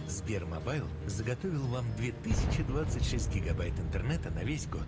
Сбермобайл заготовил вам 2026 гигабайт интернета на весь год.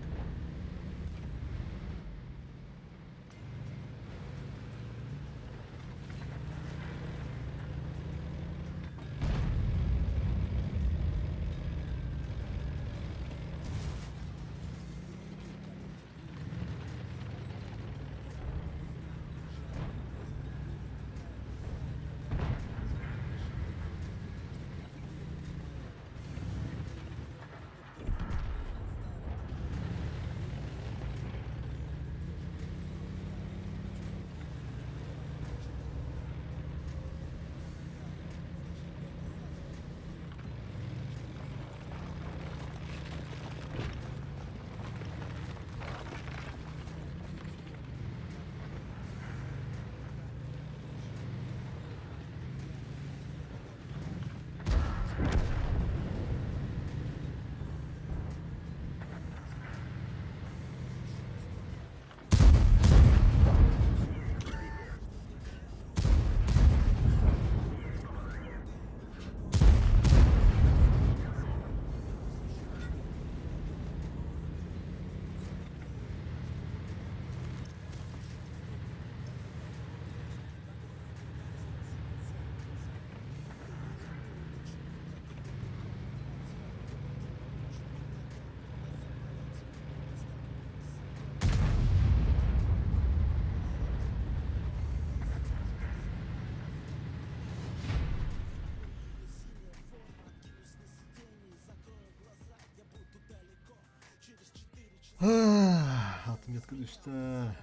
Отметка түстэ.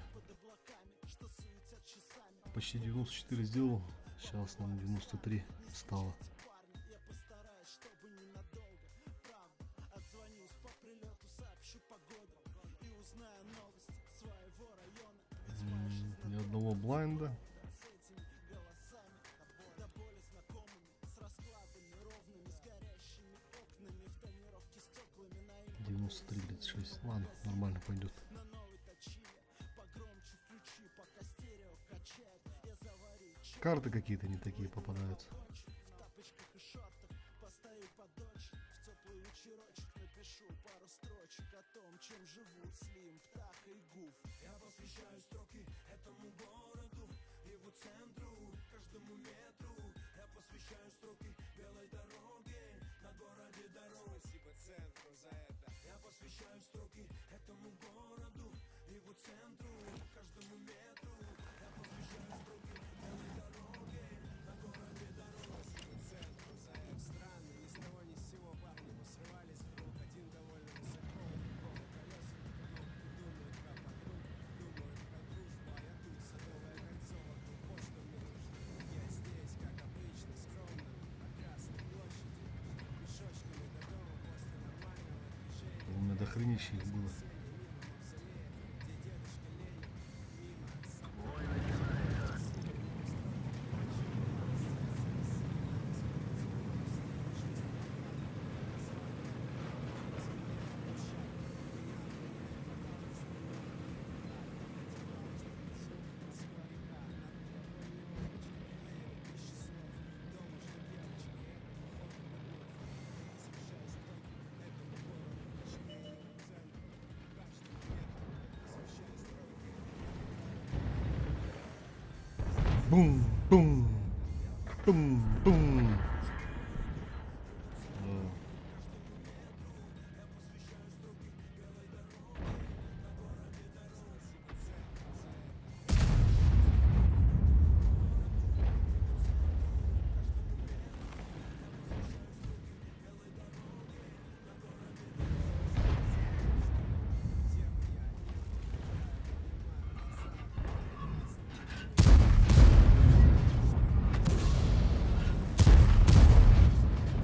Почти 94 сделал. Сейчас нам 93 стало. Ни одного блайнда. 93.36. Ладно, нормально пойдет. Карты какие-то не такие попадаются. У меня дохренища их было. Бум, бум, бум, бум. Да.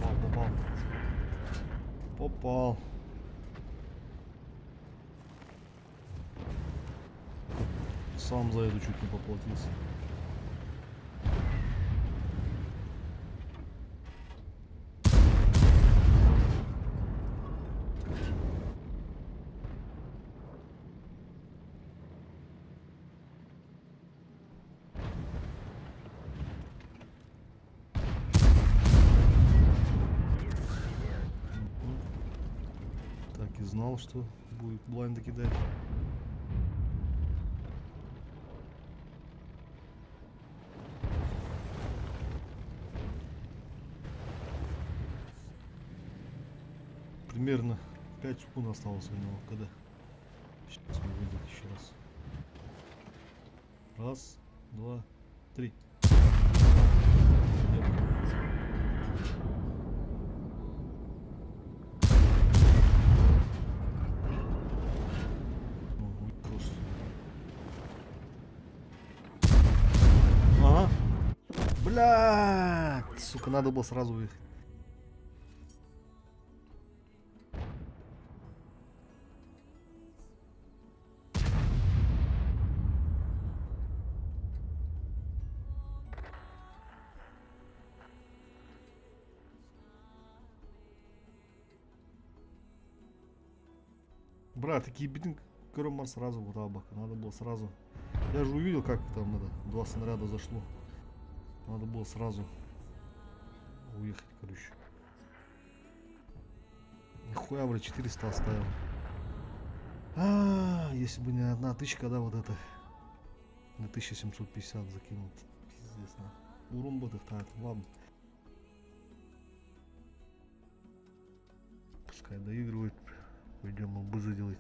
Попал, попал. Попал. Сам за это чуть не поплатился. Знал, что будет блайнды кидать. Примерно 5 секунд осталось у него, когда. Сейчас он выйдет еще раз. Раз, два, три. Нет. Ну, уехал, что ли? Ага. Бля, сука, надо было сразу выехать. Брат, такие битинг Кромар сразу вот абака. Надо было сразу. Я же увидел, как там это, два снаряда зашло. Надо было сразу уехать, короче. Нихуя, блядь, 400 оставил. А, если бы не одна тычка, да, вот это. На 1750 закинул. Пиздец, на. Урон бы так, ладно. Пускай доигрывает. Пойдем ЛБЗ делать.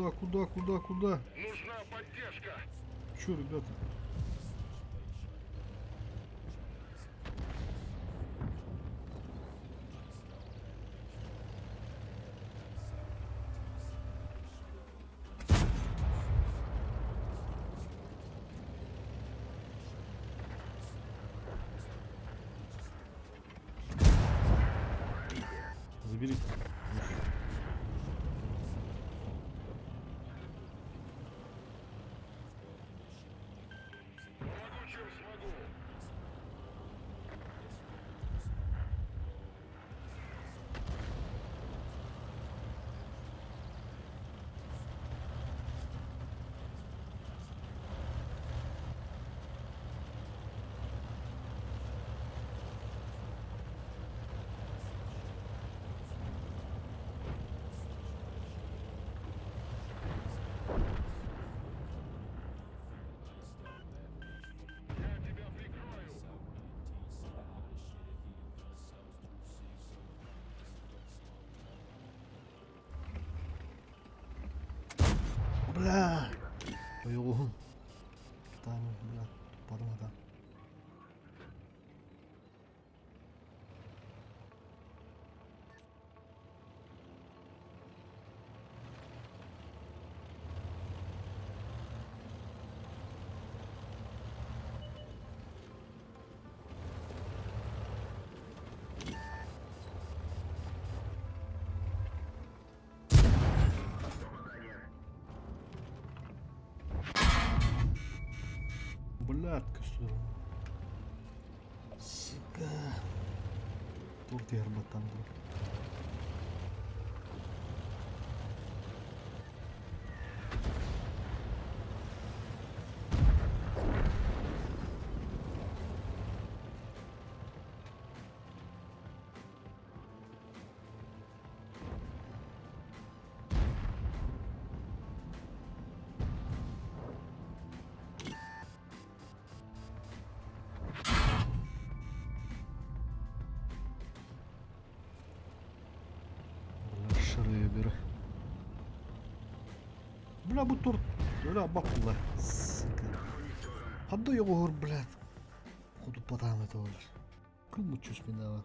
Куда, куда, куда, куда? Нужна поддержка. Чё, ребята? Заберите. Помогу, чем смогу. Я тебя прикрою. Бля! Ойоҕуһун. Там, бля, туппатым. Блядь, көстөр. Сука. Туох диһэр баттан дуо? Бля, Шребер. Бля, бу торт. Бля, бакулла. Сука. Хадда йоҕуһур, блядь. Хотуппатаам это ол. Кыл муччус минава.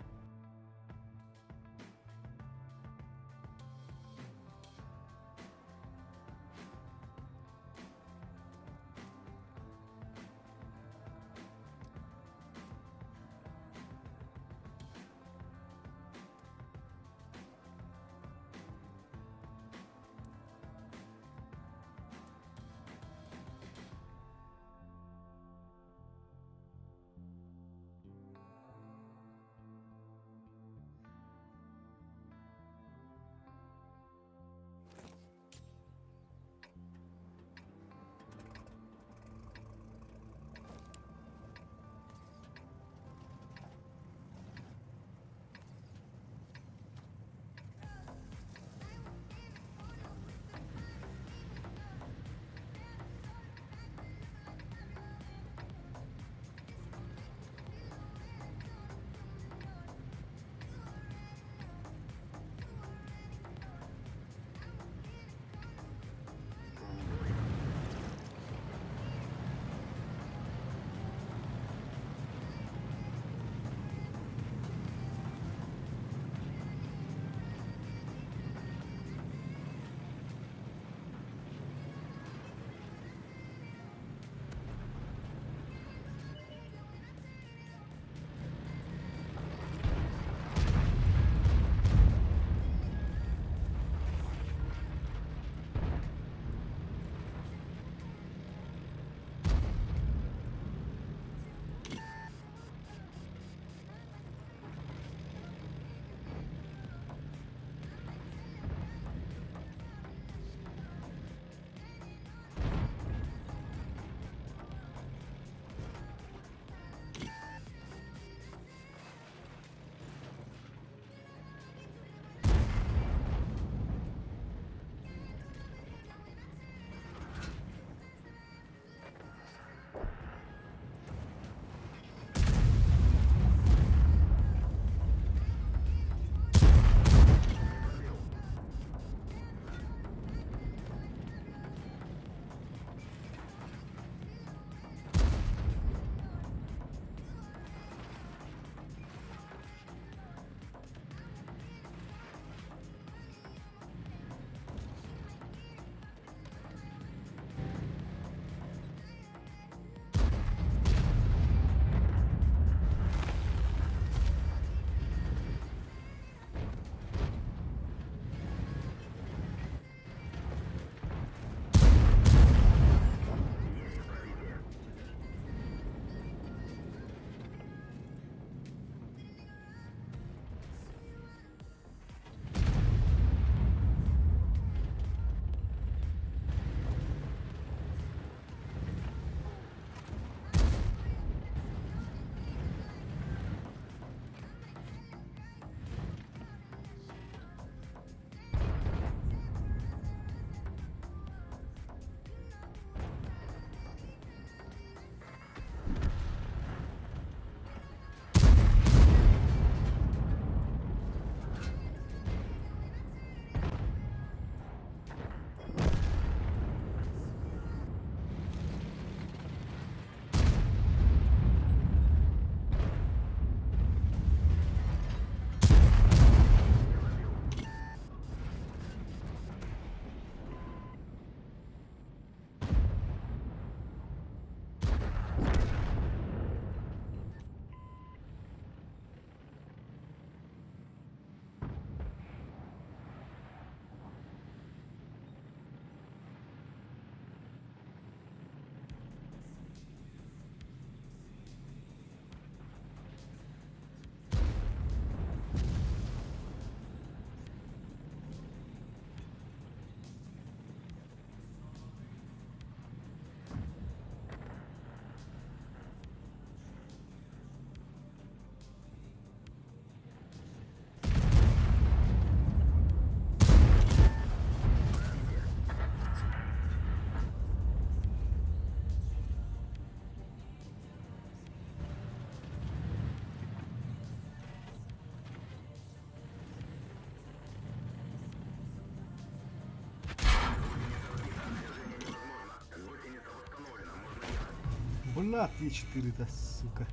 Бля, Т4-то, сука.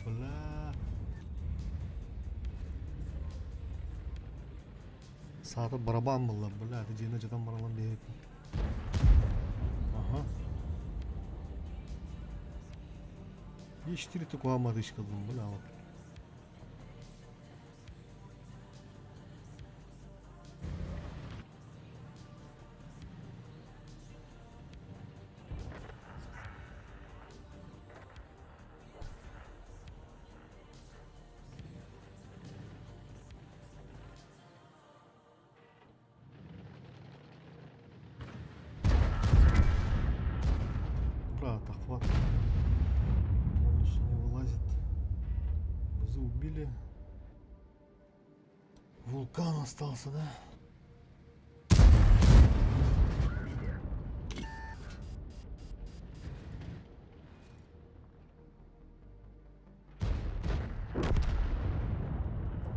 Бля. Саата барабан буолла, бля, ты дьиэни дьатан баралан биһиэппин. Ага. Е4 такого мадычка был, бля, вот. Брат, охват полностью не вылазит. БЗ убили. Вулкан остался, да?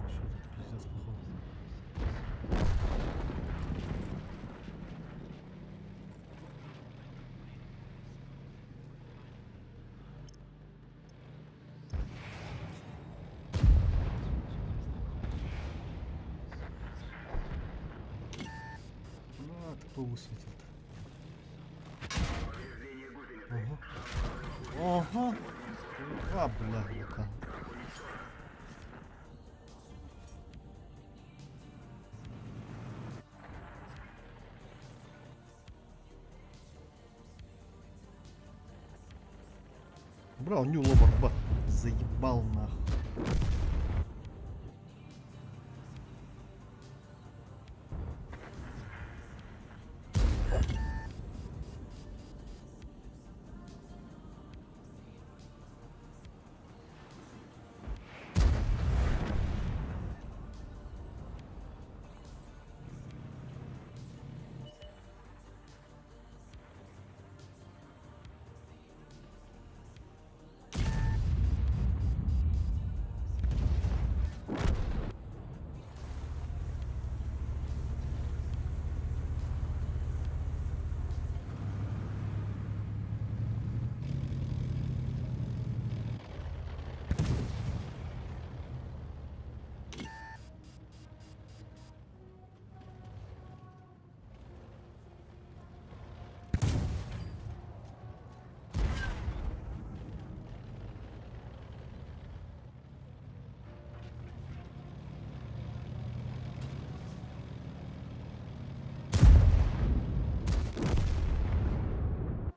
Что тут пиздец, походу. Бля, ты кто высветил-то? Ага. Ага. А, бля, вулкан. Брал Нью Лобарбат. Заебал нахуй.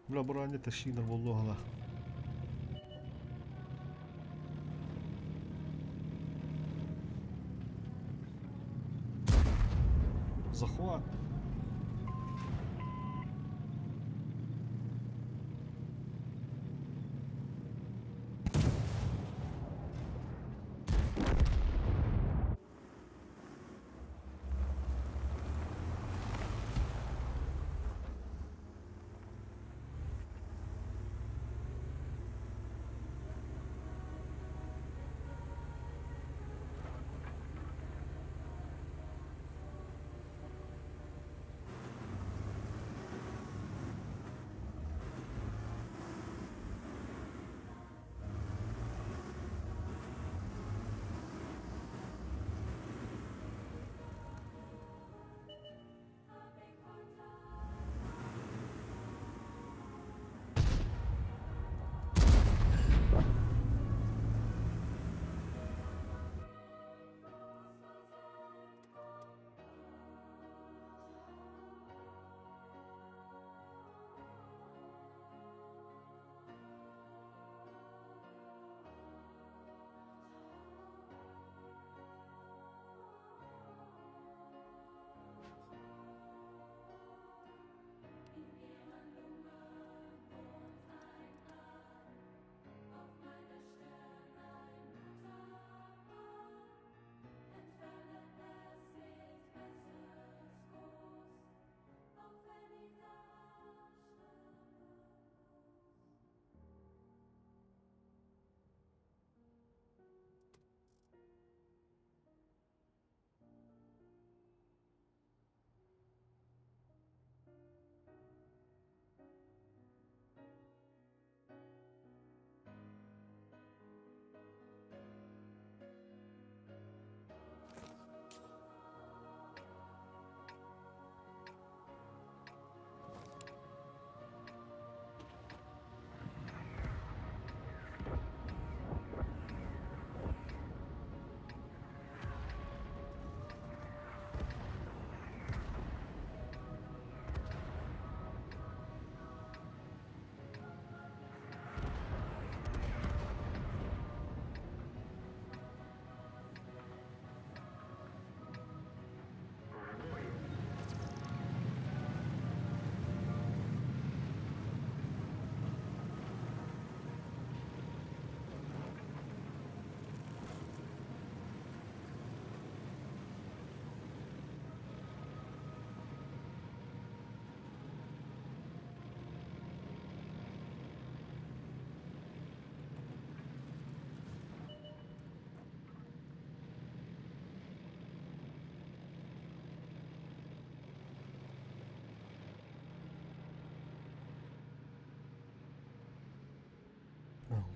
Бля, броня тащина волога. Захват.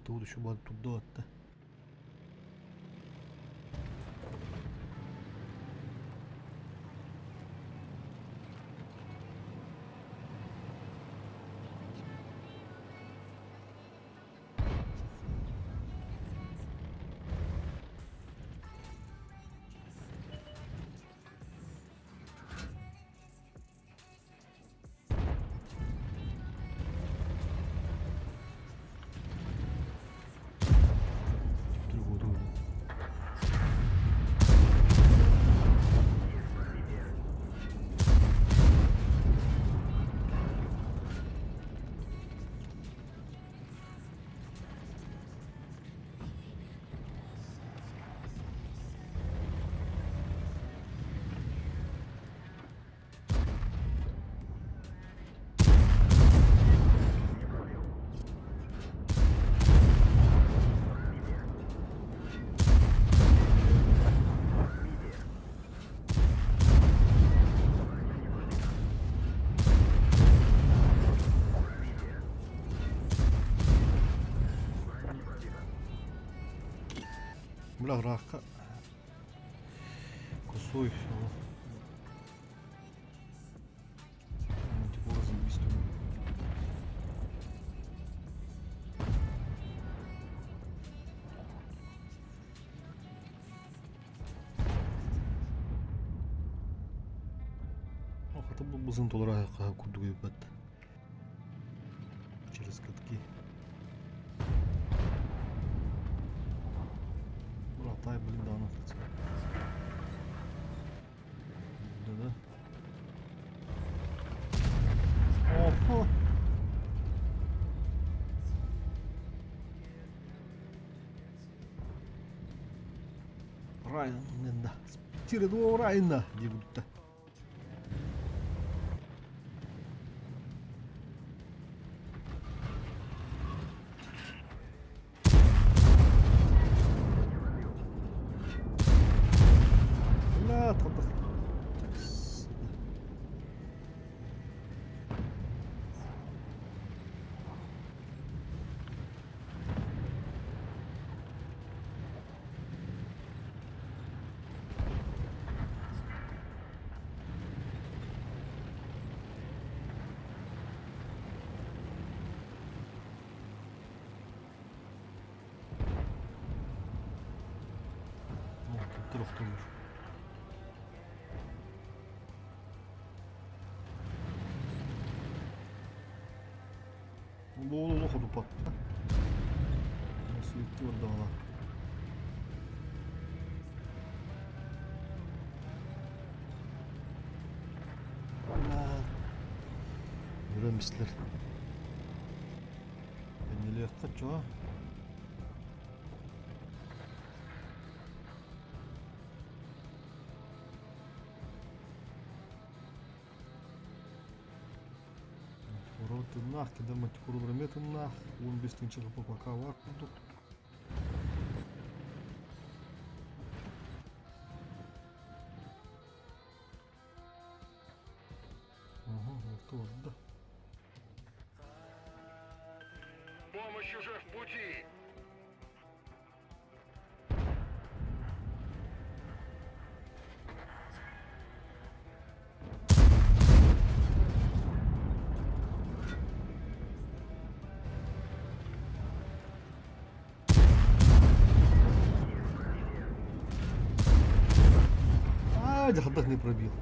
Тут еще бар турда атта. Бля, ыраахха косой Мантикора заебись тоже. Хата бу бызын толора курдук өйбөт. Через катки. Братай, блин, да, Да-да. Охо. Райнда. Тире Райна диэбитэ. Бля, тардах. Охтуллар. Бу олох хотуппат. Сүйүктүү бардаҕына. Өрөм истилэр. Эннилиэххэ чоо. Мантикора тыннаах, кида мантикоралар эмиэ тыннаах. 15 тыһыынча пока баар курдук. Ага, орто барда. Помощь уже в пути! А, дьахтах не пробил.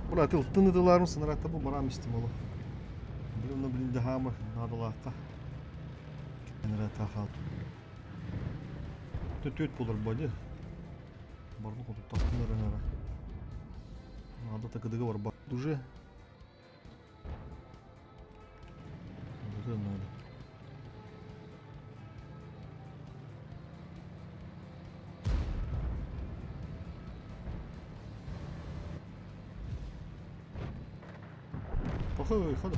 Бра, ты ты ытылаарым сынаракта бу барам истим оло. Блин, ну блин, даһаама наадалаахха. Кинерата хаал. Түт болар бади. Барны хоту тахтын ырыҥара. Наада такыдыга барба. Уже. Это надо. Пахай, хода.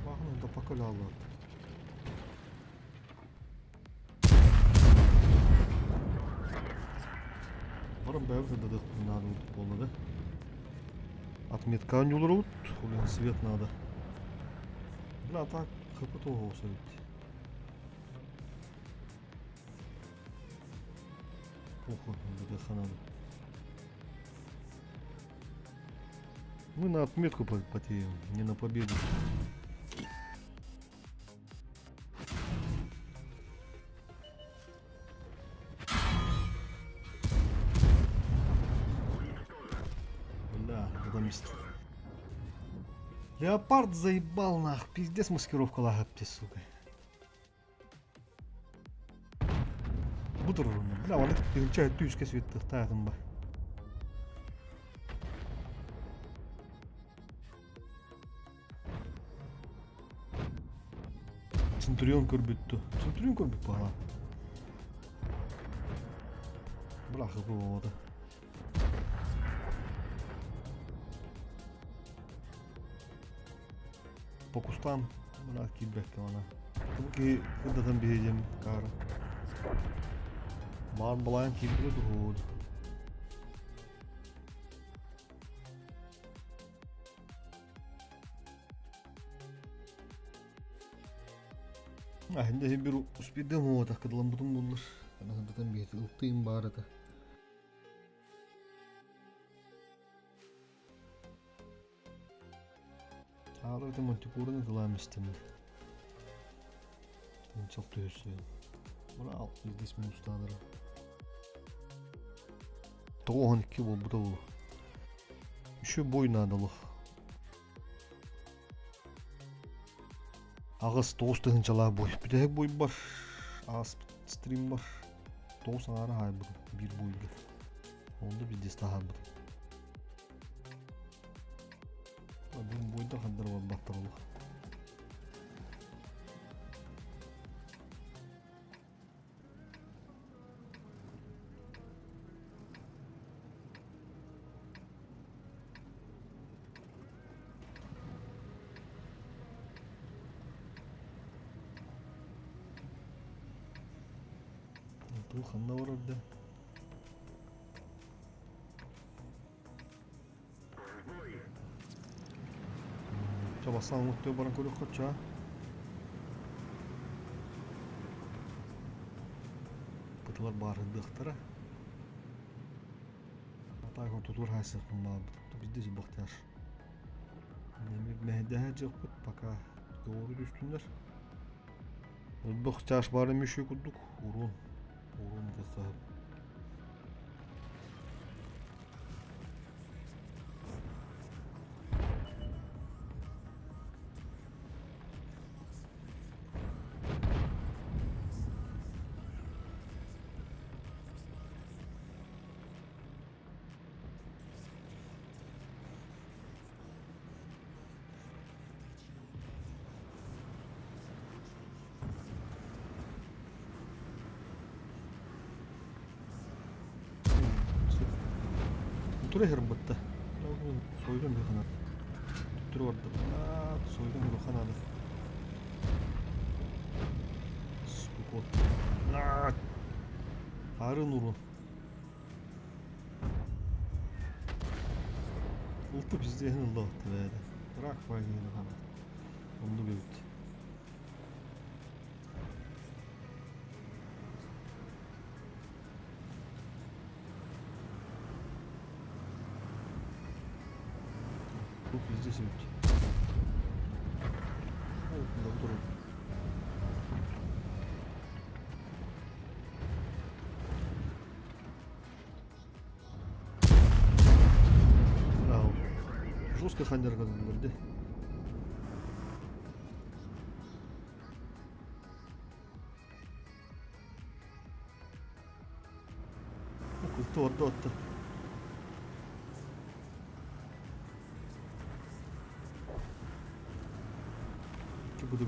Бахну да покаляла. Баран бэйбит да надо буолла да. Отметка оонньуулар свет надо. Бля, так хп тоҕус эбит. Похуй, хананы. Мы на отметку потеем, не на победу. Бля, потом Леопард заебал нах, пиздец маскировка лагапте, сука. Бу турурунна. Бля, оны тыһынча өттү үскэ светтахтаатым ба. Центурион көрбүттү. Центурион көрбүт баҕа. Бля, хыпы болода. По кустам мына киирбэккэ мана. Бу киһи кырдатан биһиэдьим каара. Баар балайан киирбитэ туһуут. Ахинде bir успейдем уота кыдыламбытым буллар. Анахындатан биһити ылтыым баар этэ. Аалар да Монтикораны тылаан истим. Тынчал түһүсү. Мына здесь минустаанара. 92 буолбута буолуо. Еще бой наадалах. Аҕыс тоҕус тыһыынчалаах бой. Бүтэһик бойбар ааспыт стриммар тоҕус аҥаара хаайбытым биир бойга. Онно биирдэс таһаарбытым. Бүгүн бойдар хандар барбаттар олох. Туу ханна барар да? Ча бассаан оттуо баран көрүөххэ чаа. Бытылар баарырдыахтара. Атааҕын тутуур хаайсыахпын баҕарбытым. Бізде зубахтар. Мэһэйдэһэ дьыахпыт пока доҕору түстүннэр. Элбэх чаш баар эмиэ курдук уруон уруон ытыахха Тура иһэрим батта. Сойдум бихана. Туттура бардым. Сойдум бихана. Спокойно. Харын урун. Улту пиздеһин ылла бэйэтэ. Рак войны хана. Оннук эбит. Бу пиздец эбит. Да турар. Жестко ханьярга дии. Култу ордо отты. Буду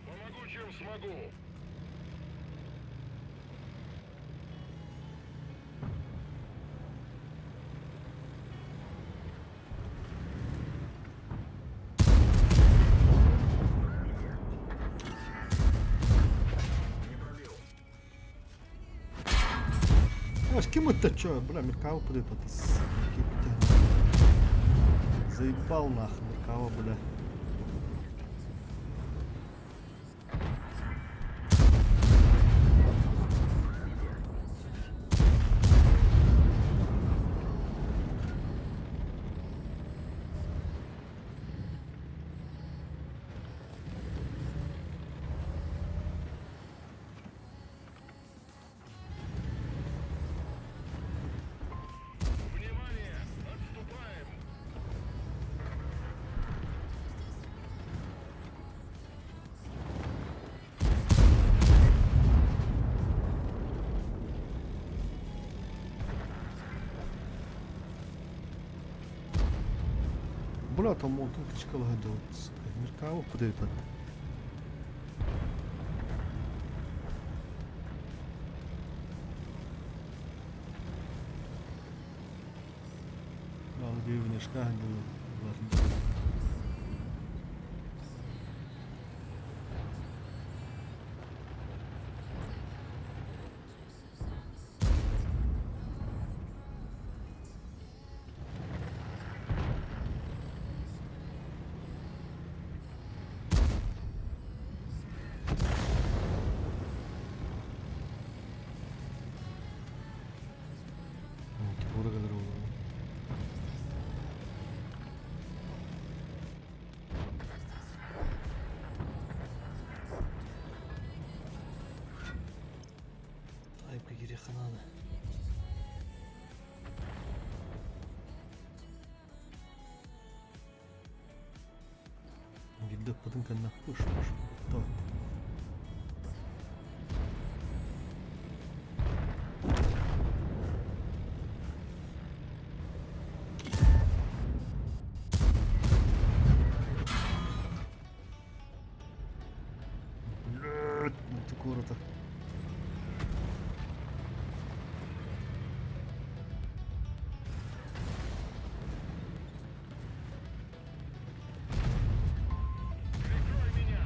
Помогу, чем смогу. Ким это чё? Бля, Меркава подает это. Заебал нахуй Меркава, бля. Внимание! Отступаем! Бля, там он как чекала делать. Меркава подает. Аны внешка. Айпка кириэххэ наада. Биирдэ ыппытын кэннэ пыш пыш так. Блядь, ну ты корото. Прикрой меня!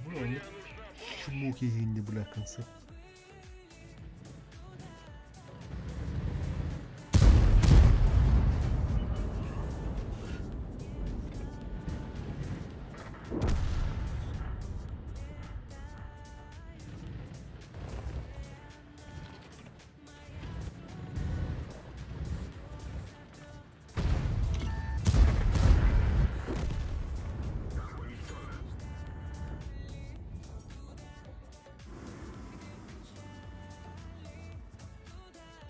Бля, ну чумок киһини, бля, конце.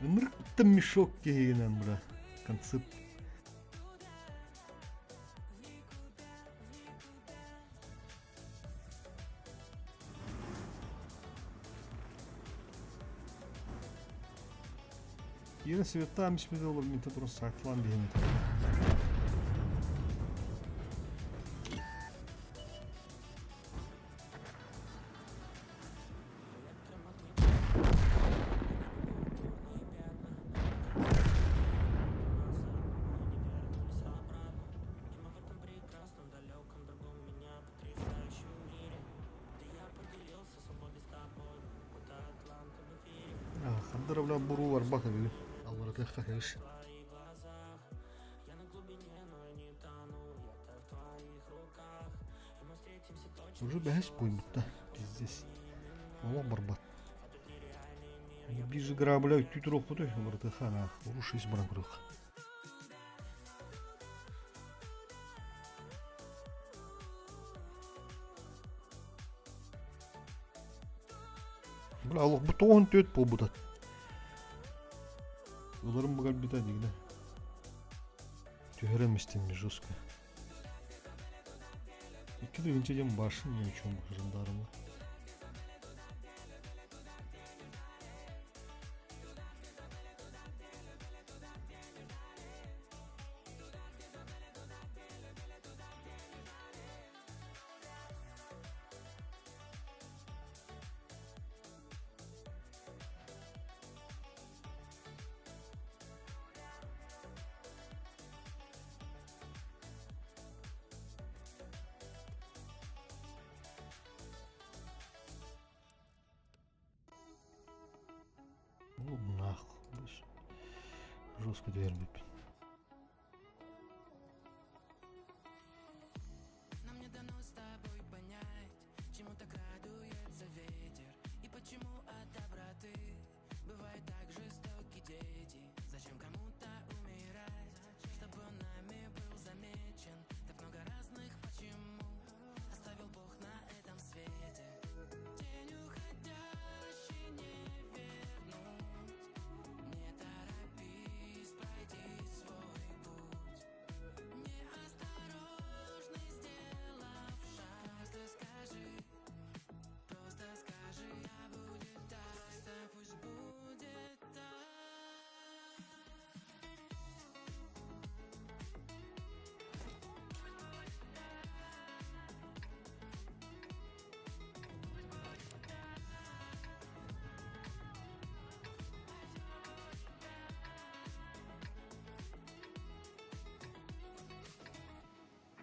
Ынырык мешок киһинэн, бля, концепт. Киирэн светтаан испит олор минтэ туран саклаан биһэн этэ. Ханна эрэ бля буруу барбат эбит. Алларатыахха кэбис. Уже бэһэс буойбут да, пиздец. Олох барбат. Биир грабля үттүү туруохпутуй, алларатыахха наа, уруш ис баран көрүөх. Бля, олох бу тоҕон түөт буолбута. Ыларым быгарбыта дигинэ. Түһэрэн истим жестко. Икки тыһыынча диэн башын ни о чем жандармы. Перегрузка түһэрбиппин. Нам не дано с тобой понять, чему так радуется ветер и почему от доброты бывают так жестоки дети. Зачем кому-то умирать, чтобы он нами был замечен? Так много разных почему оставил Бог на этом свете. День уходящий не вернуть, не торопись, пройди свой путь. Неосторожный, сделав шаг, просто скажи, просто скажи, да будет так, просто пусть будет так.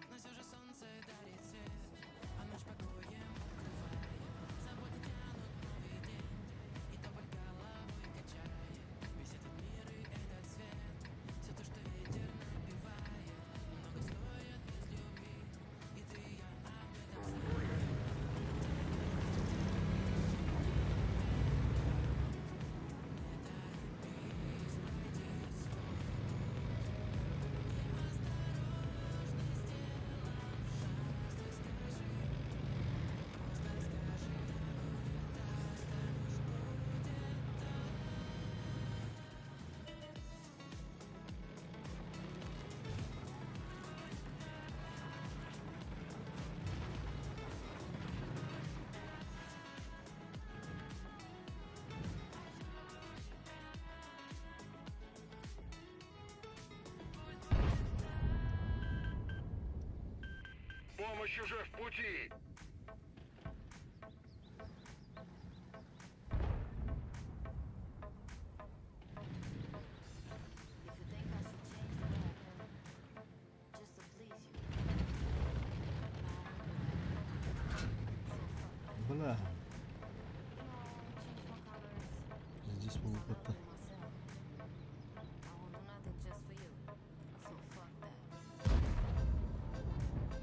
Но все же солнце дарит свет, а ночь покоем укрывает. Заботы тянут новый день, и тополь головой качает. Весь этот мир и этот свет, все то, что ветер напевает, много стоит без любви, и ты и я об этом знаем. Не торопись, пройди свой путь. Неосторожно сделав шаг, просто скажи, просто скажи, да будет так, просто пусть будет так. Помощь уже в пути! If you think I should change the way I am, just to please you, then I won't do that. So fuck that. Бля, You know, I won't change my colors, здесь 'cause I'll never это. be myself. I won't do nothing just for you. So fuck that. So fuck that. So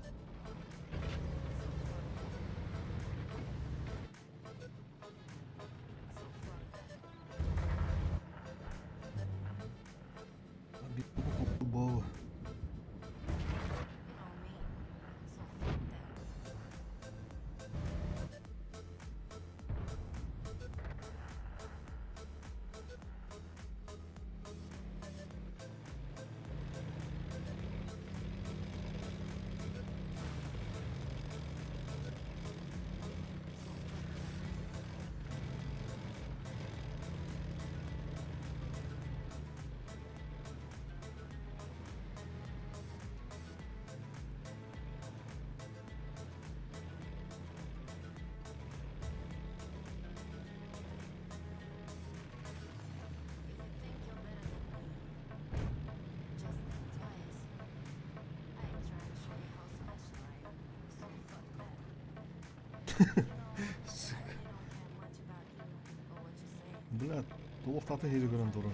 fuck that. Объебало. You know me. So fuck that. So fuck that. If you think you're better than me, just think twice. I ain't trying to show you how special I am, so fuck that. You know, I really don't care much about you or what you say. Бля, туох таты хири көрөн туран. So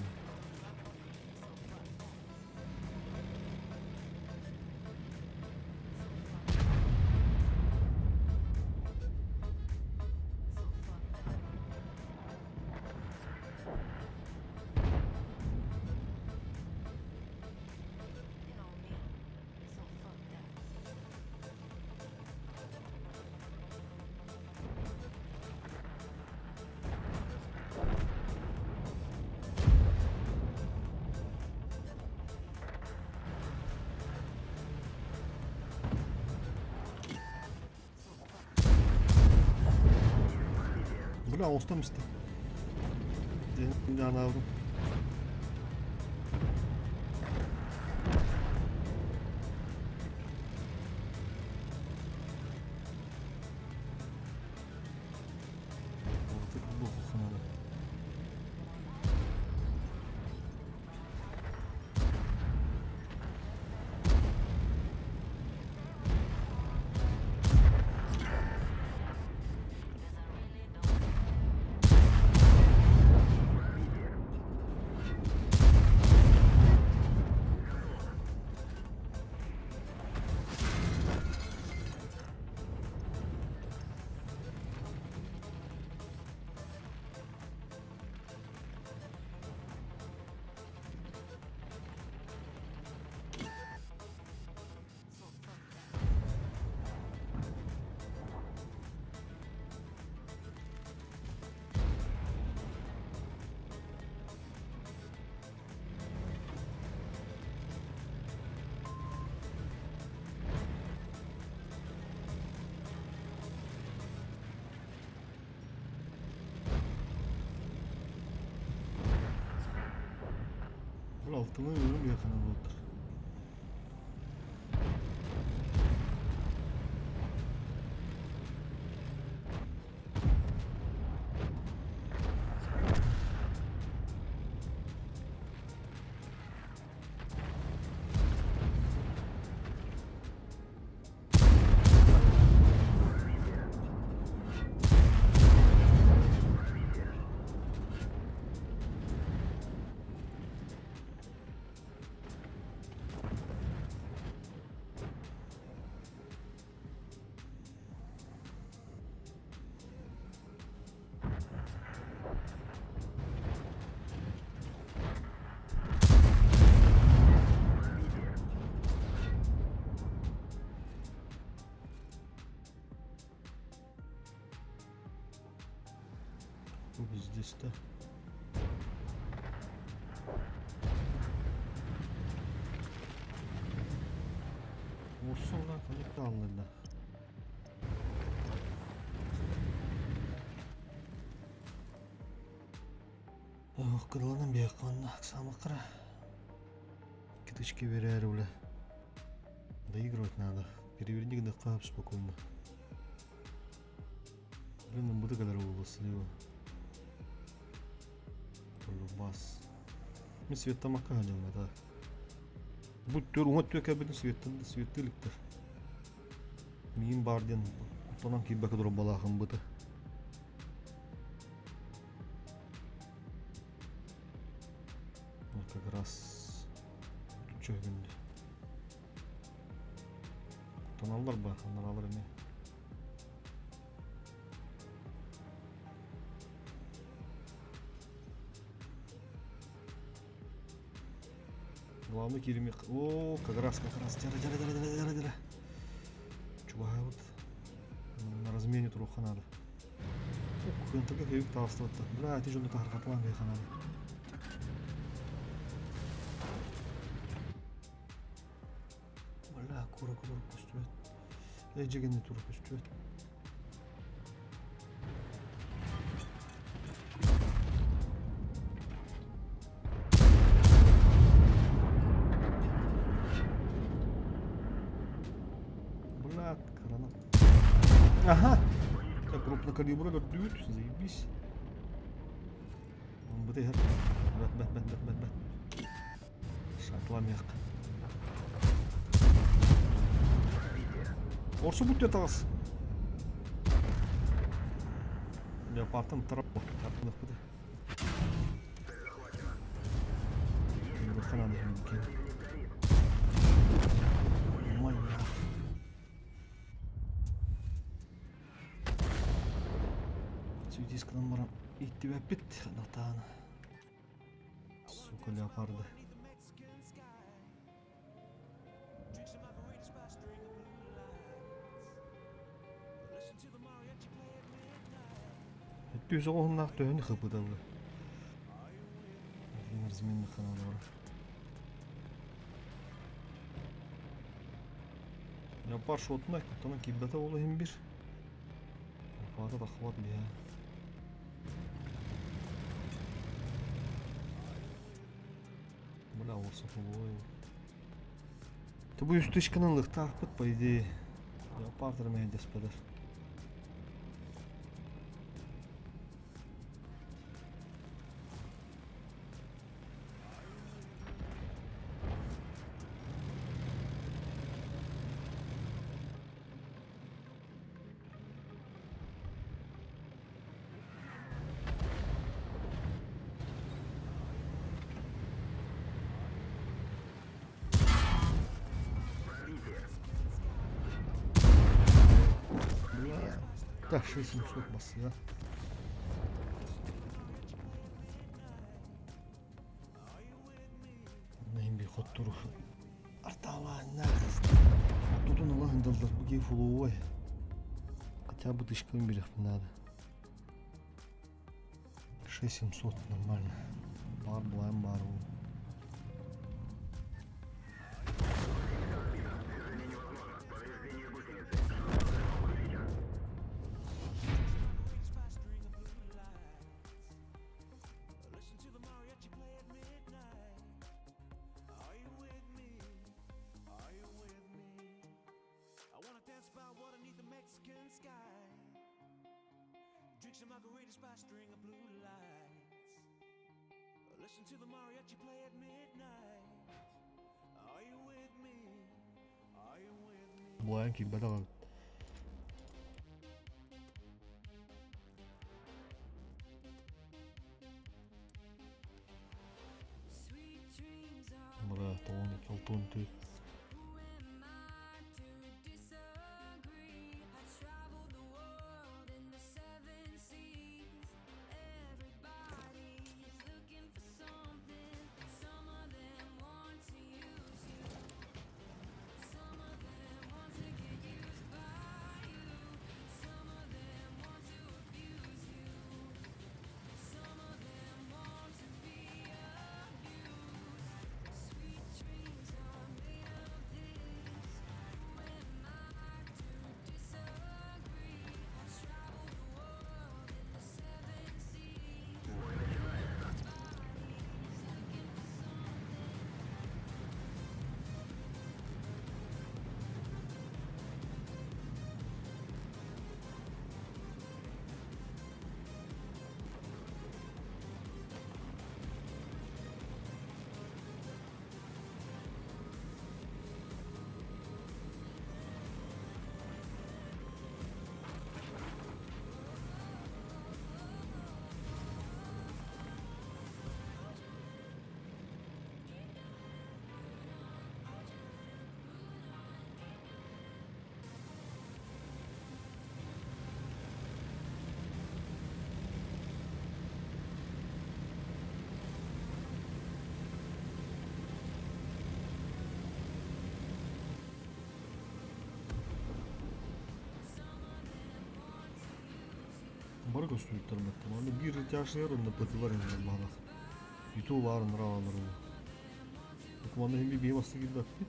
fuck that. So fuck that. So fuck that. You know me. So fuck that. So fuck that. Бля, оңостон истэ. Анаабын. Вот это бух надо. Cause I really don't care. Бұл алтыны өлім якына отыр. Здесь-то. Урсулна аллына. Ох, кыдыланан биякканна аксамыкра. Киточки берер, бля. Доигрывать надо. Переверни гдк спокойно. Блин, буду когда было слива. Полюбас. Мен светтамакка хаджам да. Бу төр уңа түө кәбитин светтан светтиликтер. Миин бар диэн куттанан киирбэккэ турар балаахым быты. Вот как раз чөһүгүндү. Куттаналлар ба, анаралар эмиэ. Главное киирими... О, как раз, как раз. Дьара, дьара, дьара, дьара, дьара, дьара. Чугаһаабыт. На размене туруохха наада. Кынтыга күйүк таҕыстыбыт. Бля, ити дьону таһырҕатылаан киһиэхэ наада. Бля, кура кура көстүбэт. Эдьигини тура көстүбэт. Бля, гранат. Ага! Так, крупнокалибр көрдүбүт, заебись. Быты иһэр. Бэт, бэт, бэт, бэт, бэт, бэт. Шатламиах. Орсу бүттө таҕыс. Леопардтан тарап тартыныхпыт. Надо Моя. Диск гынан баран иттибэппит натаана. Сука, леопарды. Түс оҕуһуннаах төһөнү хыпыталлар. Разменный канал. Леопард шотuna куттанан киирбэтэ ол иһин бир. Леопарда таххыбат биһэ. Бля, ол сахалой. Ты бу үстүшканан лыхтаахпыт, по идее. Леопард мэйдэспэдэр. Бля. Так, 6700 басыга. Нэһин хоттору. Арталааннаах. Тутун Аллах далдар бу фуловой. Хотя бы тычками берег надо. 6700 нормально. Бар булайм бар. Буолан киирбэтэх эбит. Бара тоҕон алтын тү. Бары көстүбүттэр баттым. Аны биир тяжелер онно пытылар инде баалах. Ютуб баарын равалар ол. Докуманны химби бие басты кирбэппит.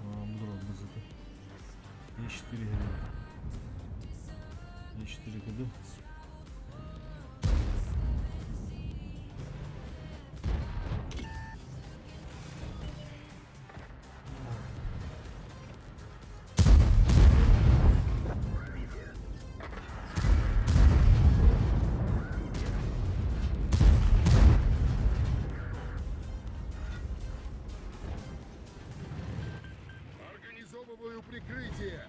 Буdur бызыты. Е4 хеде. Е4 хеде. Организовываю прикрытие!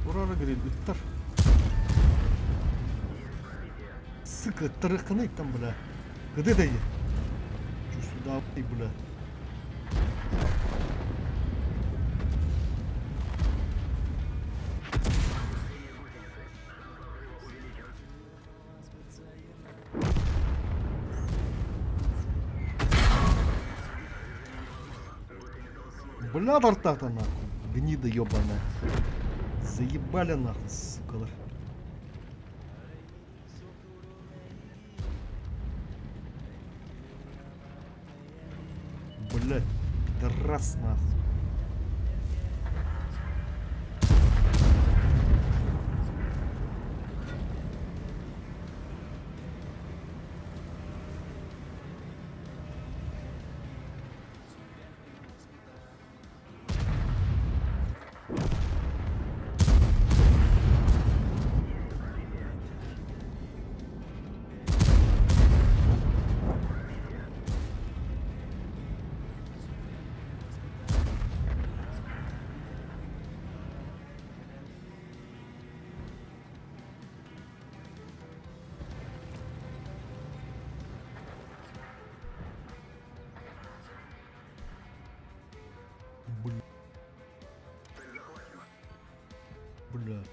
Урара грилбиттар. Сыка тарыхыны там, бля. Где ты? Чё сюда, бля. Бля, тартата нахуй. Гнида ебаная. Заебали нахуй, сукалар. Блядь, пидорас нахуй. Бля. Бля.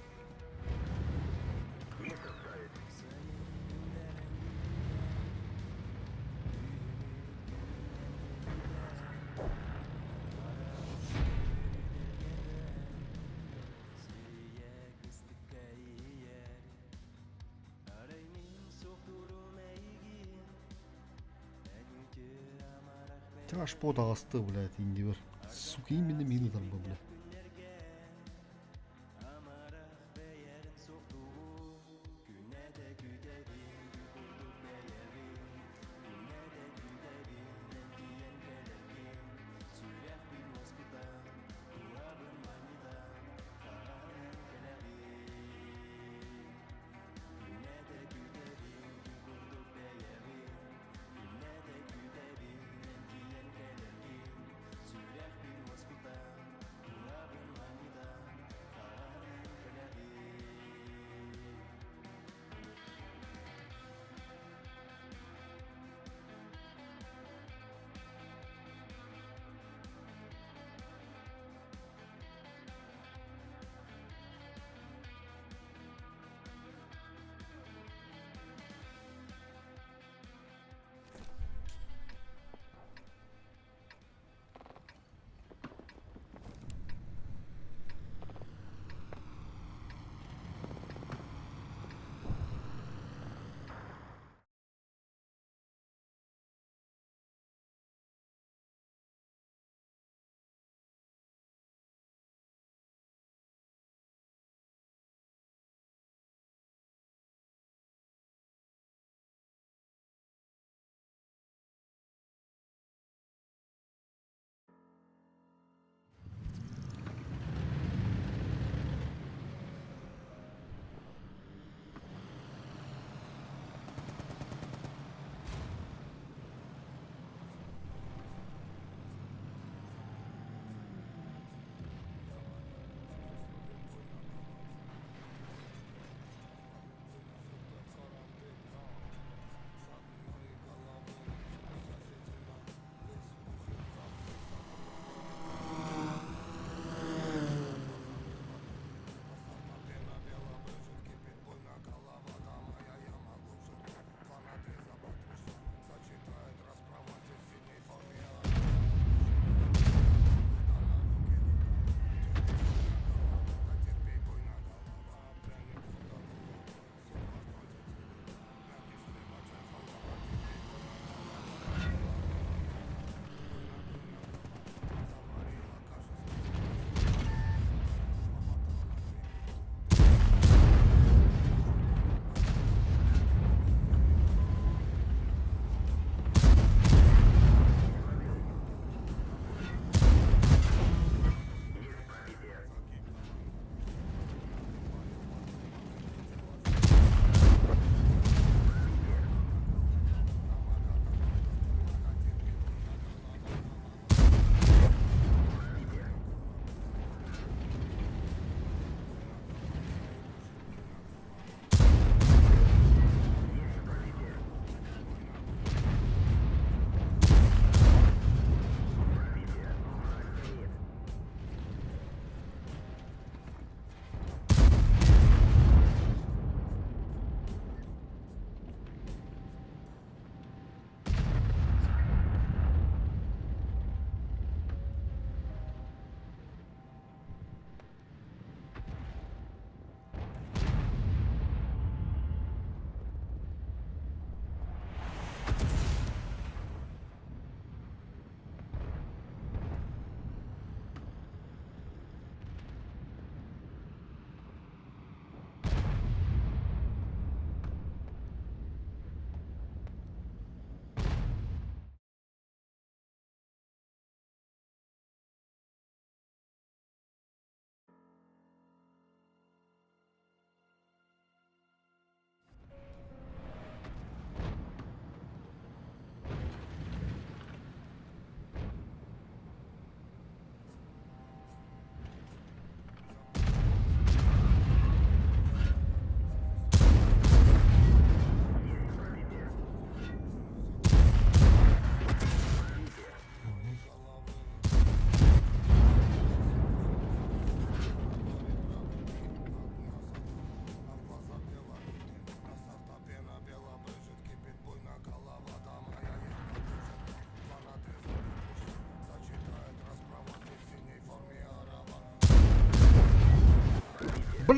Тяж пот аҕаста, блядь, индивер. Сука, именно мины там, бля.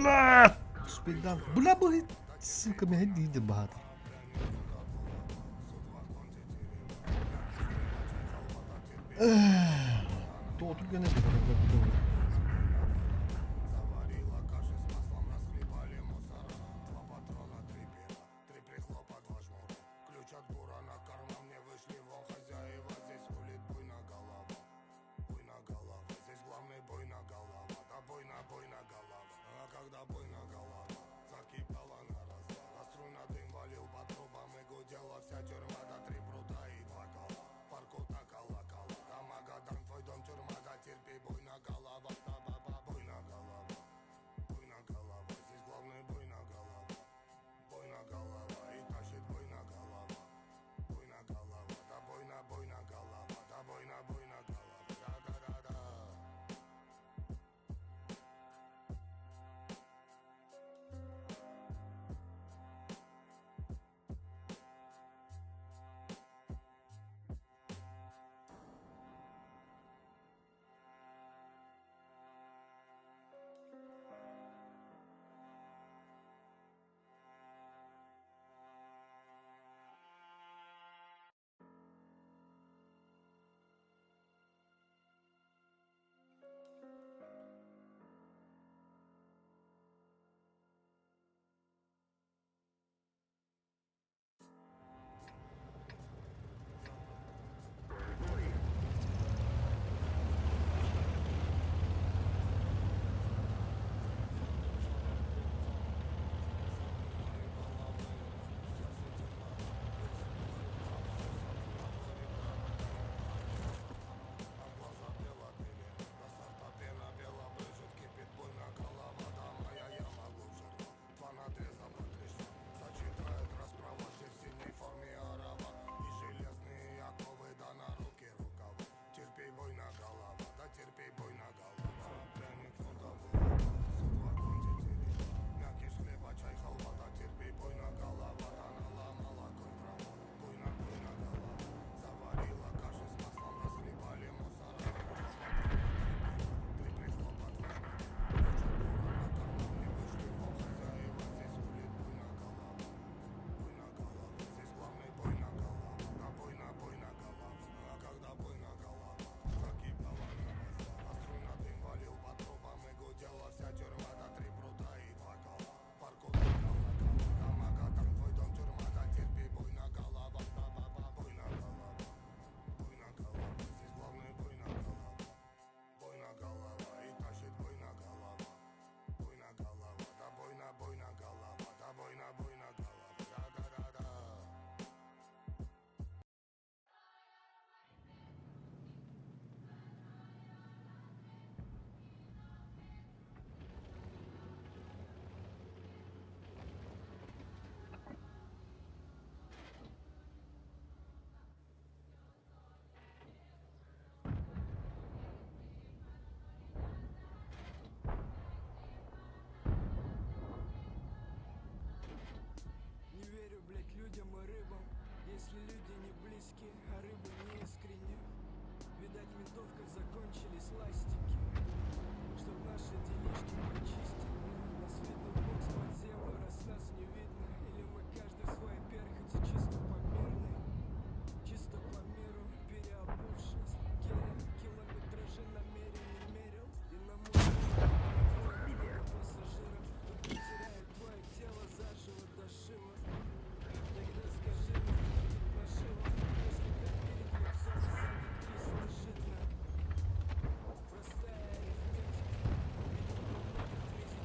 Бля! Спидан. Бля, бу сука, мэһэйдиир баһаатар. Тоҕо түргэнэ Не верю, блядь, людям и рыбам Если люди не близки, а рыбы не искренни Видать, в ментовках закончились ластики Чтоб наши делишки почистили Нас видно в бокс под землю, раз нас не видно Или мы каждый в своей перхоти чисто по-мирной Чисто по миру, переобувшись Керя, километражи на мере не мерил И на пассажиров Тут потеряют твое тело заживо дошиво Тогда скажи мне, кто тут нашила Если пять перед лицом, сзади три сложит Простая арифметика. Ведь у многих кризис.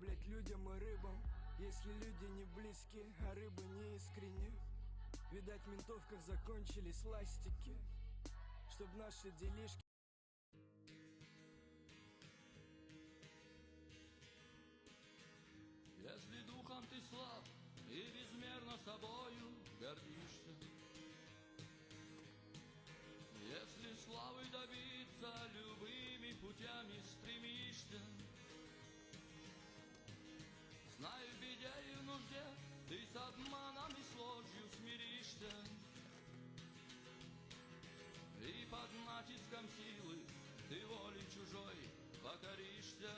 блять, людям и рыбам, если люди не близки, а рыбы не искренни? Видать, в ментовках закончились ластики, чтоб наши делишки Если духом ты слаб и безмерно собою гордишься, Если славы добиться любыми путями стремишься, Знай, в беде и в нужде ты с обманом и с ложью смиришься, И под натиском силы ты воли чужой покоришься.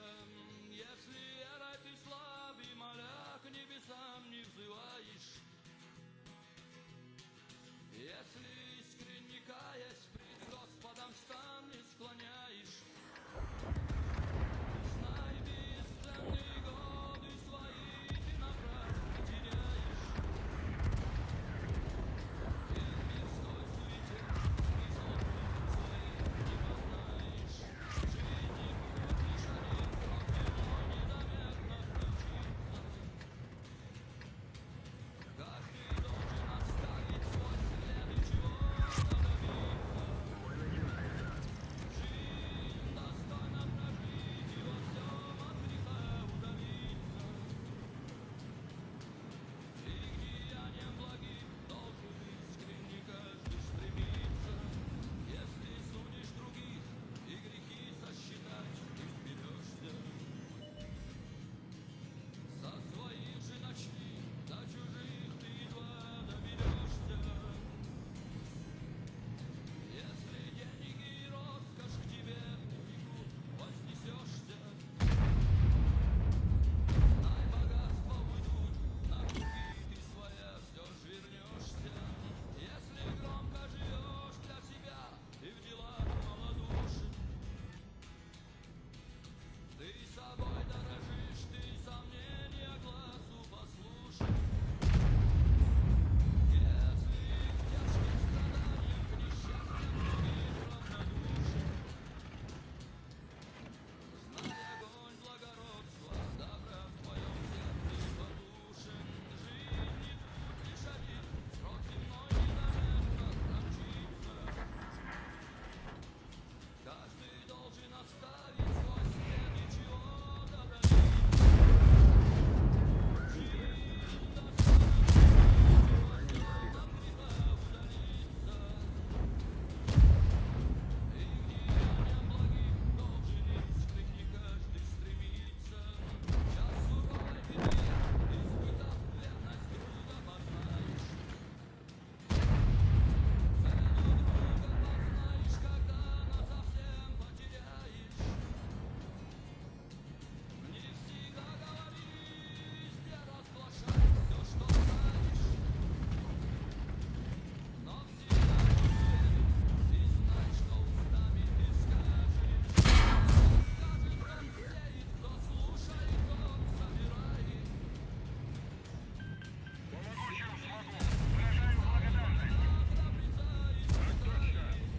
Если верой ты слаб и моля к небесам не взываешь, Если искренне каясь пред Господом стан не склоняешь, Знай, бесценные годы свои ты напрасно теряешь. И в мирской суете смысл своей не познаешь. Жизни путь лишь один, срок земной незаметно промчится. Каждый должен оставить свой след и чего-то добиться. Жизнь достойно прожить и во всем от греха удалиться. И к деяниям благим должен искренне каждый стремиться. Если судишь других и грехи сосчитать ты берешься. Со своих же начни, до чужих ты едва доберешься. Если деньги и роскошь к тебе притекут, вознесешься. Знай, богатства уйдут, на круги ты своя все ж вернешься. Если громко живешь для себя и в делах малодушен, ты собой дорожишь, ты сомнения глазу послушай. Если к тяжким страданиям, к несчастьям других равнодушен, знай, огонь благородства, добра в твоем сердце потушен. Жизни путь лишь один, срок земной незаметно промчится. Каждый должен оставить свой след и чего-то добиться. Жизнь достойна прожить и во всем от греха удалиться. И к деяниям благим должен искренне каждый стремиться. Час суровой беды, испытав верность друга, познаешь. Цену друга познаешь, когда насовсем потеряешь. Не всегда говори, везде разглашай все, что знаешь. Но всегда будь верен и знай, что устами ты скажешь. Кто скажет, тот сеет, кто слушает, тот собирает. Помогу, чем смогу. Выражаю благодарность. Храбреца Так точно. испытает.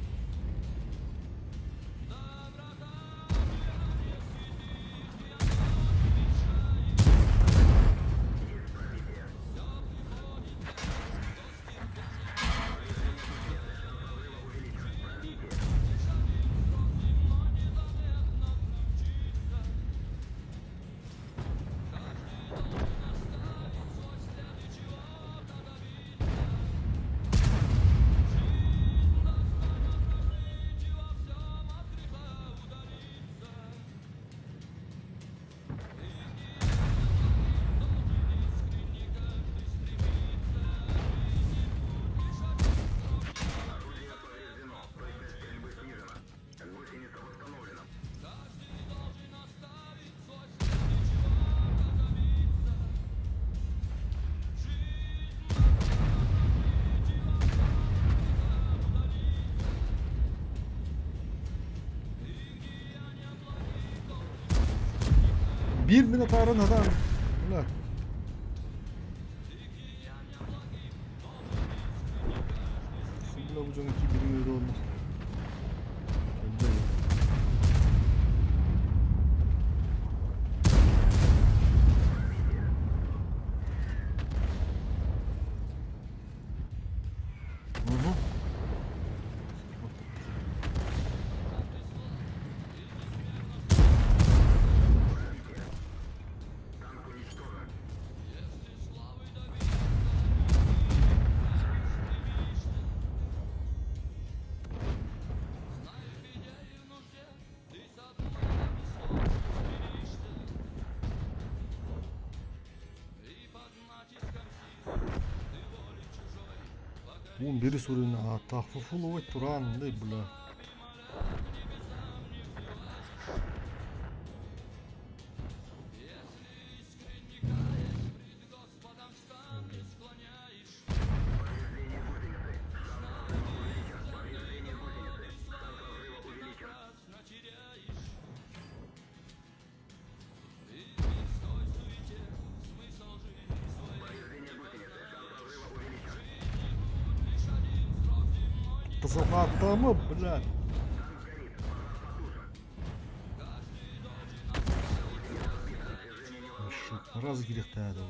Доброта влияние святых и она уменьшает. Все приходит к тому, кто с терпением выжидает. Жизни путь лишь один, срок земной незаметно промчится. Каждый должен оставить свой след и чего-то добиться. Жизнь достойно прожить и во всем от греха удалиться. И к деяниям благим должен искренне каждый стремиться. Жизни путь лишь один, срок земной незаметно промчится. Каждый должен оставить свой след и чего-то добиться. Жизнь достойно прожить и во всем от греха удалиться. И к деяниям благим должен искренне каждый Биир мин атаарын хатаан. Мына. И к деяниям благим должен искренне каждый Мына бу стремиться. дьон киирбит олордо. Өйдөй. Уон биирис уровень ааттаах фуфловый тураан да бля. Тазалаатама, блядь. Раз кириэхтээх да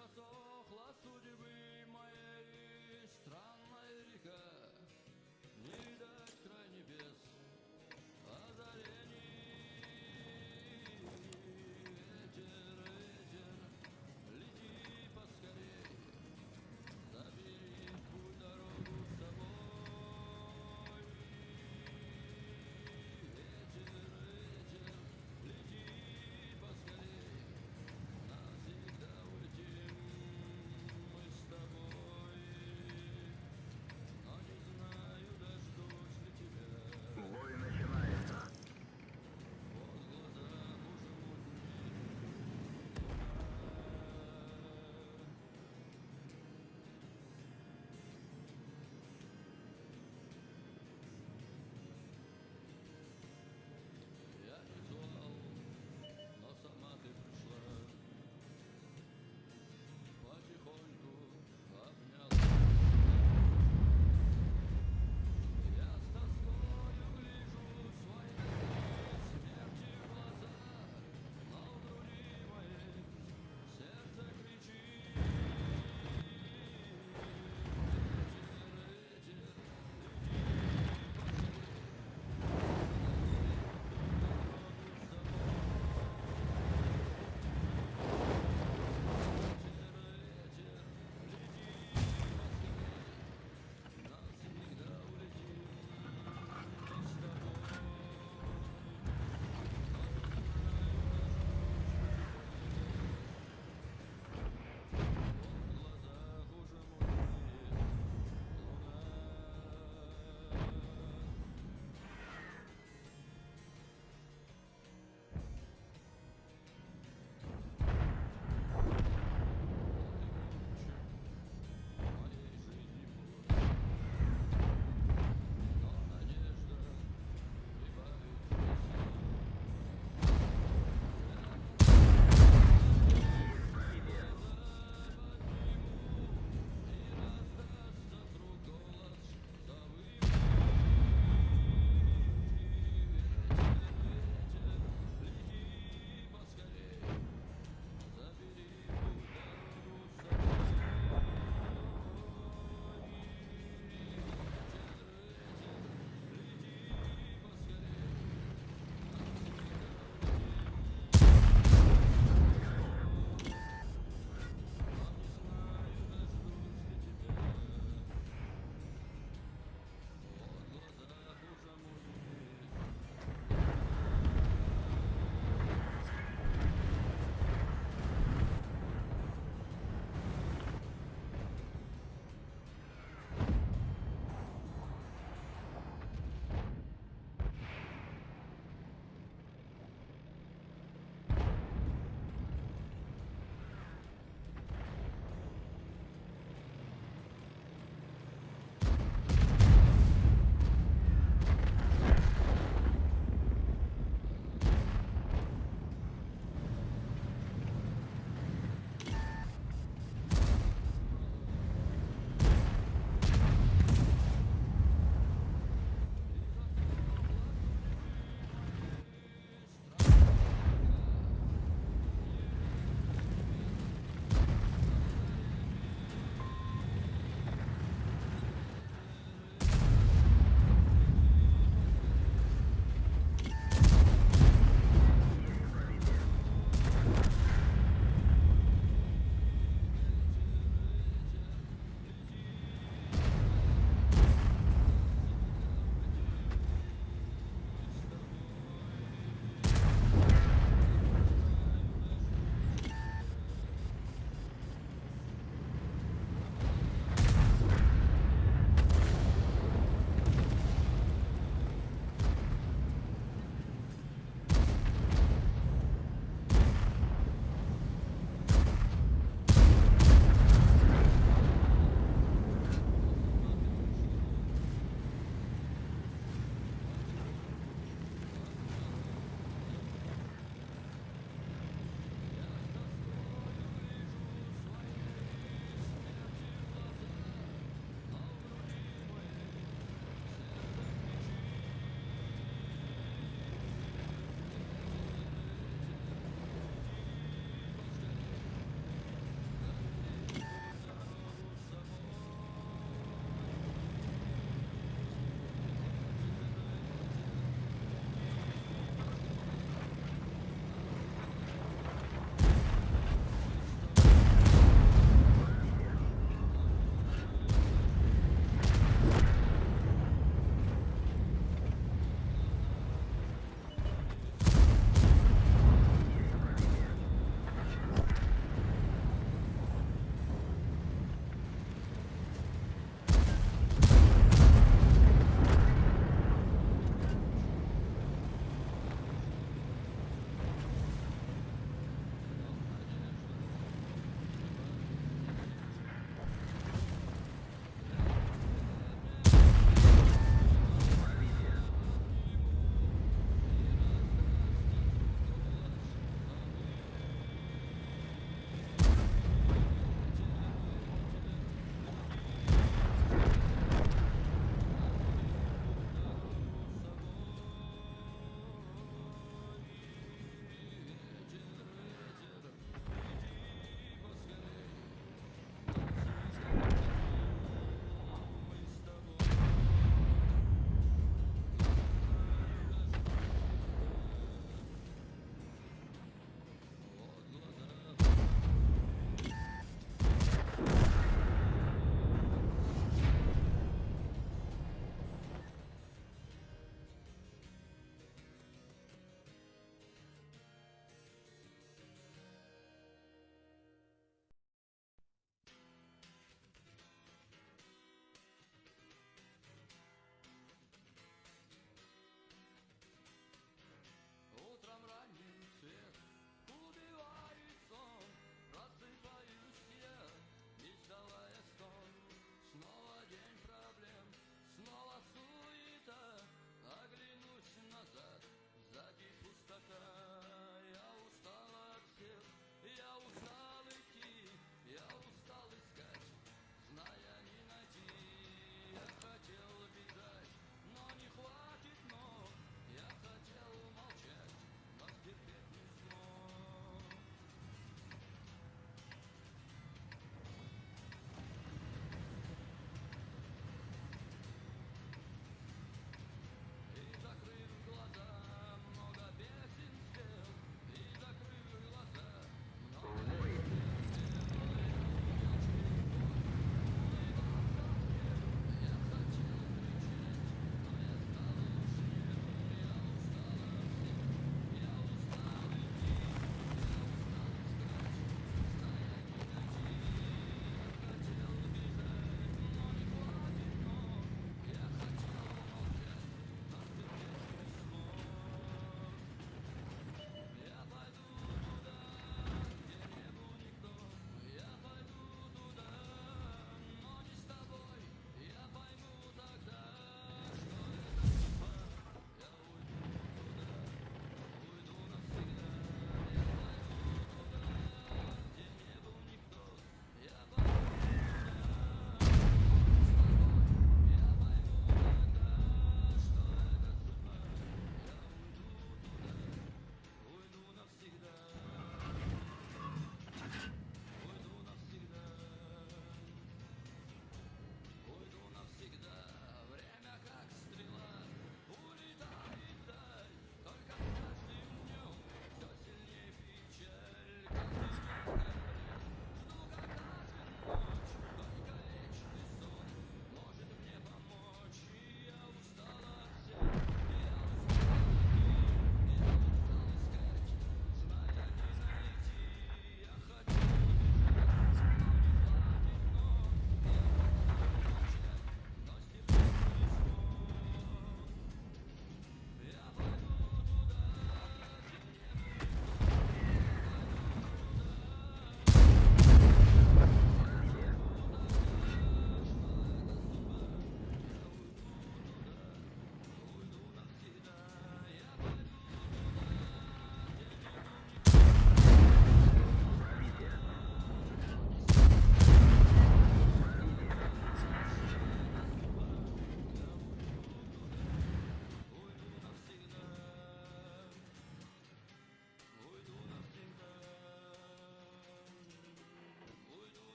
засохла судьбы моей странная река. Не видать край небес, озарений. Ветер, ветер, лети поскорей, забери путь дорогу с собой. Ветер, ветер, лети поскорей, навсегда улетим мы с тобой.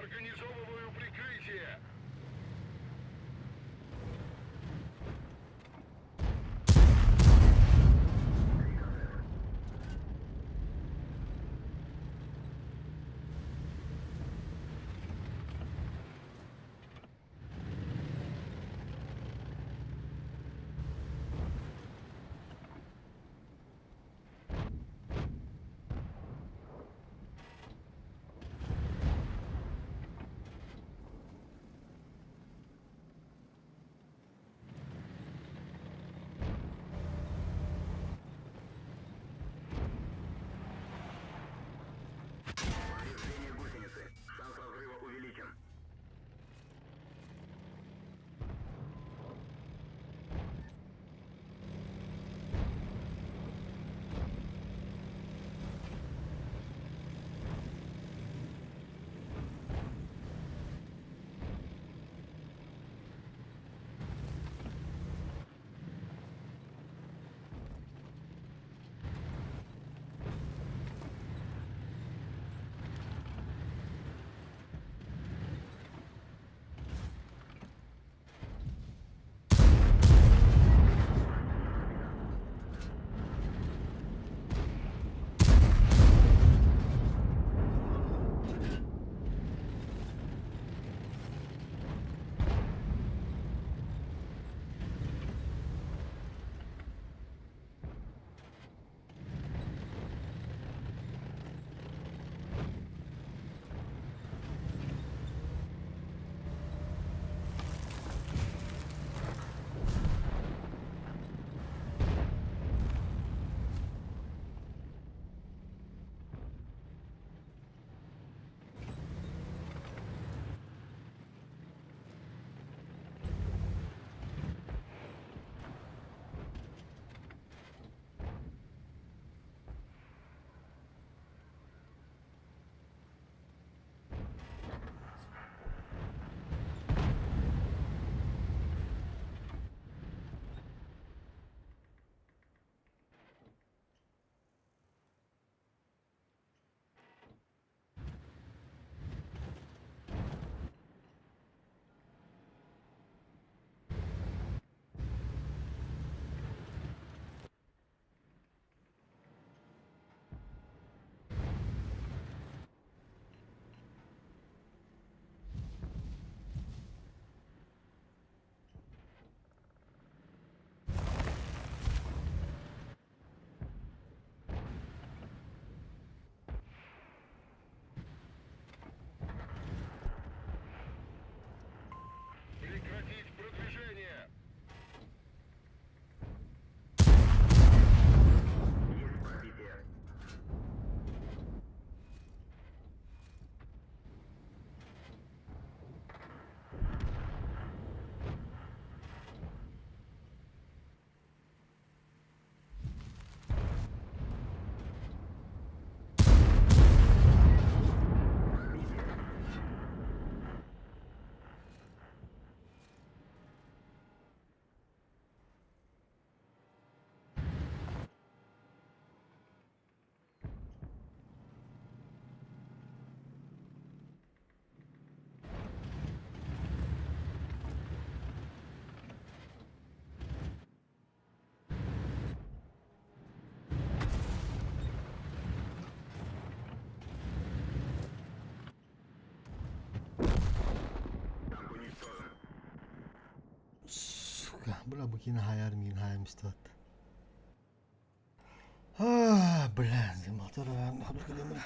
Организовываю прикрытие. Повреждение гусеницы. Шанс разрыва увеличен. Прекратить продвижение. Есть пробитие. Танк уничтожен. Сука, бля, бу киинэ хайаар миин хаайым истибэт. А, бля, бля.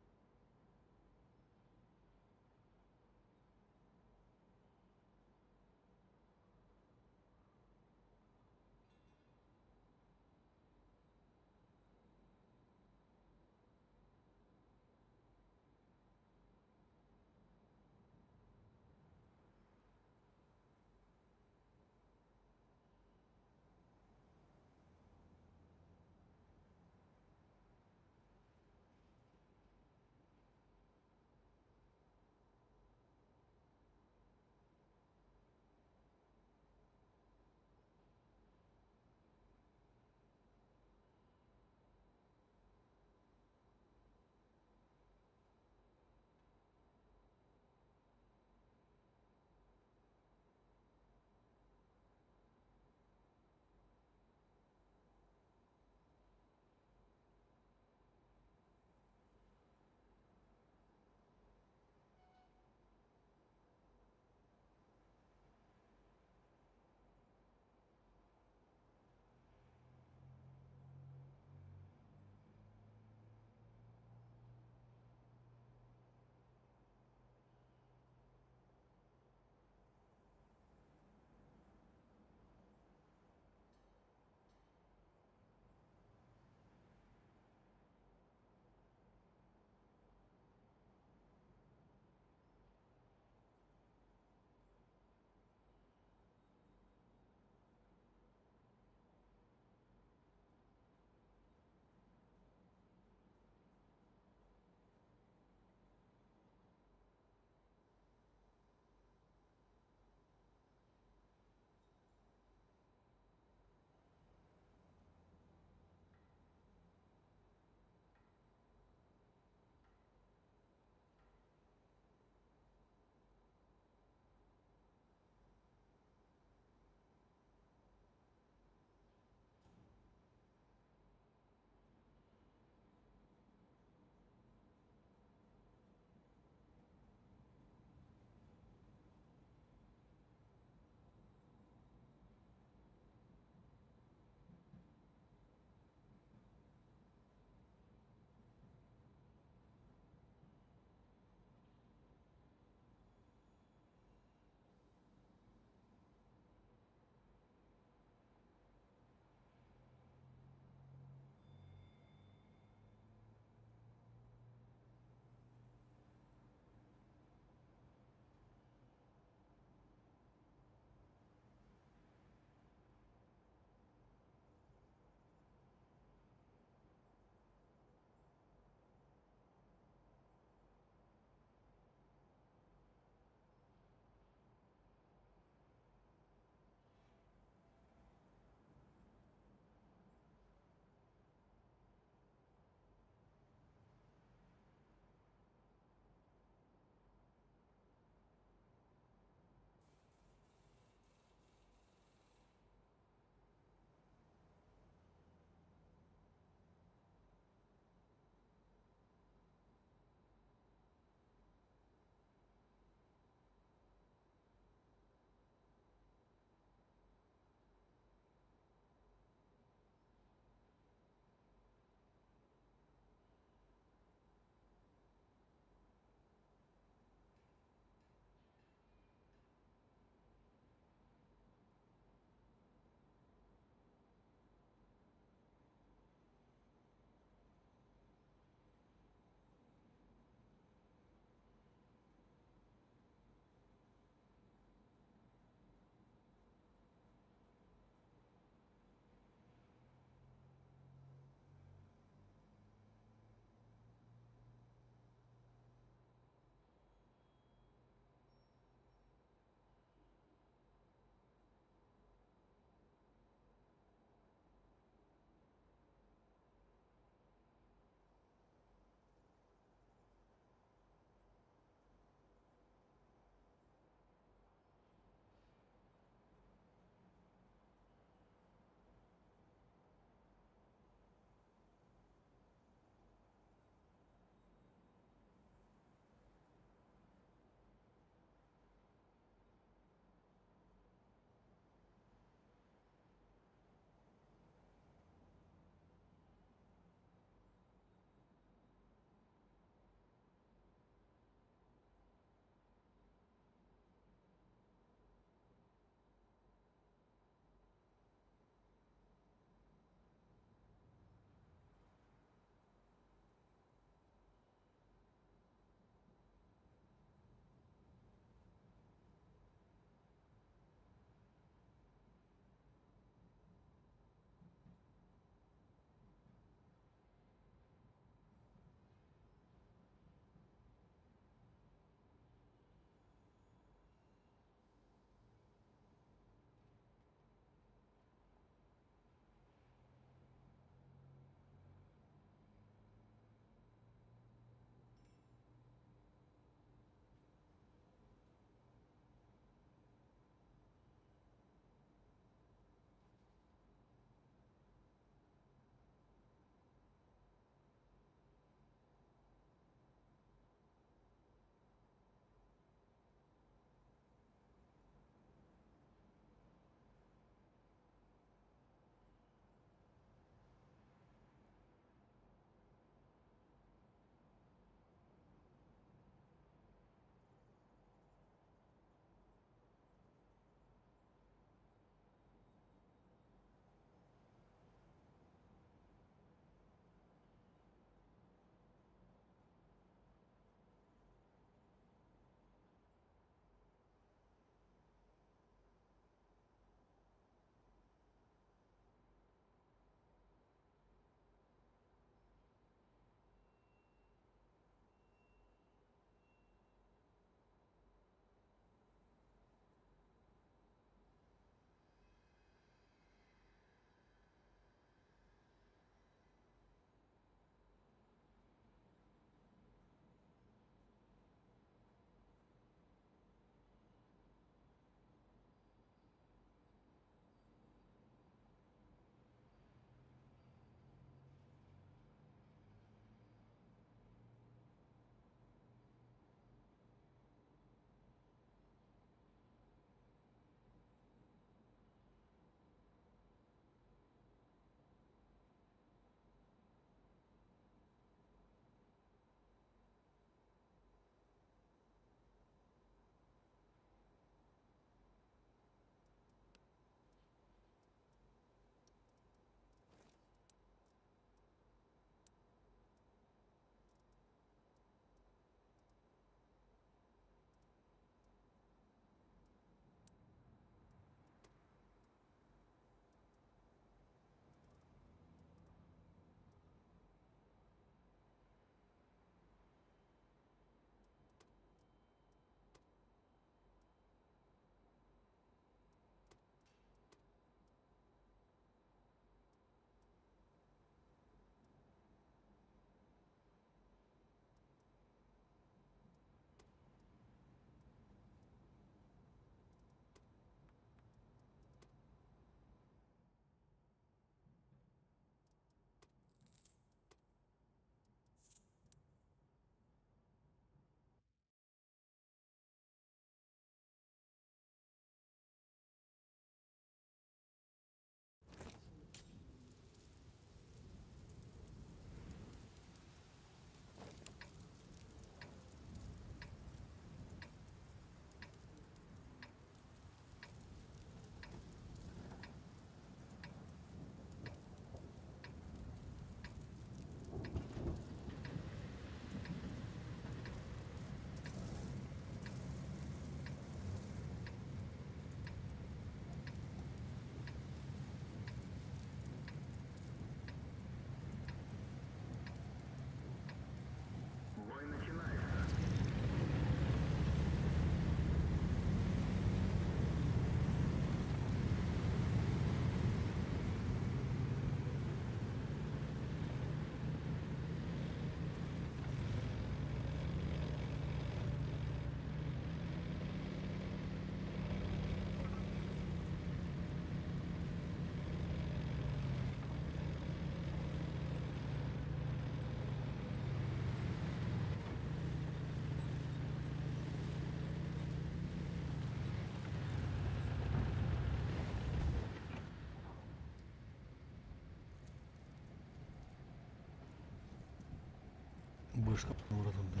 Вышка уратылды.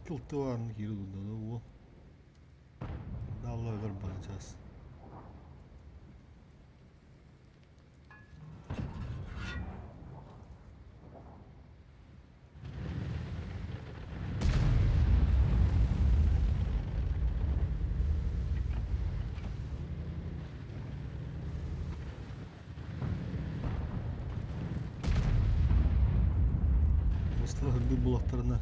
Кылтыбарын киири дурда уол. Далла өлөр бары час. Мустар үрдүк булахтарына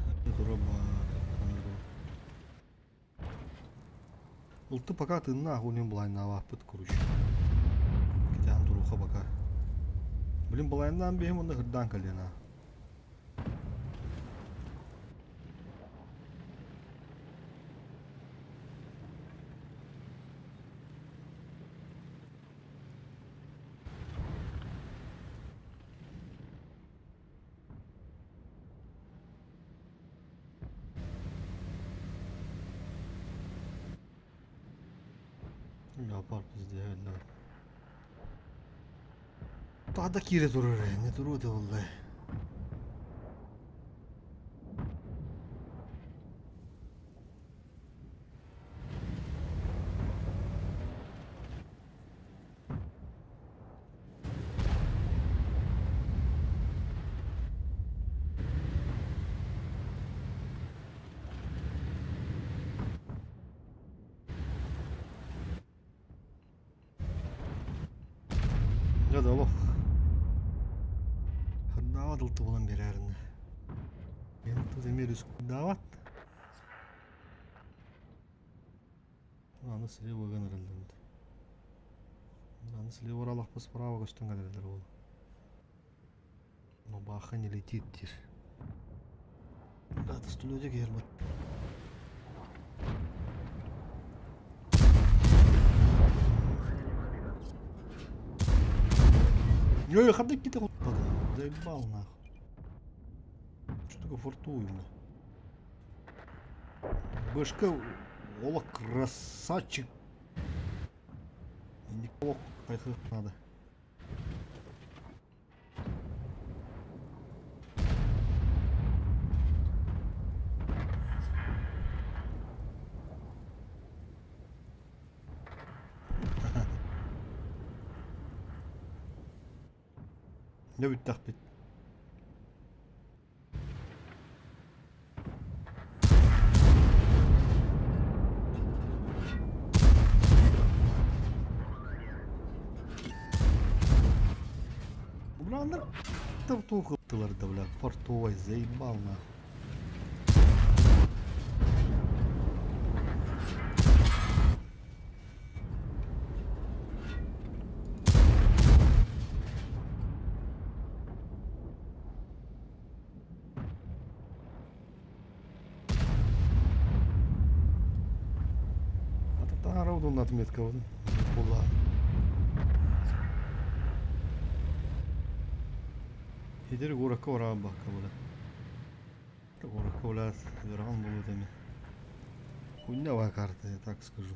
Улту пока тыыннаах унион былайнаабаппыт короче. Кэтээн туруха пока. Блин, былайнаан биһим уонна ырдаан кэлиэн аа. Леопард пиздец, Тада киирэ турар ээ, не туруо этэ буолла. Дьэ да олох Ханнааҕа дылты булан биэрээринэ. Мен тут эмиэ рискуйдаабат. Аны слева ыган эрэллэммит. Аны слева оралахпыт справа көстөн кэлэллэр буолла. Но баха не летит диир. Да, студия киһирбит. Ой, хардык ките куттады. Заебал нахуй. Что такое фортуна? Башка ола красавчик. Никого надо. Дьэ бүттэхпит. Бля, туох ыттылар да, бля, фартовай, заебал нахуй. Таҥара удунна отметкабын буолла. Хидер городка бараабакка була. Городка була ыарахан буолуо эми. Хуйня карта, я так скажу.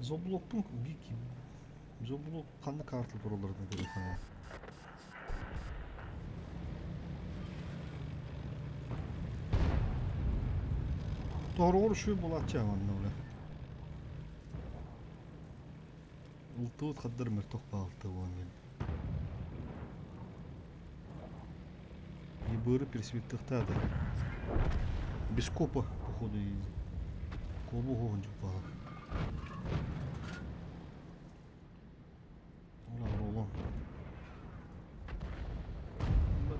Зоблокпун бики Зоблок ханна карта туралларын көрүөххэ. Тоһоҕор үчүгэй буолааччы манна бля. Ултуут хаддар мөлтөх баалта буолан диэн. Ебыры пересветтыхтаата. Без копа, походу, кобу хоһун дьуппаҕа.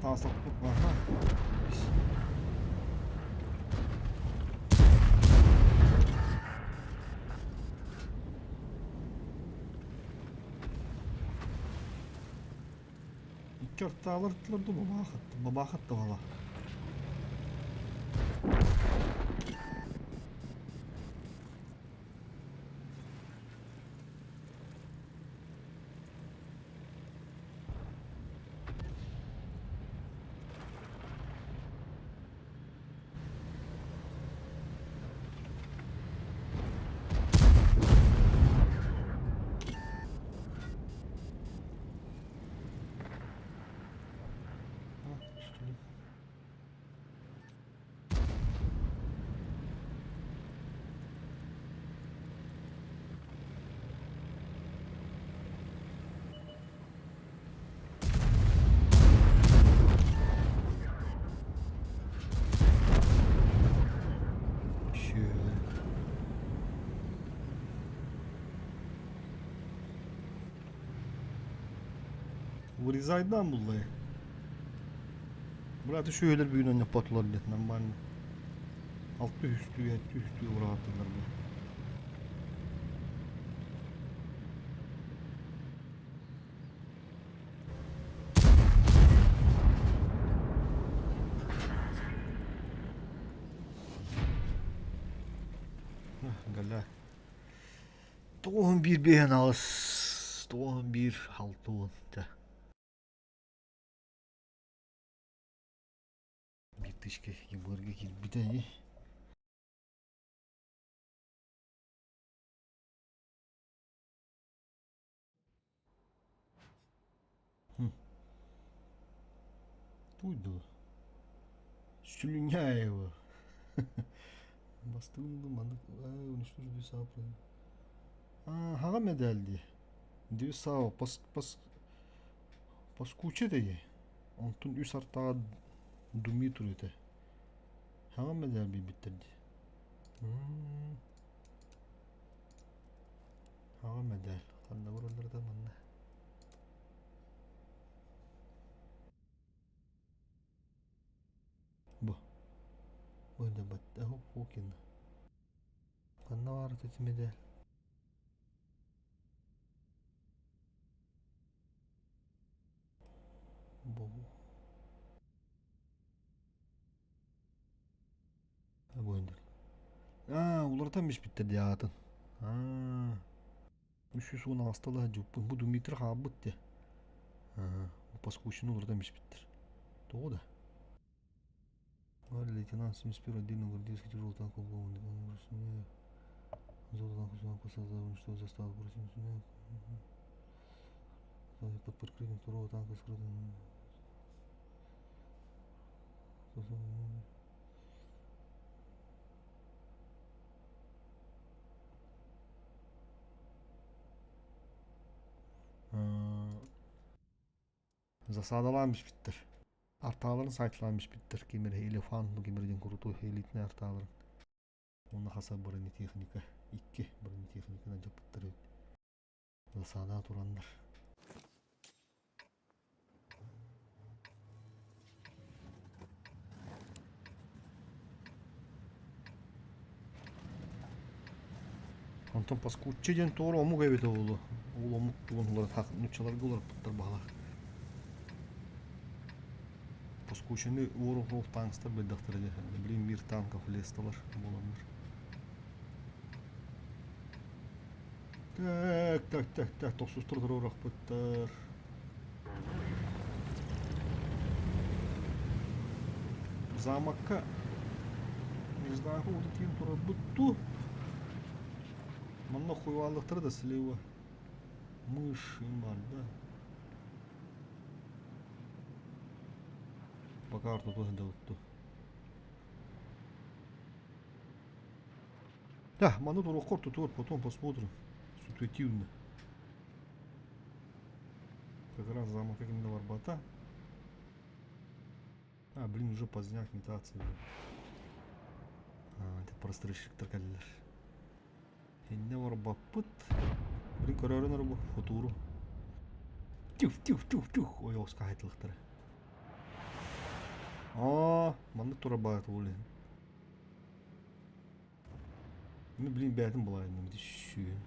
Ура, Таасаппыт аха. Икки ортаалар ду бабаахат, бабаахат да бала. Вырезайдаан булла. Брат үчүгэйлэр бүгүн онньоппотулар диэн нормально. Алты үстүү, эттүү үстүү урааттылар бу. Галя. 91 биэһин аҕыс, 91 алта уон дьэ. Биир тысяча ебырга киирбитэ ини. Туй дуу? Слюняева. Бастыгын ду маннык уничтожить две сапы. Хаҕа медаль дии. Две сао пас пас паскуча дии. Онтун үс артаҕа думии тур этэ. Хаҕа медаль биэрбиттэр дии. Хаҕа медаль. Ханна бараллар да манна. Бу. Бу да баттаһы Хокин. Ханна баар ити медаль? Бу. Бу Аа, уларытан биспиттэр дии аатын. Аа. 310 аҕысталаах дьуппун. Бу Дмитрий хаалбыт дии. Аа, Паскучину уларытан биспиттэр. Тоҕо да? Лейтенант 71 отдельно гвардейский тяжелый танк уничтожил заставу под прикрытием второго танка скрытым. Засадалаан биспиттэр. Артааларын сайталаан биспиттэр. Ким эрэ Элефант бу ким эрэ диэн крутой элитнэй артааларын. Уонна хаса бронетехника. Икки бронетехниканы дьаппыттар эбит. Засада тураннар. Онтон Паскучча диэн туора омук эбитэ буолуо. Ол омук тугун уларытах нууччаларга уларыппыттар баһылар. Паскуччаны уорук таҥастар бэрдэхтэрэ дии. Блин, мир танков лесталар буоланнар. Так, так, так, так, тохсустар туруорахпыттар. Замокка не знаю, вот тиийэн турарбыт дуу. Манна хуйвааллахтара да слева. Мышь им бар да. Пока ортоту сылдьабыт Да, маны туруохха ортотугар потом посмотрим. Ситуативно. Как раз замок именно барбата. А, блин, уже поздняк имитация. А, это прострельщиктар кэллилэр. Иннэ барбаппыт. Блин, көрөөрүн бу футуру. Тюх, тюх, тюх, тюх. Ой, оска хайтылыктара. Аа, маннык тура баат ол Ну, блин, бэйэтин булайын сүүн.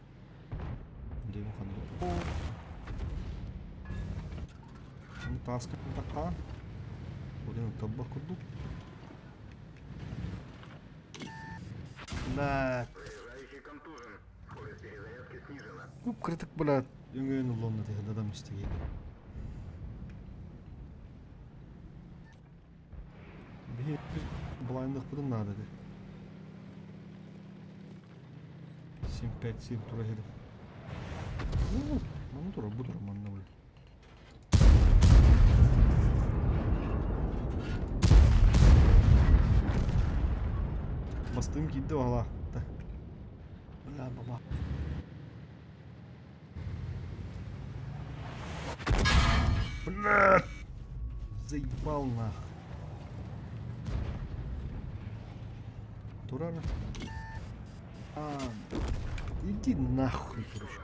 Дем ханна. Тааска тахаан. Один табах курдук. На. Проезжающий контужен. Скорость перезарядки снижена. Күп блядь, өҥөйөн уллонна дадам истиги. Биһи былайындыкпытын наада ди. 7-5-7 тура иһэрим. Манна турар, бу турар манна блин. Бастыым киирдэ баҕалаахта. Бля, баба. Бля! Заебал нах. Турар. А, иди нахуй, короче.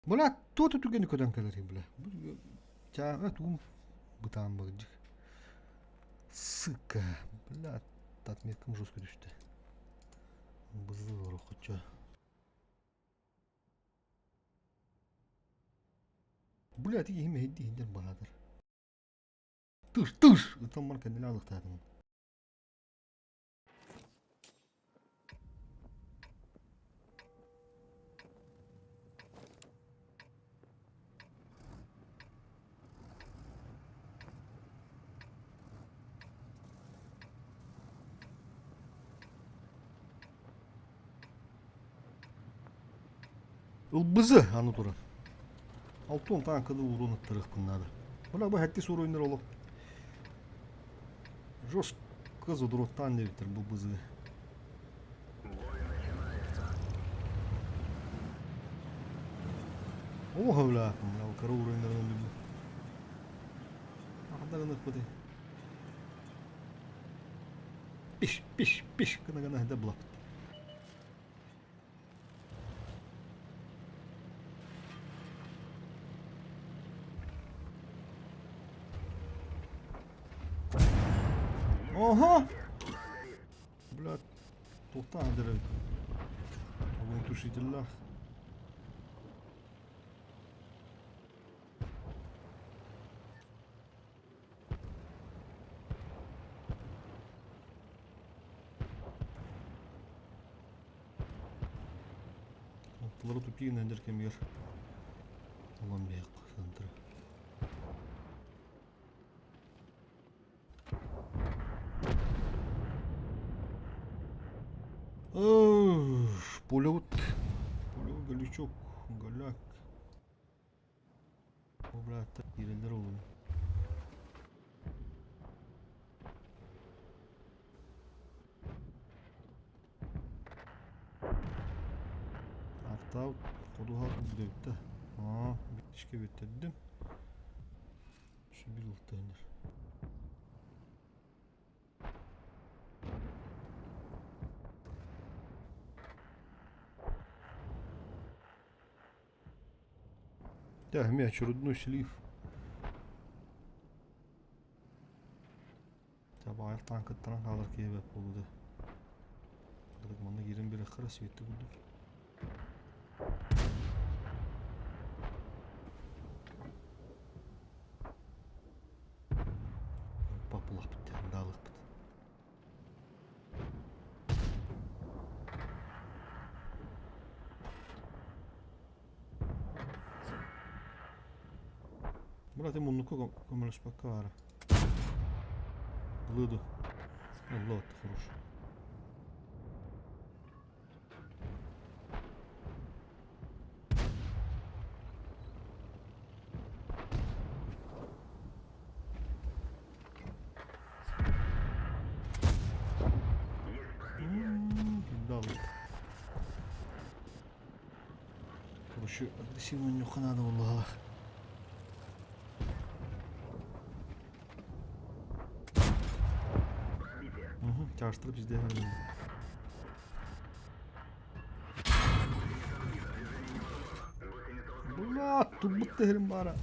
Бля, туох түгэни көтөн кэлэр бля. Чааҕа тугум бытаан быгдьык. Сука, бля, отметкам жестко түстэ. Бызыл хочо. Бля, ти киһи мэһэйдии иһиннэр баһаатар. Тыш, тыш! Ытан бар кэннилэ алыктаатым. Ылбызы аны туран. Алтон танканы уурун ыттарыахпын наада. Бына бу хэттис уруйнар олох. Жестко задуроттаан диэбиттэр бу бызыгы. О, бля, мына кара уруйнарын өлдүрдүм. Ахда гыныхпыты. Пиш, пиш, пиш гына гына хәдә булапыт. Ага! Блядь, туохтаах эдэр эбит. Огнетушителлээх. Алтылары тупигин эдэр кэмигэр ылан биһиэххэ сантра. Полет. Полет галючок. Голяк. Бу бырааттар киирэллэр олуһун. Артаабыт ходуһа турбут Аа, биттишке бүттэрдим. Şu bir ылтыыныр. Да, мяч очередной слив. Табаайах таанкыттан хаалар киһи бэрт буолуо да. Манна киирэн биэрэххэ светти курдук. Папылахпыт даалыкпыт. Брат, муннукка көмөлөспөккө баара. Ылыды. Алла отты хорош. Короче, агрессивно нюха надо было. Угу, чаштырып бізде. Бля, тубут тэһэрим баара.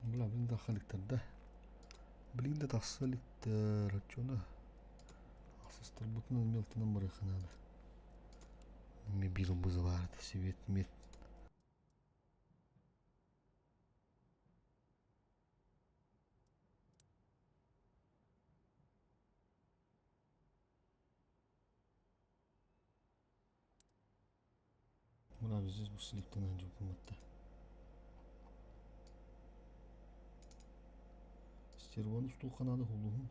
Бля, блин да халиктар да. Блин да тахса иликтэр. Оччону асыстарбытын мелтынан барыахха наада. Мебил вызывает свет мед. Мына здесь бу слиптен жупуматта. Стерваны устулханады хулуһун.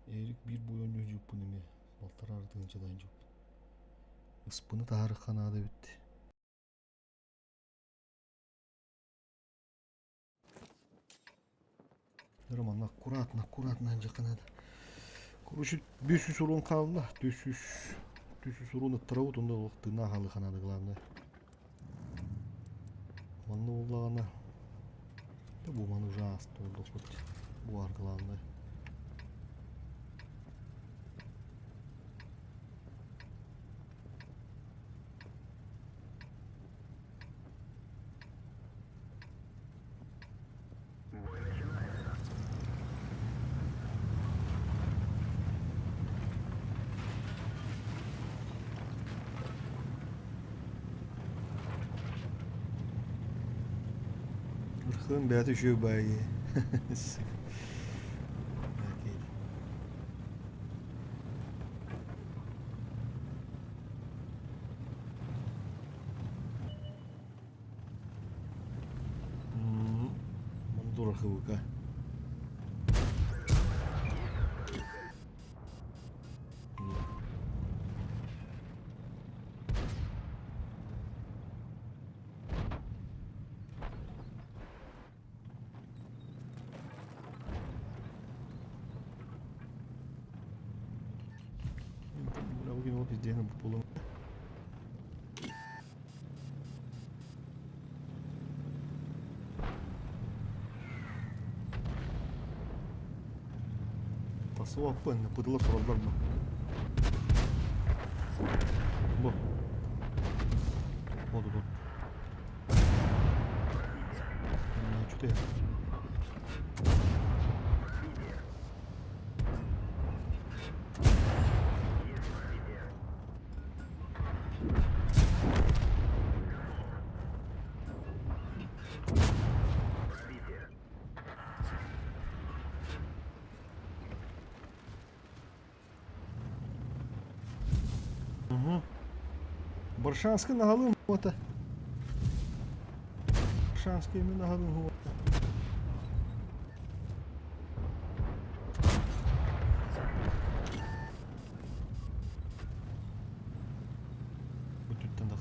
Эрик биир буйон жуппун эме балтараа тыһыынчадан жуппун. Ыспыны таһаарыахха наада эбит. Роман аккуратно, аккуратно дьэ надо. Короче, 500 урон хаалла. 400 400 урон ыттарабыт, онно олох тыыннаах хаалыха надо главное. Манна буоллаҕына да бу маны ужасно буолбут. Буар главное. Бой начинается. Ырхын бэйэтэ үчүгэй баайы. Мандурахывыка. Бу везде буолан. Тасуаппын, пытылар тураллар бу. Бу. Вот тут. Что ты? Угу. Баршанскай наһалын уота. Баршанскай именно наһалын уота. Бүтүттэн да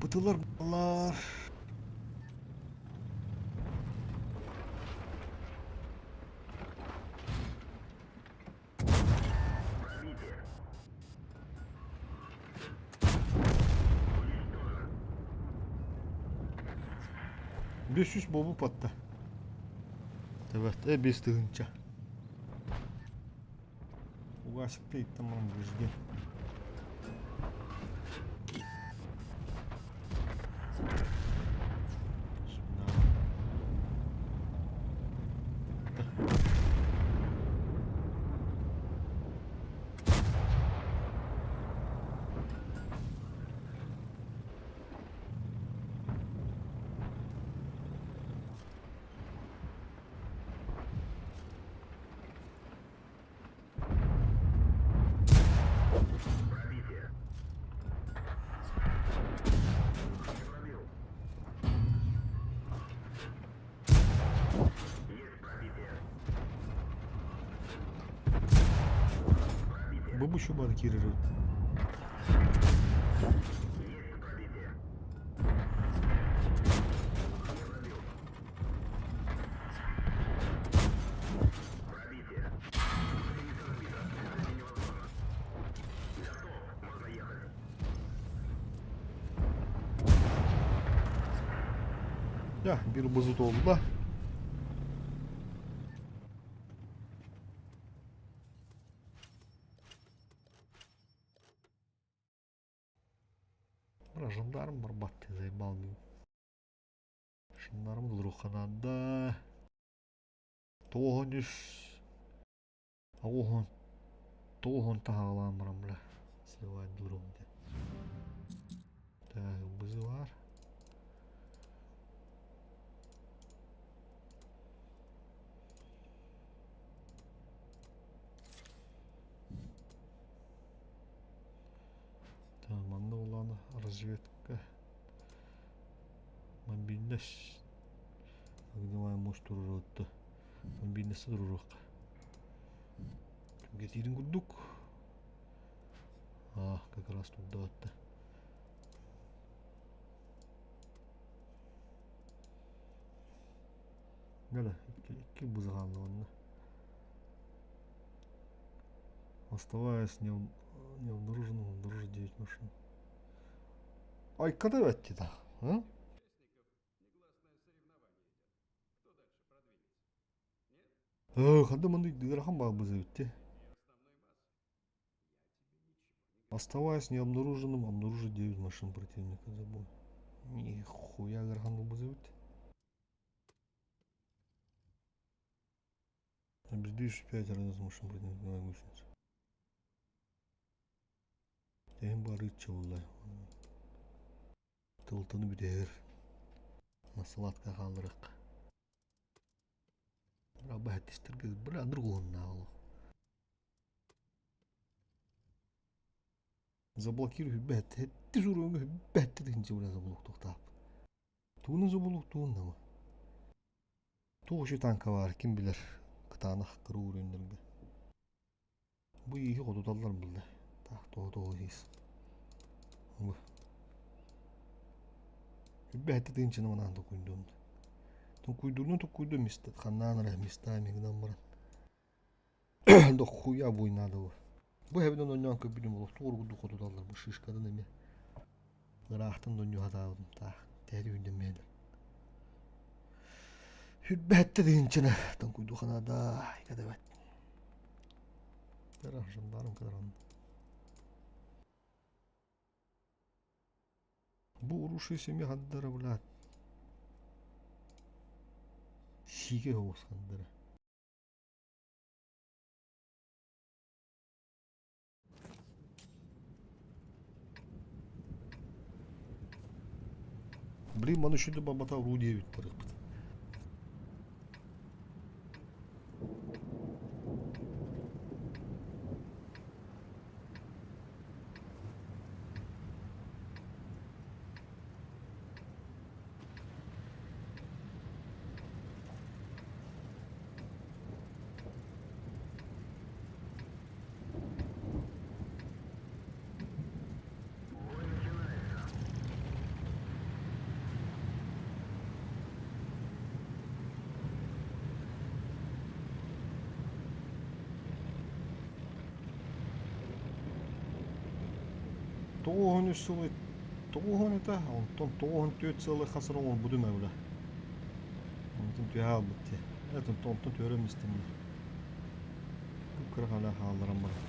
Бытылар балар. 500 бобу патта. Evet, 5 тыһыынча. Угасикта иттен баран везде. Пробитие. Не пробил. Есть пробитие. Пробитие. Бабу еще бар киирэр. Есть пробитие. Не пробил. Пробитие. Гусеница сбита. Движение невозможно. Готов. Можно ехать. Да, bir buzut oldu da. Бра, жандарм барбат ты заебал меня. Жандарм Луруханада. Тоғын үс. Оҕон тоҕуһун таһаҕалаан баран бля сливать дурум диэн. Так, бызылар. Так, манна улаана разведка. Мобильность. Огневая мощь туруруотта. Мобильность туруруохха. Түгэтиирин курдук. А, как раз тут даатта. Нэлэ, икки буза хаалла уонна. Оставаясь необнаруженным, обнаружить 9 машин. Айка да бэтти да. А? Ханды мындай ыарахан баар буза битти. Оставаясь необнаруженным, обнаружить 9 машин противника забыл. Нихуя ыарахан буза бит. Обездвижить 5 раз машин противника на гусенице. Тэһин барыычча буолла. Тылтаны бүтэһэр. Насылатка хаалларыахха. Баһаттистарга бра аныр олох. Заблокируй хүббэт. Хэтти суруйга хүббэт тыһынчы бра заблоктуохтаах. Тугунан заблоктуун дама. Туох үчүгэй танка баар ким билэр кытаанах кыра уруйуннарга. Бу ииһи хотуталлар булла. Таах тоҕо-тоҕо иһиис. Бу. Үрбэһэтти тыынчыны манаан токуйдуом. Токуйдурну токуйду миста ханнаан эрэ местами гынан баран. Дохуя буй надо бу. Бу эбинэн онньоон көрбүтүм олохтук оргуду хотуталлар бу шишкадан эмиэ. Ыраахтан донньу хатаабытым таах. Тэри үрдэммэдэр. Үрбэһэтти тыынчыны токуйду ханада айкадабат. Жандарм кыдаран. Бу уруши семья хандара, блядь. Сиге оғыз хандара. Блин, маны үшінді бабата ру диэбит барыппыт. Бой начинается. Тоҕуһун үс сылы тоҕуһун этэ, онтон тоҕуһун түөрт сылы хасыр оҥорбутум эбилэ. Онтон түһэ хаалбыт дии. Онтон түөрөм истим. Кыра халя хаалларан баран.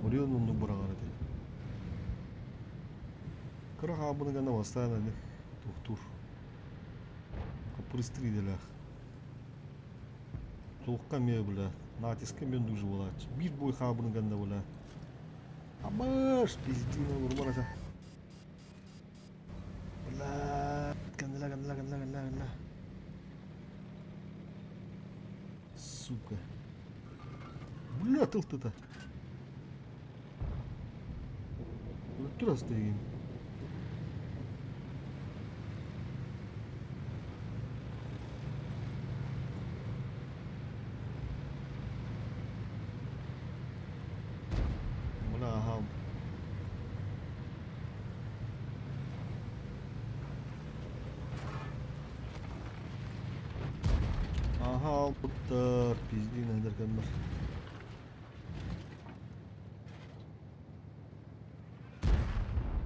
Орел оннук быраҕар этэ. Кыра хаалбыны гына бастаан аны туохтуур. Хаппырыстыр идэлээх. Туохха эмиэ бля, натиска эмиэ оннук же буолааччы. Биир бой хаалбыны гына бля. Амаш, пиздина, урман этэ. Бля, гандала, гандала, гандала, гандала, гандала. Сука. Бля, тыл-тыта. Өлтүр астыгын. Бля, ага. Аха албыттар, пиздин эдэркэннэр.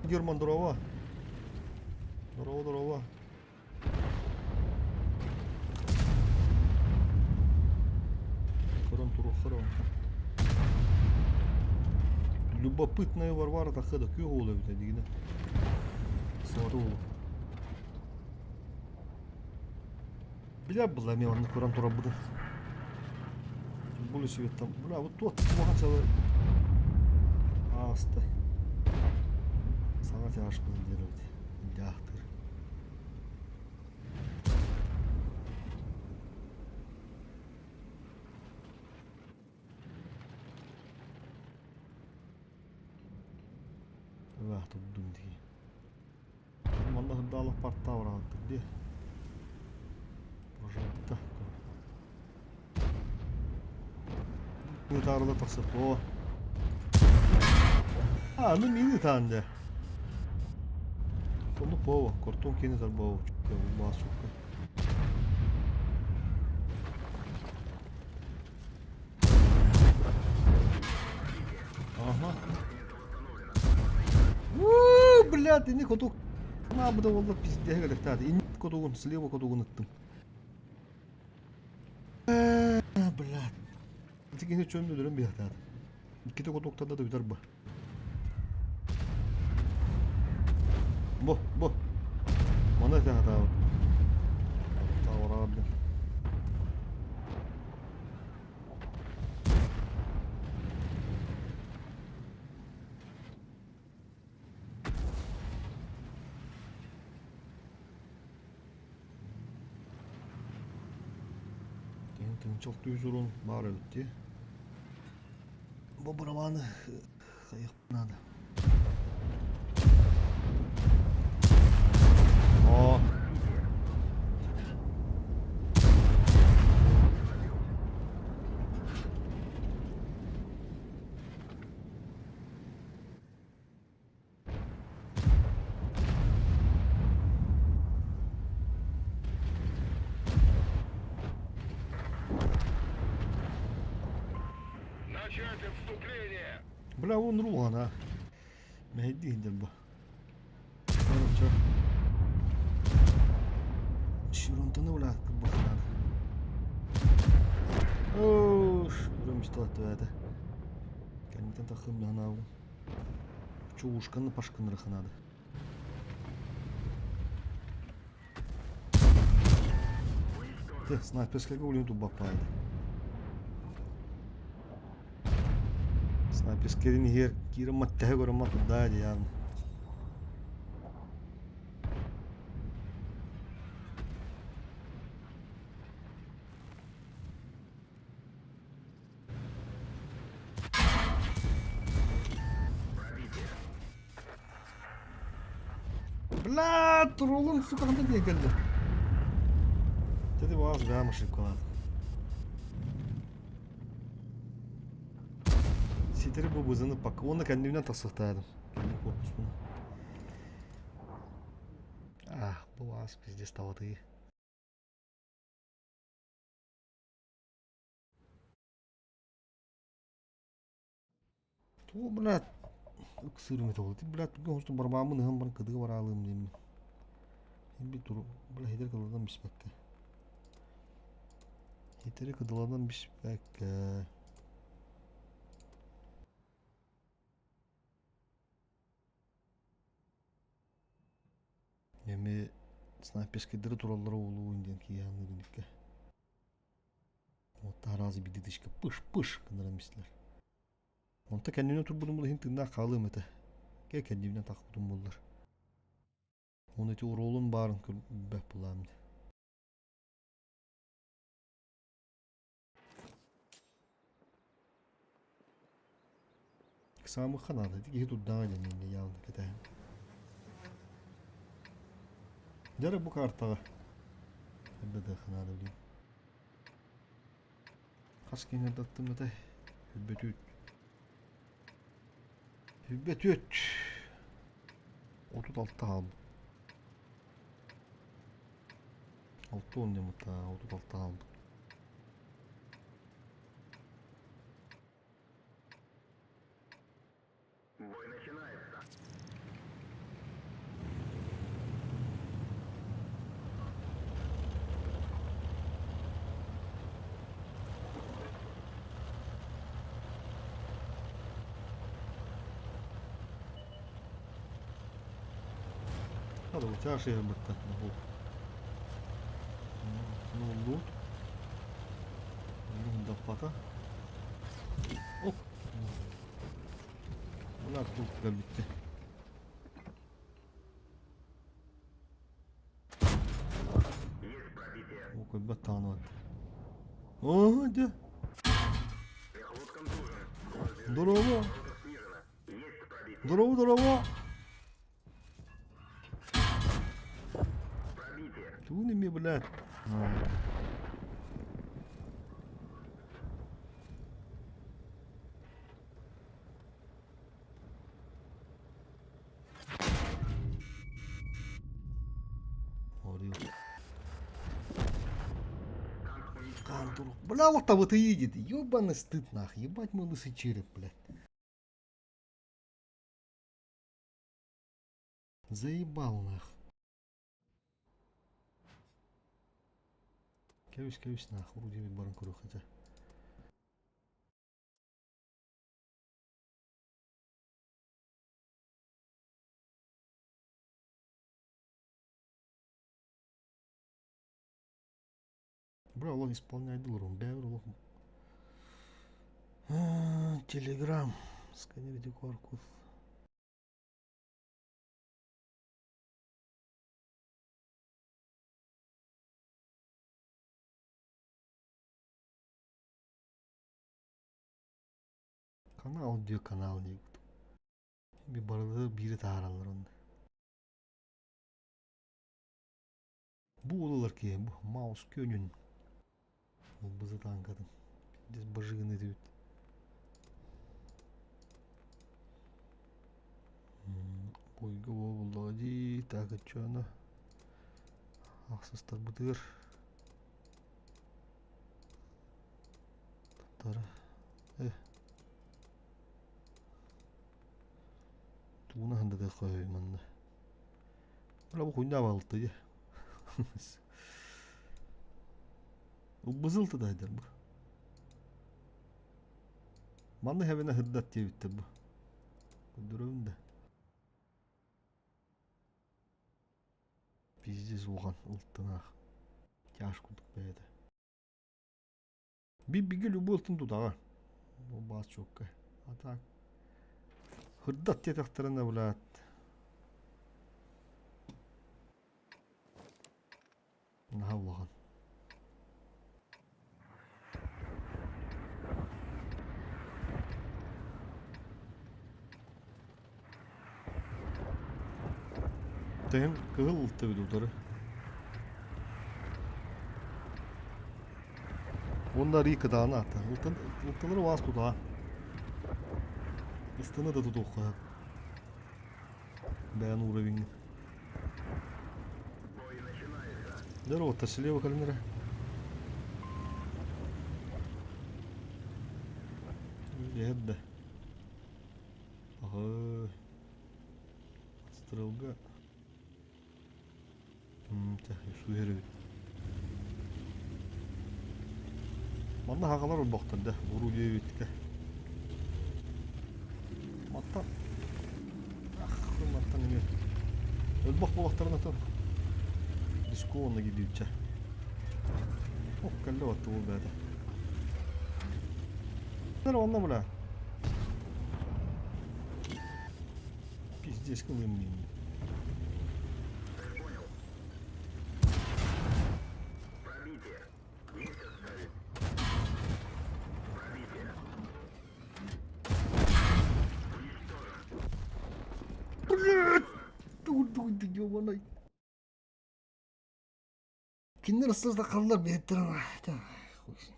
Герман, здорово. Здорово, здорово. Көрөн туруохтара Любопытная Варвара тахса да күөх уол эбитэ дигинэ. Сору уол. Билэр была мен онно көрөн турарбытын. Тем более светтан. Бля, вот тот улахан салы ааста. Саҥа тяжпын диэн эбит. Дьаахтыр. Ыраах турдум дии. Манна сырдаалах портал ырааттыр дии. Прожекта. Ытаарыла тахсып о. А, ну мин ытаан дэ. Оннук буолуо, картон киэнэ тарбаабыт баасукка. Ага. Уу, блядь, ини кутук. Наабыта буолла пиздеһэ кэлэхтааты. Ини кутугун, слева кутугун ыттым. Блядь. Ити киһи чөм өлөрөн биһатаат. Иккитэ кутуктарда да бүтэр ба. Бу, бу. Маны этэ сатаабыт. Таурабын. Киһин тыынчал түү сурун баар эбит дии. Бу барабаны хайыах надо. О! Начать отступление! Бля, он ругана. Мэһэйдии бу. Короче. Шурунтаны бля бахнады. Ош, рымсталатты Кэнниттэн таххым наһанаабын. Чугушканы пашкынырахынаады. Ты, снайперскайга улин тубаппаайды. Снайперскайын иһэр киирэн маттаһа көрөн матырдаа диэн. Бля, троллун, сука, ханна тиийэн кэллэ? Дьэ, баҕас бэйэм ошибкалаатым. Ситэри бу бызыны пак. Уонна кэннибинэн тахсыахтаатым. Кэнни корпуспун. Ах, бу баҕас пиздец табатыы. Тугу, блядь, ыксыырым этэ ол. Блядь, тугу оҥостон барбааммын ыһан баран кыдыга бараалыым диэммин. Бит туру, бля, хитер кыдыланан биспэккэ. Хитери кыдыланан биспэккэ. Эми снайперскайдары тураллара уолуун диэн киһи икке. Уоттаах араас бидитишка пыш-пыш гыннаран истилэр. Онто кэннибинэн турбутум була иһин тыыннаах хаалыам этэ. Кэ кэннибинэн тахпытым буоллар. Уонна ити уруолун баарын көрбөт булаам дии. Саамыхха наада, ити киһи турдаҕа диэн мииннэ явно кэтэһэн. Дьэ бу картаҕа эрдэ наада билигин. Хас киһини ардаттым этэй? Хүрбэтүүт. Хүрбэтүүт. 36 хаалбыт. 60 диэн 36 хаалбыт. Бой начинается. Hadi bu çarşıya бытта. Ну, лут. Ну, да Оп. Мына куртка бүттэ. Есть пробитие. О, көрбөт даҕаны барда. Оо, дьэ. Мехвод контужен. Здорово. Рота снижена. Есть пробитие. Здорово, здорово. Пробитие. Тугун эмиэ, блядь. Антур. Бля, вот там вот и едет. Ёбаный стыд нах. Ебать мой лысый череп, блядь. Заебал нах. Кэбис кэбис нах. Вроде баран көрүөх этэ. Бра, олох исполняйдылар бэйбэр олох Телеграм. Сканируйте QR-код. Канал диye канал диye. Bir барылы бири таараллар онно. Бу улалар ки бу маус көнүн. Ол бызы танкатын. Здесь бажыгыны дебит. Бойга буоллаҕа дии, так оччоно ахсыстарбытыгар тара э тууна хандатыахха манна бу хуйня балты дьэ Ылбызыл тыдайдар бу. Манна хэбэнэ хырдат диэбиттэр бу. Көрдөрөбүн да. Пиздец улахан ылтынаах. Тяж курдук бэйэтэ. Бигэ любой ылтын тутаҕа. Бу баас чуоккай. А так хырдат диэтэхтэринэ блядь. Наһаа улахан. Тэһин кыһыл ылта утары. Уонна арыы кытаана ата. Ылтылары уаас тутаа. Ыстана да тутуохха. Бэйэн уровень. Здорово, слева калинера. Эдда. Ага. Стрелга. Суһэр Манна хагалар олбохтор да, уруу диэбиткэ. Маттан. Ах, маттан эмиэ. Өлбөх буолахтарына то. Дисконно кидүүччэ. Ох, кэллэ батты ол бэйэтэ. Онно бля. Пиздец кылым мин. Пробитие. Есть отставить. Пробитие. Блядь! Туй-туй, ёбаный. Кинилэр ыстас халлар биһиттэрин хуй с ним.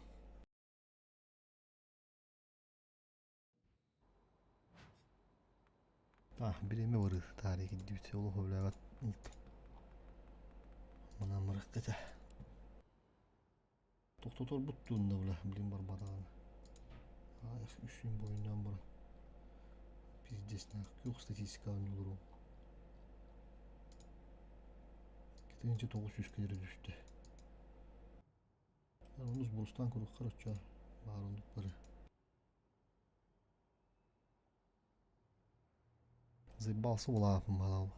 А, бириэмэ барыы таарыйа кирдибит олох өбүлээбэт манан барыахха этэ. Тохтоторбут туунна бля, блин барбатаҕына. Аах, үс күн буойуннаан баран. Пиздец наах, күөх статистикаҕа олоруом. 2900 кэлэрэ түстэ. Онус бурустаан куруккар оччо баар оннук бары. Заебался улаапын балал.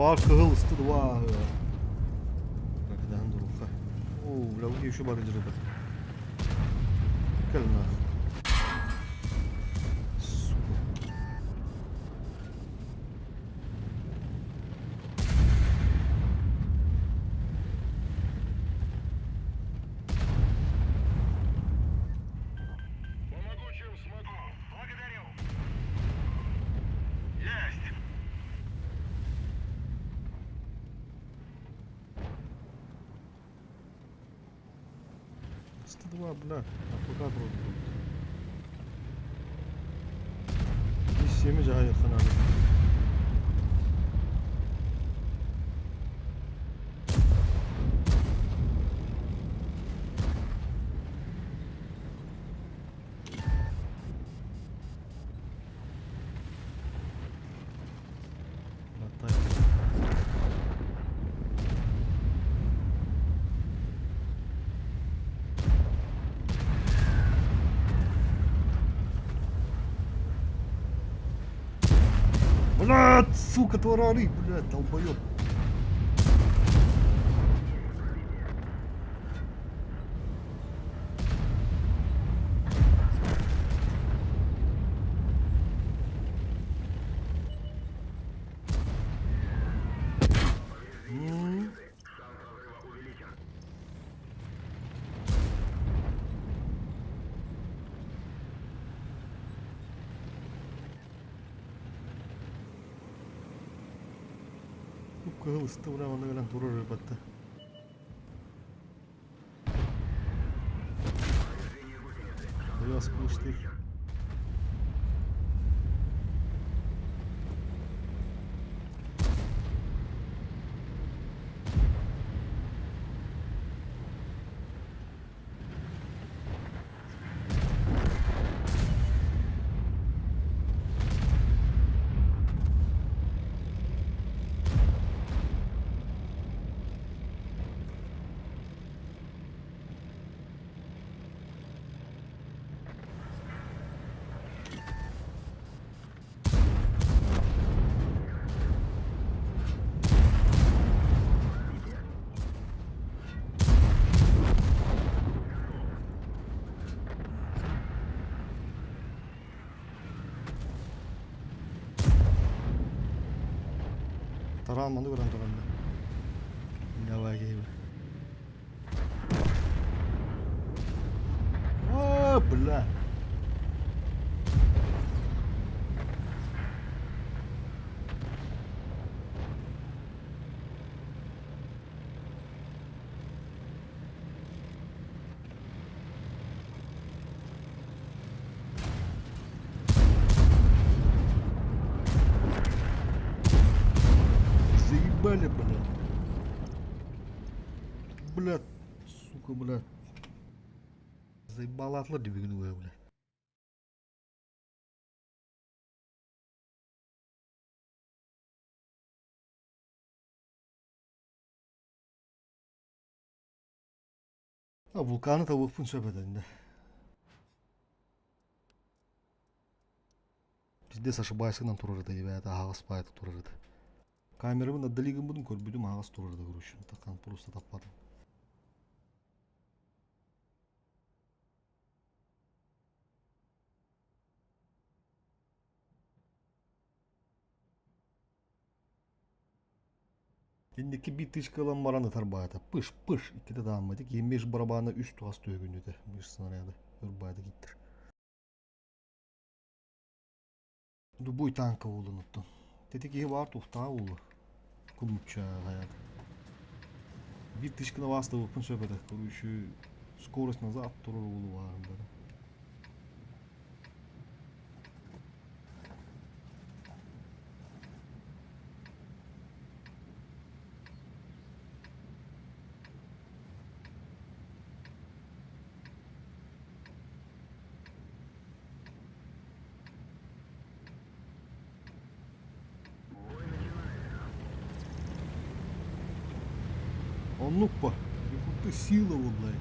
Бар кыһыл ыстыдва. Кыдаһын дуруха. О, бля, у еще бары дырыбы. Кэл нахуй. Сука. Помогу, чем смогу. Благодарю. Есть. 102, бля, АФК вроде будет. 7 жаһайыахха наада. Блядь, сука, тварары, блядь, долбоёб. М. Кыһыл ыстыбына манна кэлэн турар ырбатта. Хуяс пустый. Тараан маны көрөн туран Давай киһи. О, бля. Заебали, блядь. Блядь, сука, блядь. Заебалатлар дип бүгүн үө, блядь. А вулканы табыппын сөп этэ Пиздец ошибайсынан турар этэ ребята аһаҕас баайта турар этэ. Камерабын отдали гыммытын көрбүтүм аһаҕас турар этэ короче. Такан просто таппатым. Инники биир тычка ылан баран ытар баайта. Пыш-пыш иккитэ даамматик иэммеш барабаана үс туһас түһүгүнүтэ. Биир снаряды өр баайта киттер. Любой танка уолун оттон. Тети киһи баар туохтааҕа буолуо. Кулучча хайаата. Биир тычканы ваастабыппын сөп этэ. Короче, скорость назад турар уолу баарым бары. Оннук ба. Якутты сила буоллай.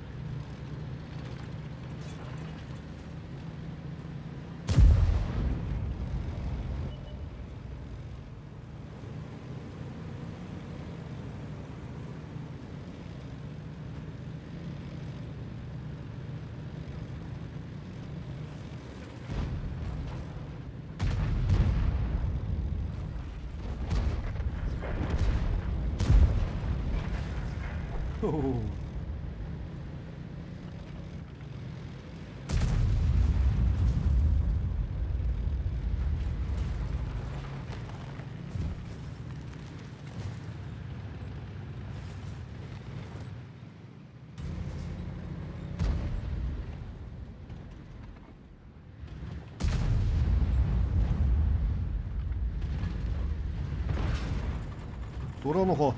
Туран оҕо.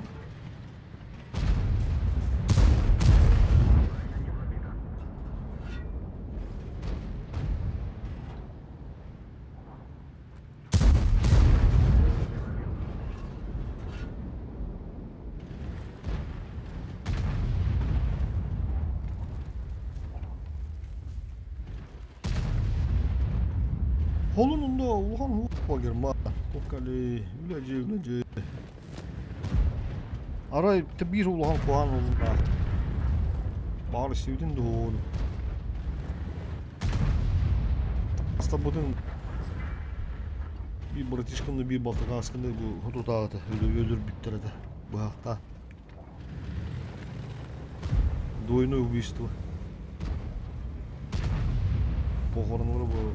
Холунунда улахан Герман Куккали үлэдьи үлэдьи Арай биир улахан куһаҕан олуннаах баар истибитин дуһуон Астабытын биир братишканы биир балтакаасканы бу хотутааҕыта өлөрбүттэр этэ быһахтаан Двойное убийство. Похороннары бу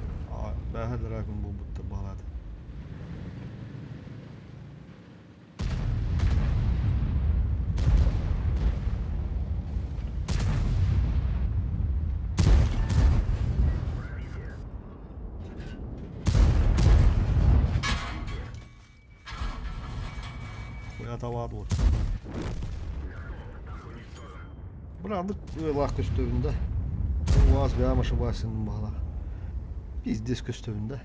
бээһэ күн буолбуттар баҕалаата. Хуя буолар. Быраандык ыалаах көстөбүн да. УАЗ бэйэм ошибайсың баҕалаах. Пиздец көстөбүн да.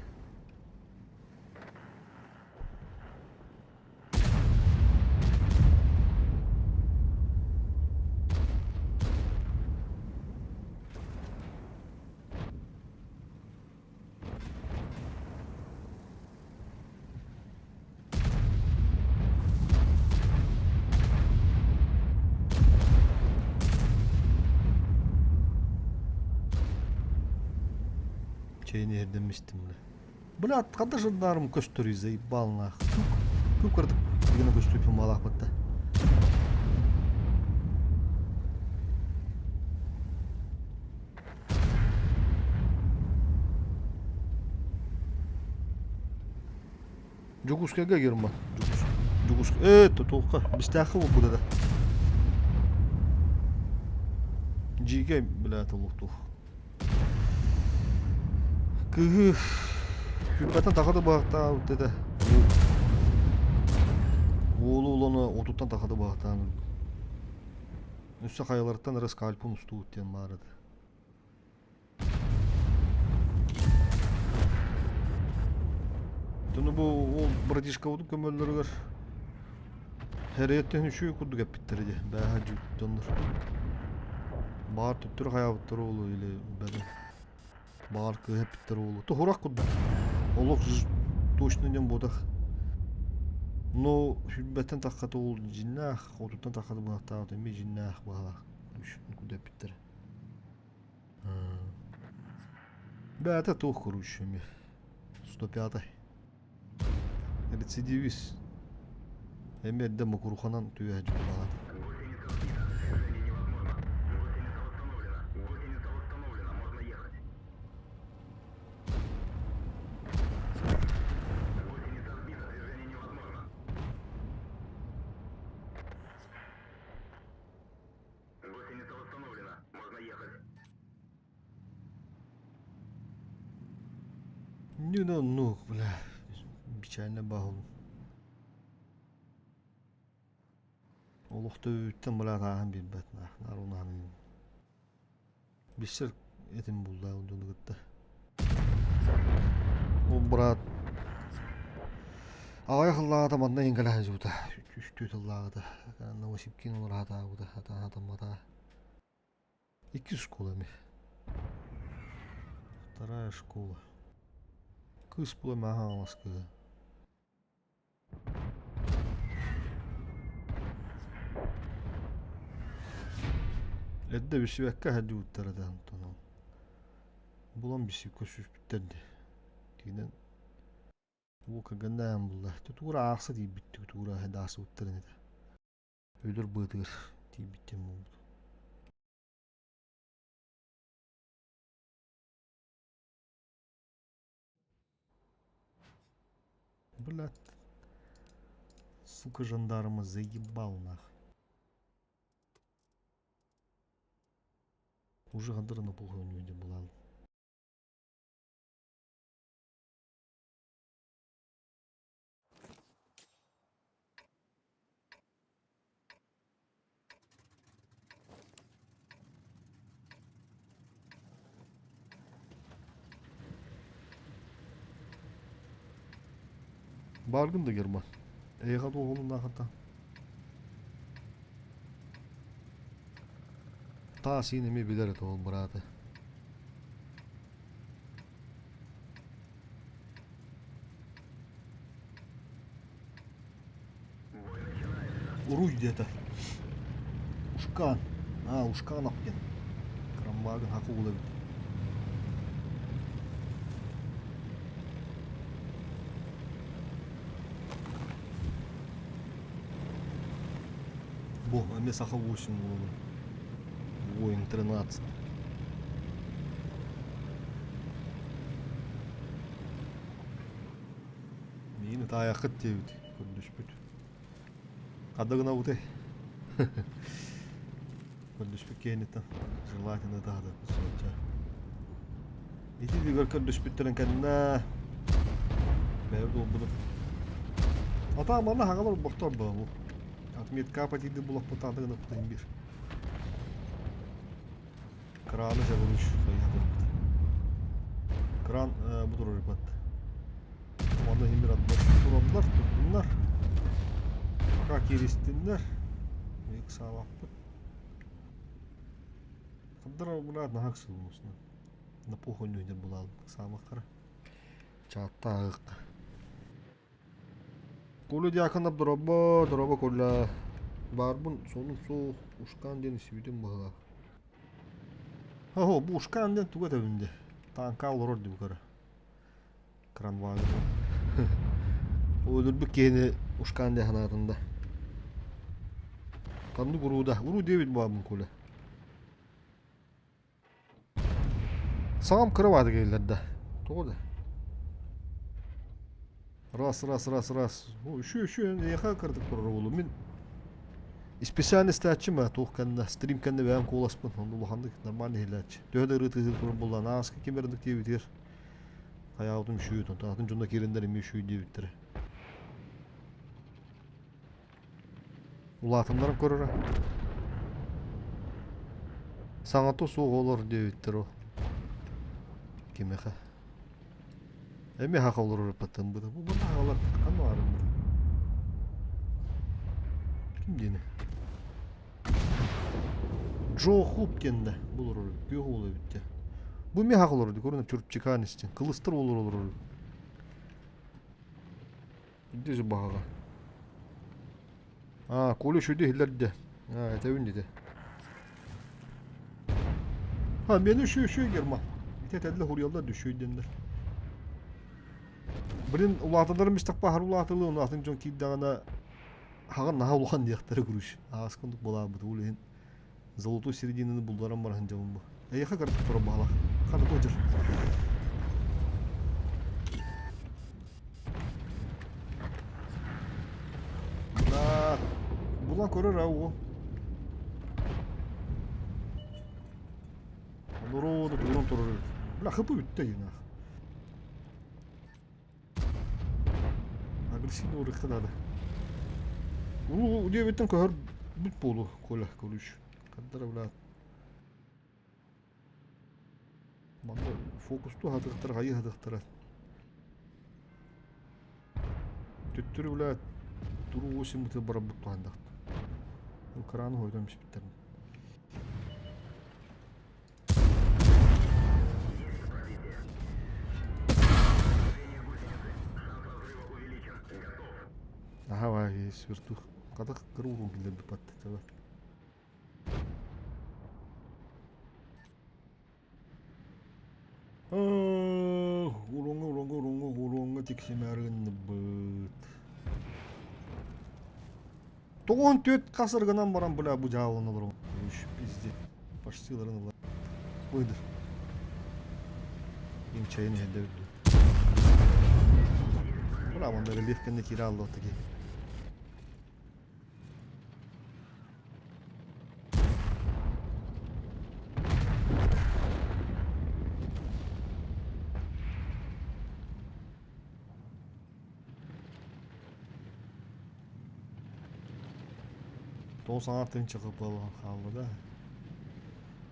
Чэйин иһэрдэммистим бля. Бля, ханна жандарм көстөрүй заебал нах. Күп кырдык гына көстүүпүн баалаахпытта. Дьокуускайга Герман. Дьокуускай. Ээ, тутулка. Бистээххэ буолбута да. Дьиикэй, бля, толуктух. Кыыһы күппэтин таха да баахтаабыт этэ. Уолу уланы отуттан таха да баахтаан. Өссө хайаларыттан эрэ скальпун устубут диэн баар этэ. Ону бу ол братишкабытын көмөллөрүгэр Хэриэттэн үчүгэй курдук эппиттэрэ дии, бээһэ дьоннор. Баар төттөрү хайаабыттар уолу или бэдэ. Баар кыыһа эппиттэр уолу. Туһурах курдук. Олох точно диэн буотах. Но сүрбэттэн таххата уол дьиннээх, отуттан таххата быһахтаабыт эмиэ дьиннээх быһалаах. Курдук эппиттэрэ. Бэйэтэ туох короче эмиэ. 105 Рецидивист. Эми эрдэ мокруханан түбэһэ дьуллаҕат. Ну, ну, ну, бля, печально баһыл. Олох төбүттэн бля тааһан биэрбэт наар унаһын Биссер этим булла дьону кытта. Ол брат аҕыйах ыллаҕата манна иһин кэлэ сылдьыбыта. Үстүү тыллааҕыта. Новосибкин олорхатаабыта, хатаммата. Иккис школа эми. Вторая школа. Кыыс була мааһа аҥалас кыыһа. Эрдэ билсибэккэ сылдьыбыттара да онтон ол булан билсибиккэ сүспүттэр дии. Тигинэн уу кэргэннээн булла. Тутуура аахса тиийбиттик тутуура даасыбыттар инитэ. Өлөр быатыгар. Тиийбиттэн буолбут. Блядь. Сука, жандарма заебал нах. Уже хандыр на похуй не была. Бааргын да Герман. Эйиэхэ туоһулуннаахыта. Таас иин эмиэ билэр этэ ол бырааты. Уруй диэтэ. Ушкаан. Аа, Ушканов диэн. Крамбаагын хакы уол эбит. Бу эмиэ саха 8 буолуо. Воин 13. Миин ытаайаххыт диэбит, көрдөспүт. Хадда гынабытай? Көрдөспүт киэниттэн желательно ытаһатыахпыт суоча. Ити бүгэр көрдөспүттэрин кэннэ бэйэбит уолбутун Атаа манна хагалар бохтор бу. Отметка патиды булаппыт аты гыныппытын бир. Краны жабылыш сайыһатырбыт. Кран бу турар Манна иһин бир атбар тураллар, турдуннар. Пока кииристиннэр. Ыксаабаппыт. Хаддар булаат наһаа ыксылын На похуй нүһдер булаал ыксаабаккара. Чааттааҕыкка. Коля Дьяконов дорообо, дорообо Коля. Баарбын сонун суох, Ушкан диэн истибитим быһыылаах. Оһо, бу Ушкан диэн тугу этэбин дии? Тааҥка олорор дии бу көрө. Кранвагын. Өлөрбүт киһини Ушкан диэн санаатын да. Ханнык урууда? Уруу диэбит буолабын Коля. Саҕам кыра баады кэллэр да. Тоҕо да? Раз, раз, раз, раз. Үшү, үшү, эйиэхэ кырдык турар уолу. Мин специально истээччим ээ, туох кэннэ, стрим кэннэ бэйэм куоласпын, онно улаханнык нормально иһиллээччи. Төһө да ырыа турар буоллаҕына, ааска ким эрэ диэбитигэр хайаабытым үшүү, онтон атын дьонно киирэннэр эмиэ үшүү диэбиттэрэ. Улаатыннаран көрөрө. Саҥата суох олор диэбиттэр ол. Кимиэхэ? Эмиэ хаха олорор ыппаттан быта. Бу манна хаалар ханна баарым быта. Ким диэни? Джо Хуп диэн да бу олорор күөх уол эбит дьэ. Бу эмиэ хаха олорор көрүнэ чурчикаан истин. Кылыстар олор олорор. Иди баһаҕа. Аа, Коля үчүгэй иһиллэр дэ. Аа, этэбин дии. А, мени үчүгэй үчүгэй Герман. Ити этэллэ хуруйаллар да үчүгэй диэннэр. Блин, улааталларым истэхпэ аһар улаатылыы, оны атын дьон киирдэҕинэ хаҕын наһаа улахан диэхтэрэ күрүш. Аас курдук балаабыт ол иһин золотую серединаны булларан баран дьабын бу. Эйиэхэ кырдык турар баһалах. Хана туочыр. Да, булан көрөр аа уу. Народу туран турар. Бля, хп бүттэ диэн Агрессивный урыкка надо. Уу, диэбиттэн көһөр бүт буолу, Коля, короче. Хаддара, бля. Манна фокустуу хатыахтара, хайыы хатыахтара. Төттөрү бля туруу осиммытыгар барарбыт туһандахт. Краны хойдон испиттэр. Аха, есть вертух. Хатах кыры урун киллэрбит батта Уруҥҥа, уруҥҥа, уруҥҥа, уруҥҥа тиксимээр гынныбыт. Тоҕуон түөрт хас ыргынан баран бля бу дьаабылан олоробун. Үш пиздец. Почтиларын ыла. Выйдыр. Им чайын иһэрдэ үрдү. Бра онда рельеф кэннэ киирэ алла таки. Тоҕус аҥаар тыһыынча кыппалаан хаалла да.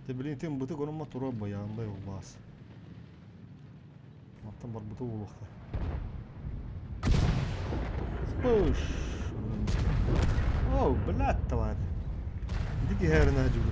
Те билин тим бытык онумма турар баяндай улбаас. Мантан барбыта буолуохта. Спыш! О, блядь, тварь. Иди киһээрин ажыбы.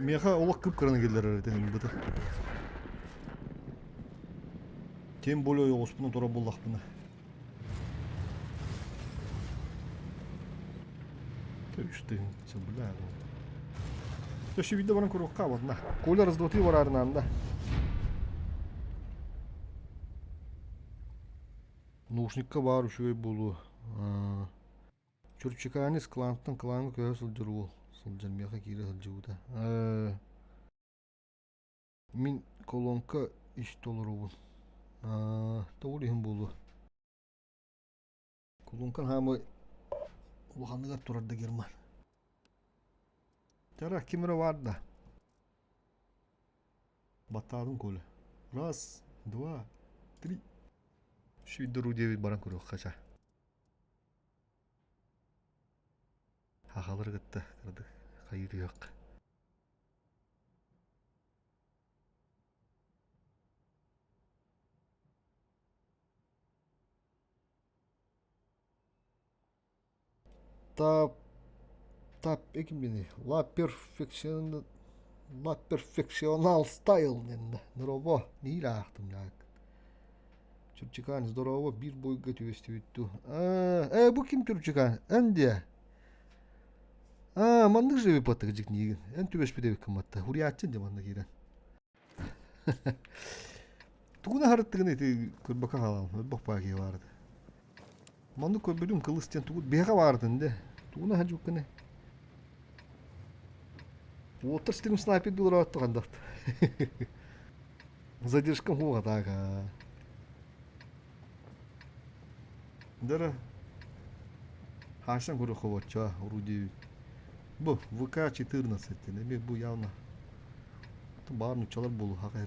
Миэхэ олох кып-кыраны киллэрэр этэ быта. Тем более ойоҕоспунан турар буоллахпына. Үс тыһыынча бля. Өссө биирдэ баран көрүөххэ уонна. Коля раз-два-три бараарынаан да. Наушникка баар үчүгэй буолуо. Чурчиканец клантан клаҥҥа көһө сылдьар уол сылдьар миэхэ киирэ сылдьыбыта. Ээ, мин колонка истэ олоробун. Аа, тоҕо иһин буолуо. Колонкан хаамай улаханныгар турар да Герман. Тара ким эрэ баар да. Баттаатым Коля. Раз, два, три. Сүүрдэр диэбит баран көрүөххэ ча. Хахалары кытта кыратык хайыы түһүөххэ. Тап тап экимини ла перфекцион ла перфекционал стайл диэн дорообо биир аахтым дьаак Чурчикаан здорово биир бойга түбэстибит дуу ээ бу ким Чурчикаан эн диэ аа маннык живи баттык дьикниигин эн түбэспит эбиккин батта хуриаччын дьэ манна киирэн тугун аһарыттыгын ити көрбөккө хаалам өлбөх баа киһи баар этэ маннык көрбүтүм кылыс диэн тугу биһиэхэ баарытын дэ тугун аһа дьукканы уоттар стрим снайпер дуулараатту хандат Задержка хуга так. Дара Хашан көрөхөвөччө уруди. Бу ВК-14 эми бу явно баар нуччалар болу хака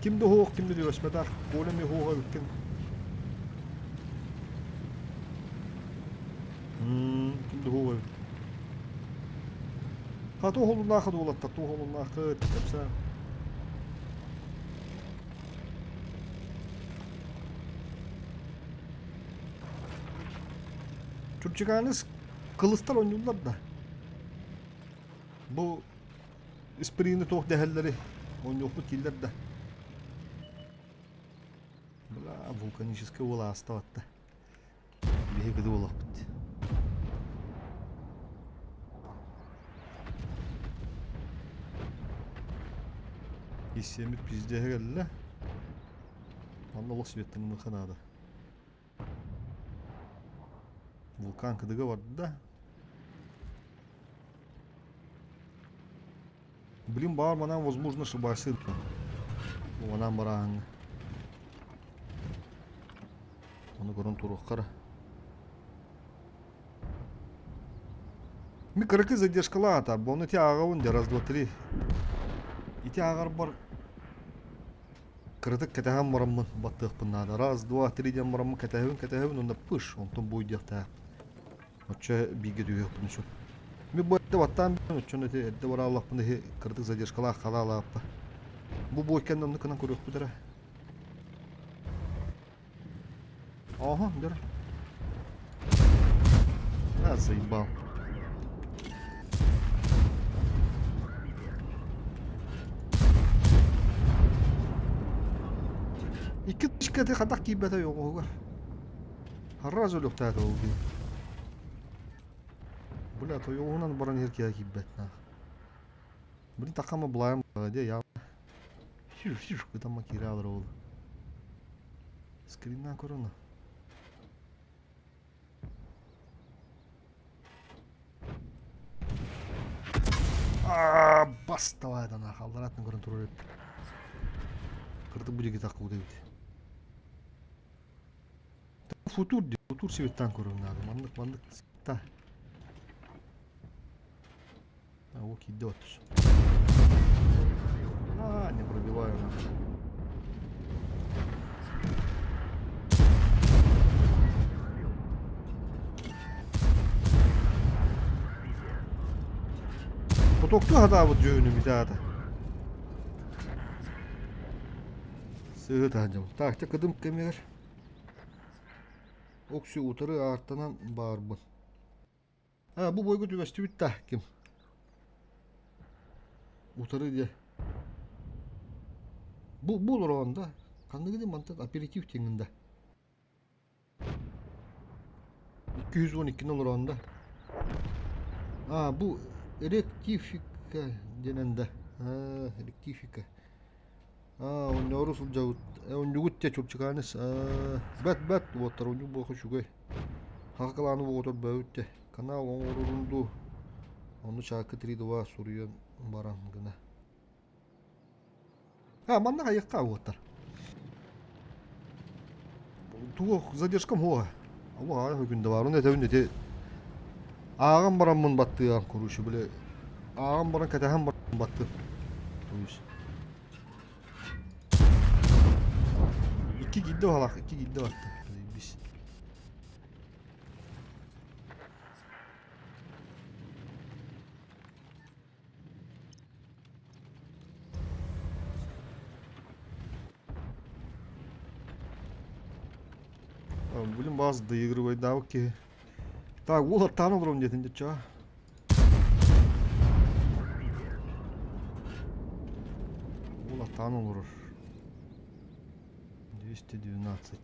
Ким да хоох ким да түбэспэтэх, Коля ми хоох эбиккин. Ким да хоох эбит. Ха туох олуннаахы дуолаттар, туох олуннаахы кэпсээн. Чурчиканыс кылыстар оонньууллар да. Бу испириини туох дэһэллэри оонньуохпут дииллэр да. Бля, вулканическай уол ааста Биһи кыды буолуохпут. Иссиэммит пиздеһэ кэллэ. Манна олох светтаныха наада. Вулкан кыдыга барда. Блин, баар манан возможно ошибайся. Манан барааҥҥа. Ону көрөн туруоххара. Ми кыракы задержкалаата, бу ону ити ааҕабын дьэ раз, два, три. Ити ааҕарбар кыратык кэтэһэн бараммын баттыахпын наада. Раз, два, три диэн бараммын кэтэһэбин, кэтэһэбин уонна пыш, онтон буойдуохтаах. Оччо бииргэ түһүөхпүн сөп. Ми бу эрдэ баттаан оччону ити эрдэ барааллахпын иһи кыратык задержкалаах халаалааппа. Бу буой кэннэ оннук гынан көрүөхпүт эрэ. Ага, дьэ. А, заебал. Икки точка хатах киирбэтэ йоҕуһугар. Харра өлүөхтээтэ ол киһи. Бля, тойоҕуһунан баран иһэр киһи киирбэт наах. Блин, такама булаайым дии я. Кытама киирэ алар ол. Скриннан көрөн. Аа, бас давай да нах алларатын көрөн турар эбит. Кырдык бу диэки таккыбыт эбит. Футур ди, футур себеттан көрөр надо. Маннык, маннык та. А, вот идет. А, не пробиваю нахуй. Потоктуу хатаабыт дьүһүнү бүтаата. Сыһы таһдьам. Так, те кыдым кэмигэр Оксю утары аартанан баарбын. А, бу бойго түбэстибит да ким? Утары диэ. Бу бу олороон да. Ханныгы мантан аперитив тиҥин да. 212 олороон да. А, бу ректифика диэнэн да. А, ректифика. А, онньоору сылдьабыт. Онньугут те чурчукааныс. Бэт бэт уоттар онньук буоха үчүгэй. Хахакалааны буотор бөбүт те. Канал оҥорорун дуу. Ону чаакы 3-2 суруйан баран гына. А, манна хайыкка уоттар. Туох задержкам хуа. Алла аайы күндэ бар. Оны этэбин ити ааҕан бараммын баттыам, короче, бile ааҕан баран кэтэһэн баран баттым. То есть Икки киирдэ баһалаах, икки киирдэ батта. Бис. Блин, баас доигрывайдаабыт киһи. Так, уол аттаан олорон диэтин дьачча. Уол аттаан олорор. 212.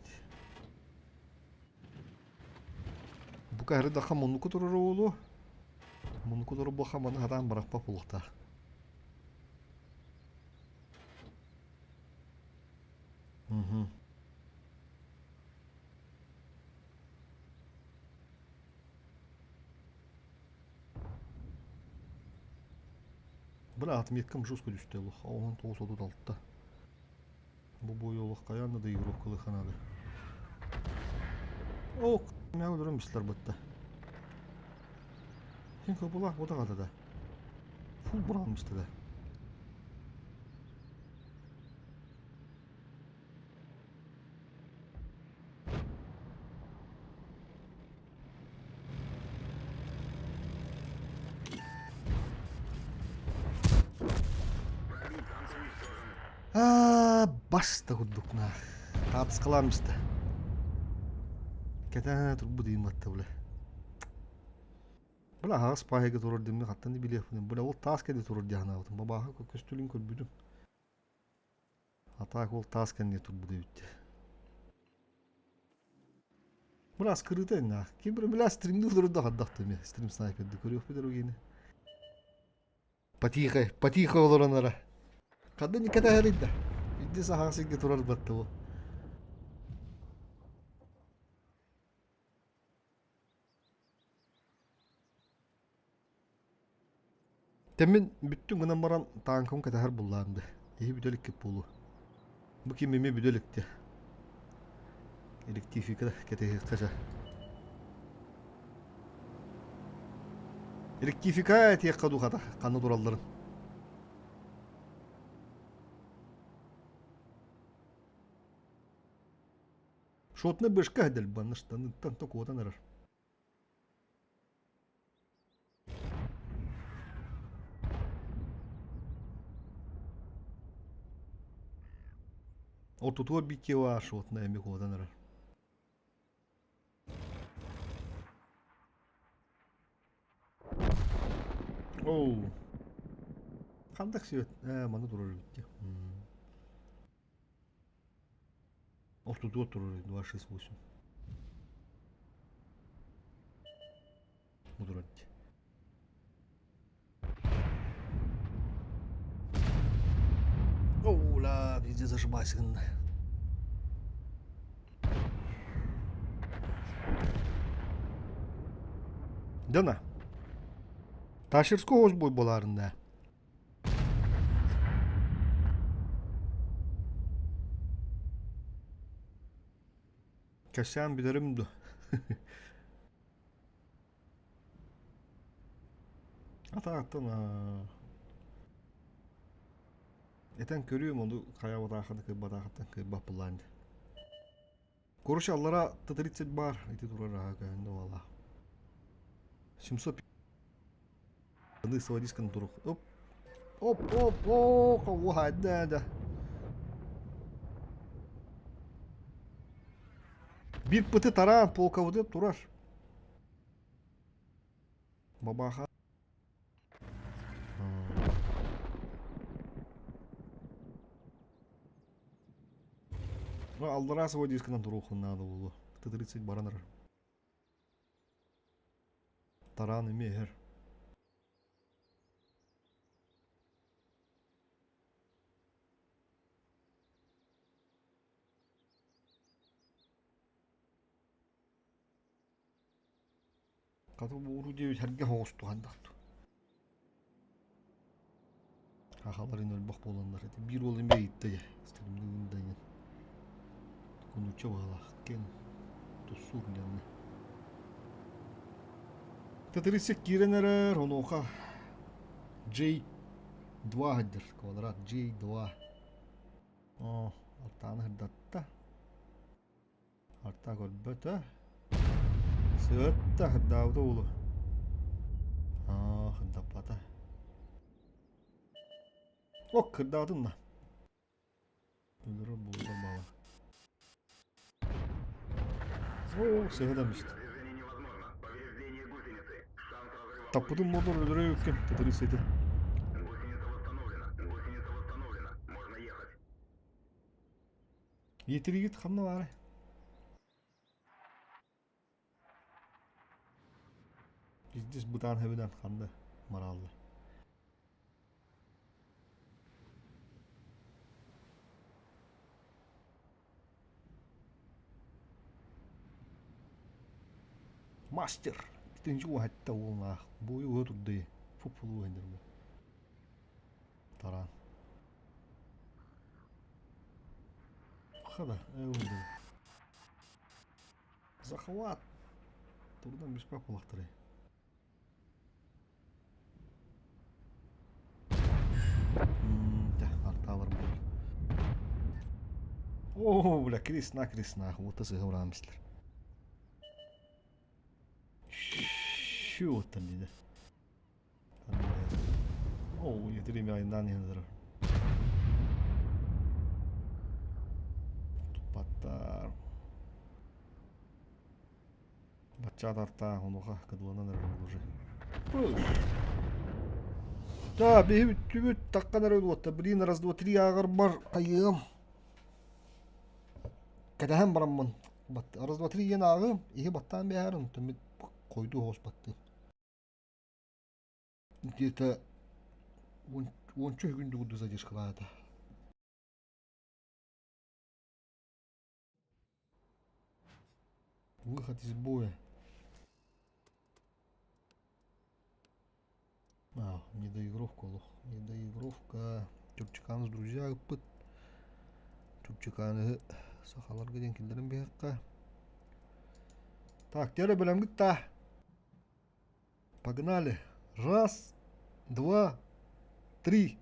Бу каһары даха муннуку турар уолу. Муннуку турар буха маны хатаан барахпа булуктаах. Угу. Бля, отметкам жестко түстэ олох. 19 36. Бу бой олох хайаан да доигровкалыха надо. О, мя өлөрөн бистилэр бытта. Син кыбылаах бутаҕата да. Фул бураан бистэ да. Аа, бас да курдук наах. Таатыскалаан бистэ. Кэтээн турбут иим батта бile. Бile аһаҕас паайга турар димни хаттан да билиэхпин. Бile ол таас кэнни турар дии санаабытым. Бабааһы көстүлүн көрбүтүм. А так ол таас кэннигэ турбут эбит. Быраас кырыыта иннаах. Ким били бля стримни олордо хардахтым стрим снайперди көрүөхпүт эрэ Потихо, потихо олоронара. Ханна никэтэ да. Инди саһаҕа сиргэ турар батта бу. Тэммин бүттүн гынан баран тааҥкам кэтэһэр буллаанды. Иһи бүтэ иликкит буолуо. Бу ким эмиэ бүтэ иликтэ. Электрифика кэтэһиэххэ чэ. Электрифика этиэххэ дуу хата ханна туралларын. Шотный бышка дэлбанна штаныттан то куотан эрэр. Ортотугар биир киһи баар шотнай эмиэ куотан эрэр. Оу. Хандак свет? Ээ, маны турар эбит дии. Ортотугар турар эбит 268. Бу турар дии. Оу, ла, везде зажимайся гынна. Дана. Таширского бой боларында. Кэсээн бүтэрим дуо? Атааттан этэн көрүөм ону хайа батааханы кыайбатаахыттан кыайбаппылаан дии. Короче, аллара Т-30 бар, ити турар аха көһүндэ уола. 700 сводисканы турук. Оп, оп, оп, о, да, да. Биир пыты тараан полководып турар. Бабаха. Ну, аллараа сводисканан туруохун наада буолуо. Т-30 баран эрэр. Тараан эмиэ иһэр. Хата бууру диэбит сэргэ соҕус туһандахту. Хахаларын өлбөх буоланнар ити биир уол эмиэ ыйытта дьэ стримныгын да диэн. Кунучча баҕалаах киэн туссуур диэннэ. Т-30 киирэн эрэр онуоха J2 сылдьар квадрат J2. Оо, алтааны сырдатта. Арта көрбөтө. Сыатта сырдаабыта уолу. Аа, сырдаппата. Ок, кырдаатын да. Өлөрөр буолар баала. Оо, сыһыдан бист. Таппытым мотор өлөрө үккем, тытыры сети. Иэтиригит ханна баарай? Пиздец бытаан хэбинэн ханна мараалла. Мастер! Итинчи уһатта уолнаах. Буйу уһа турдайы. Фуп-фулу уһандырма. Тараан. Хада, эундыр. Захват! Турдан беспак булахтырай. Арталар бол. О, бля, кресна, кресна. Вот это сыгыраамыстар. Şu оттан дейді. Оо, етирим айынан иһэн Туппаттар. Бачча тартаах онуоха кыдыланан эрэр уже. Да, биһи бүттүбүт, таккан эрэ уотта. Блин, раз, два, три ааҕарбар хайыам. Кэтэһэн бараммын. Раз, два, три диэн ааҕыам, иһи баттаан биһээр, онтон мин хойдуу оҕус баттыым. Где-то уонча күн курдук задержкалаата. Выход из боя. А, недоигровка олох. Недоигровка. Чурчиканыз друзья ыппыт. Чурчиканы сахаларга диэн киллэрин биһиэххэ. Так, теперь бэлэмгит та. Погнали. Раз, два, три.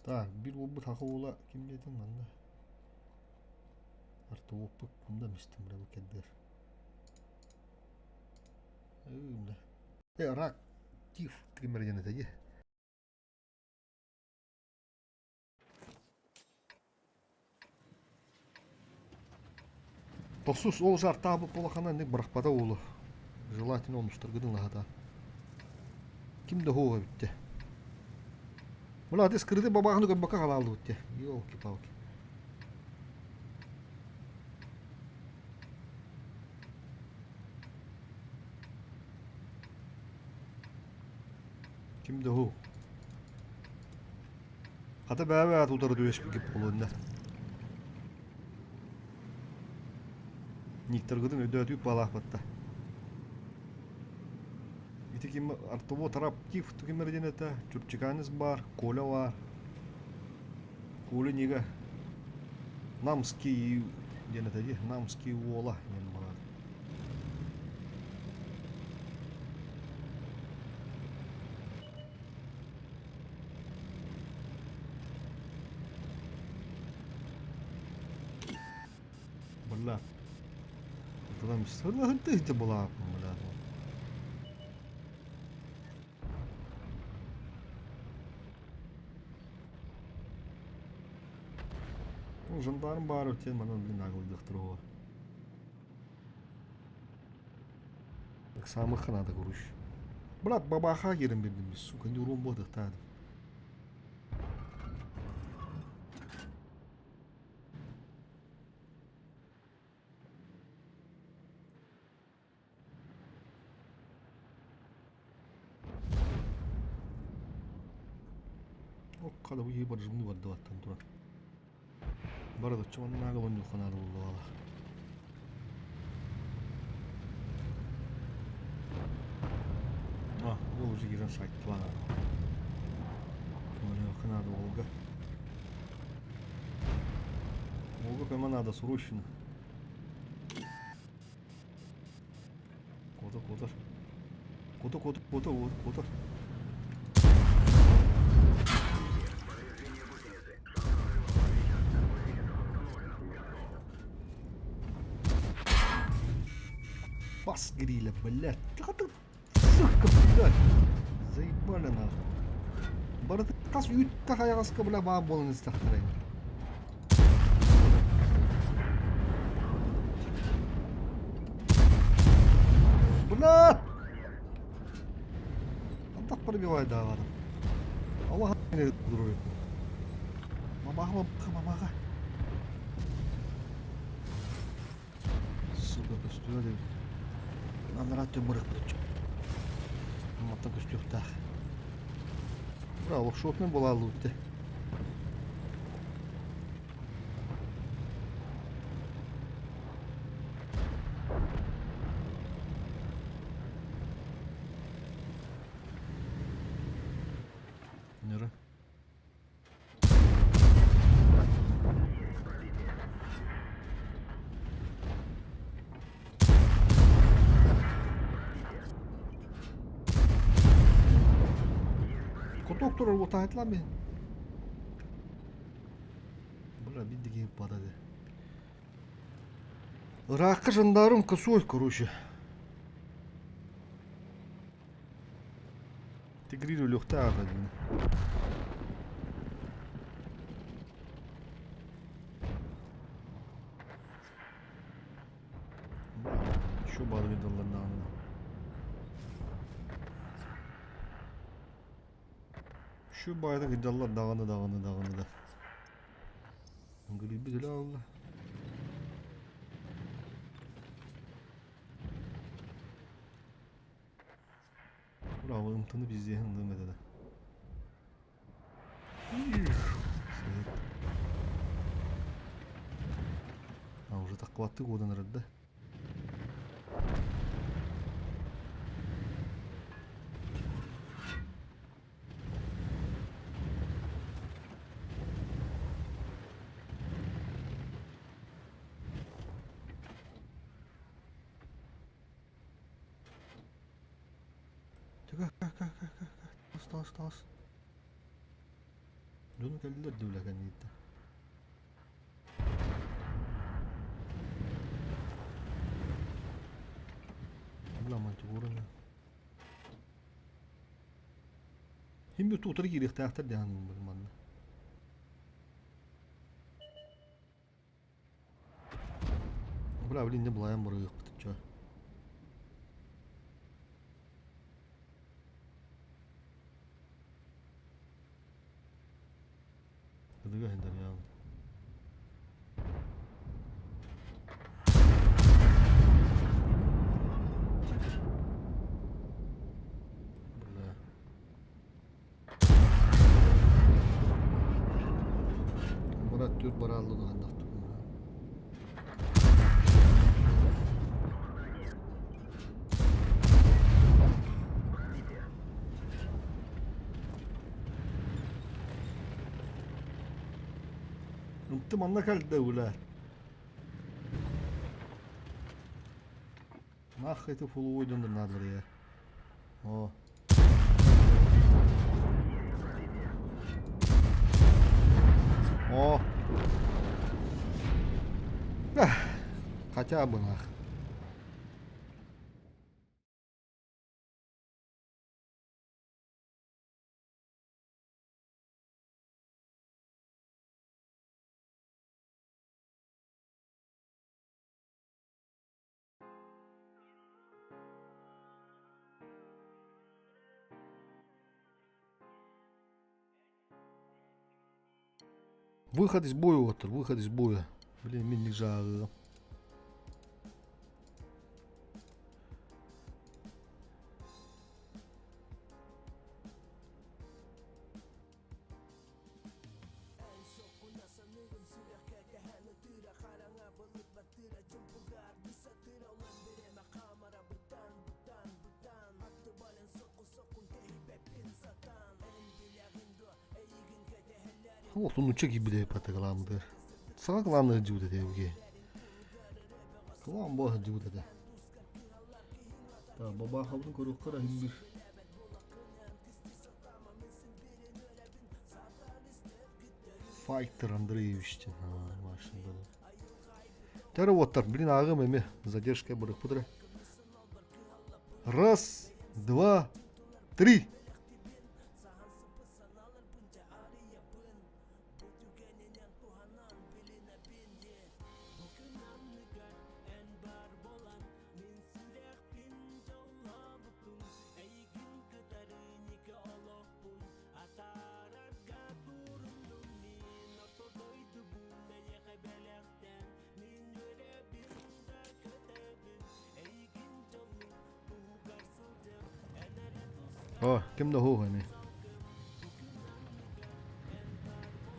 Так, биир уолбут саха уола ким диэтиҥ манна? Артуоппут кумда мистим бля бу кэрдиэр. Э, рак тиф тимир диэн этэ дии. Тохсус ол жартаабыт улахана инник бырахпата уолу. Желательно онустаргытын лаһата. Ким да хуоҕа бүттэ. Бula аты скрытый бабаахыны көрбөккө халааллыбыт те. Елки-палки. Ким да ху. Хата бэбэ утары түбэспиккит буолуонна. Никтаргытын өйдөөтүү палаахпатта. Ити ким Артово Тараптив ким эрэ диэн этэ, Чурчиканец баар, Коля баар. Коля нига Намский диэн этэ дии, Намский уола диэн баар. Бля. Там сырнаһынты была, бля. Ну, жандарм баар өтен манан блин наглыйдахтырова. Самых надо, короче. Брат, бабаха кирен бердим, сука, не урон бодыхтады. Оккада бу баржымны бардыбаттан туран. Барадыччы маннааҕы онньуохханаада буоллаҕа. А, ол уже киирэн сайтылаан. Көмөлөөххө наада уолга. Уолга көмө наада срочно. Куотар, куотар. Куотар, куотар, куотар, куотар. Бас гриля, блядь. Сука, блядь. Заебали нахуй. Барыта тас үүттэх айаҕаска бля баа буолан истэхтэрэй. Бля! Антах пробивай даҕаны. Аллах дуруй. Мамаға, мамаға, мамаға. Сука, көстүө диэбит. Анараа өттүн бырахпыт Маттан көстүөхтээх. Браво, шотный буолааллыбыт дии. Нөрө. Кутук турар утаһытлар мин. Бля, биддиги падады. Ыраахха жандарм косой, короче. Тигрир өлүөхтээх аата дии. Еще баар видаллардаҕына. Şu bayda gidallar даҕаны даҕаны даҕаны да. Грибит эле алла. Браво, ымтыны пиздеһин ылыам этэ да. А уже таккыбаттык уодан эрэр да. Таас, таас, таас. Дьону кэллилэр дии үлэ кэнниттэн. Бля, мантикораны. Хим bir утары киириэхтээхтэр диэн манна. Бля, блин, не булайан барыахпыт чё. Ыдыга сылдьар Бля. Мурат түр барааллы Ынты манна кэлдэ үлэ. Нах это фуловой дьоннор наадалар я. О. О. Хотя бы нах. Выход из боя, Отр, выход из боя. Блин, мин жағы. Ол нуучча киирбитэ кылааммытыгар. Саҥа кылааннар сылдьыбыт этэ эбигэ. Кылаан буола сылдьыбыт этэ. Бабаахабытын көрүөххэ эрэ иһин биир. Файтер Андреевич диэн Тәрі уоттар, блин, ааҕым эмиэ задержка бырыкпыт эрэ. Раз, два, три. О, ким да суох ини.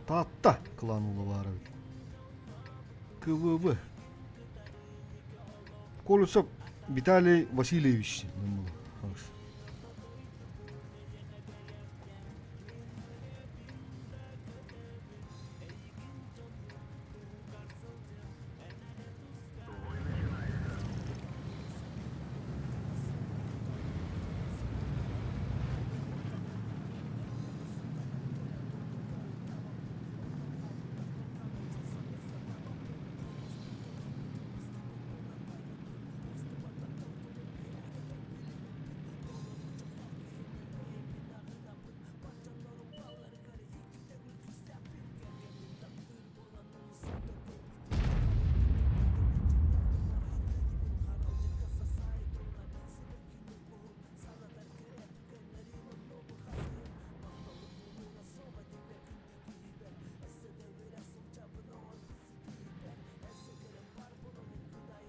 Таатта клан уола баар эбит. КВВ. Колесов Виталий Васильевич.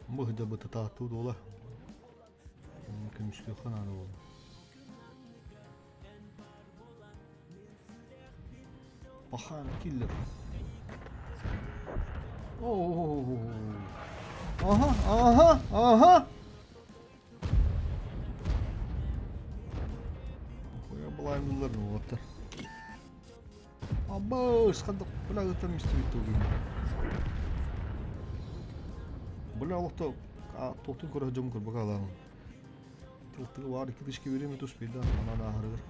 Бу сыдьабыта тааттыы дуола. Көмүскүөххэ наада буолла. Пахан киллер. О, Ага, ага, ага. Хуя былайымдылар уоттар. Абыс, ханнык бля ыттан мистибит тугун. Бля олохто туохтун көрө дьон көрбөкө алаҕын. Тылтыгы баар икки тышки береме туспейда анан ааһарыгар.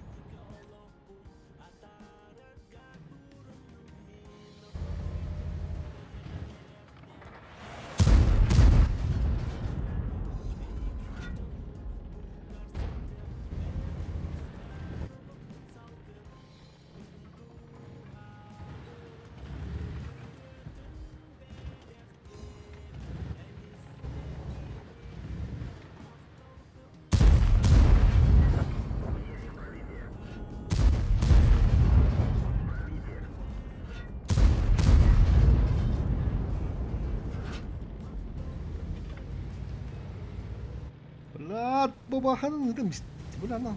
бабаханын ыта мист. Бля, на.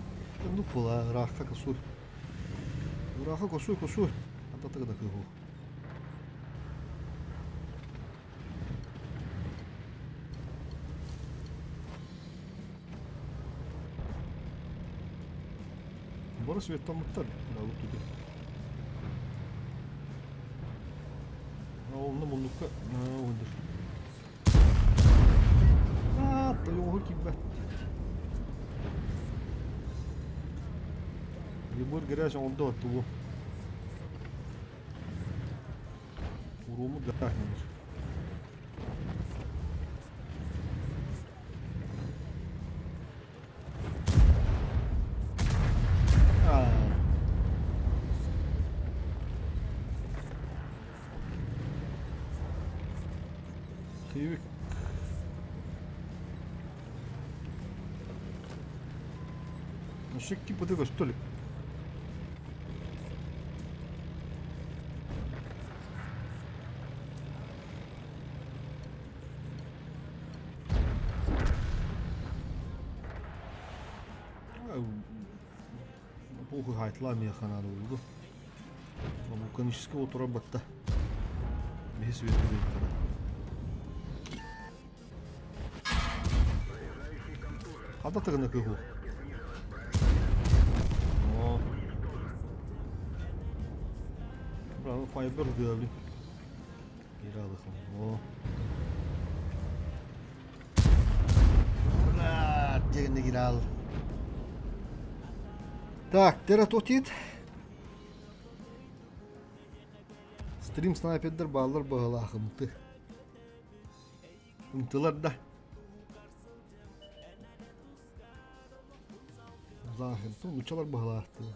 Ну пола, ыраахха косуй. Ыраахха косуй, косуй. Ататыга да кыһу. Бары светтаммыттар. Бу Онно муннукка өлдөр. Аа, тойоҕу киирбэт. Егор грязь оҥордо оттугу. Уруумут гараж нэмэр. Хивик. Өссө быты көстө илик. Похуй хаайтылаа миэхэ наада буолду. Вулканическай отура батта. Биһи свети диэххэ. Хата тыгына кыһу. О. Браво, файбер дыабли. Генерал. Так, тератотит. Стрим снайпердер бааллар быһалаах ымты. Ымтылар да. Захыр, нучалар быһалаахтыы.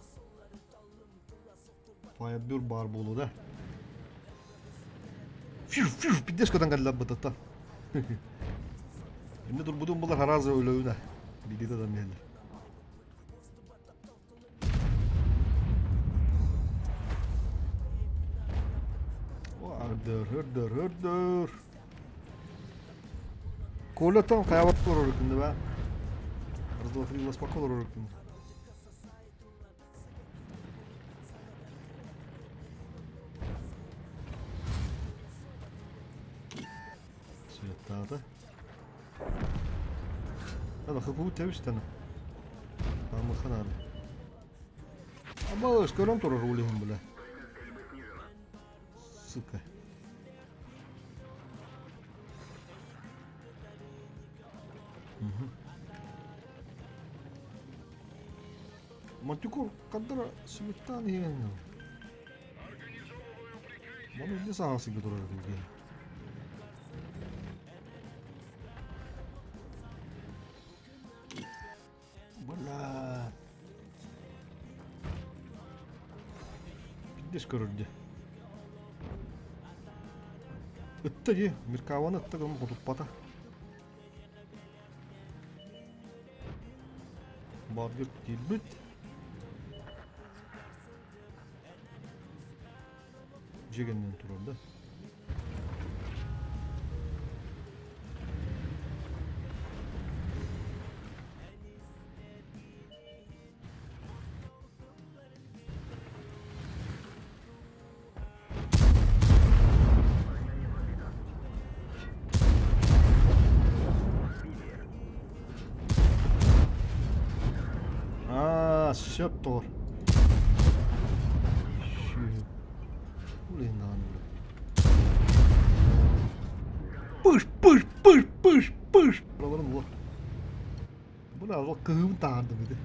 Фаябүр баар буолуо да. Фью, фью, пиздец көтөн кэллэ бытыттан. Эмне турбутун булар харазы өлөүнэ. Билиде да миһэллэр. Өрдөр, өрдөр, өрдөр. Коля там хайабат олорор күндө ба. Раз, два, три, ласпак олорор күндө. Суеттаата. Ана хыпуу тэбистана. Амыхан аны. Ама көрөн турар улиһин бля. Сука. Матюков ханна сымыттаан иһэн Маны илдьэ саҥа сиргэ турар этим Бля. Пиздец көрөр дии. Ытта дии, Меркаваны ытта гынан хотуппата. Баргыт киирбит. Дьиэгэннэн турар да. Аа, сөп доҕор. Блин, даҕаны Пыш, пыш, пыш, пыш, пыш. Пролорун булар. Бу да кыһыым таһаардым ити.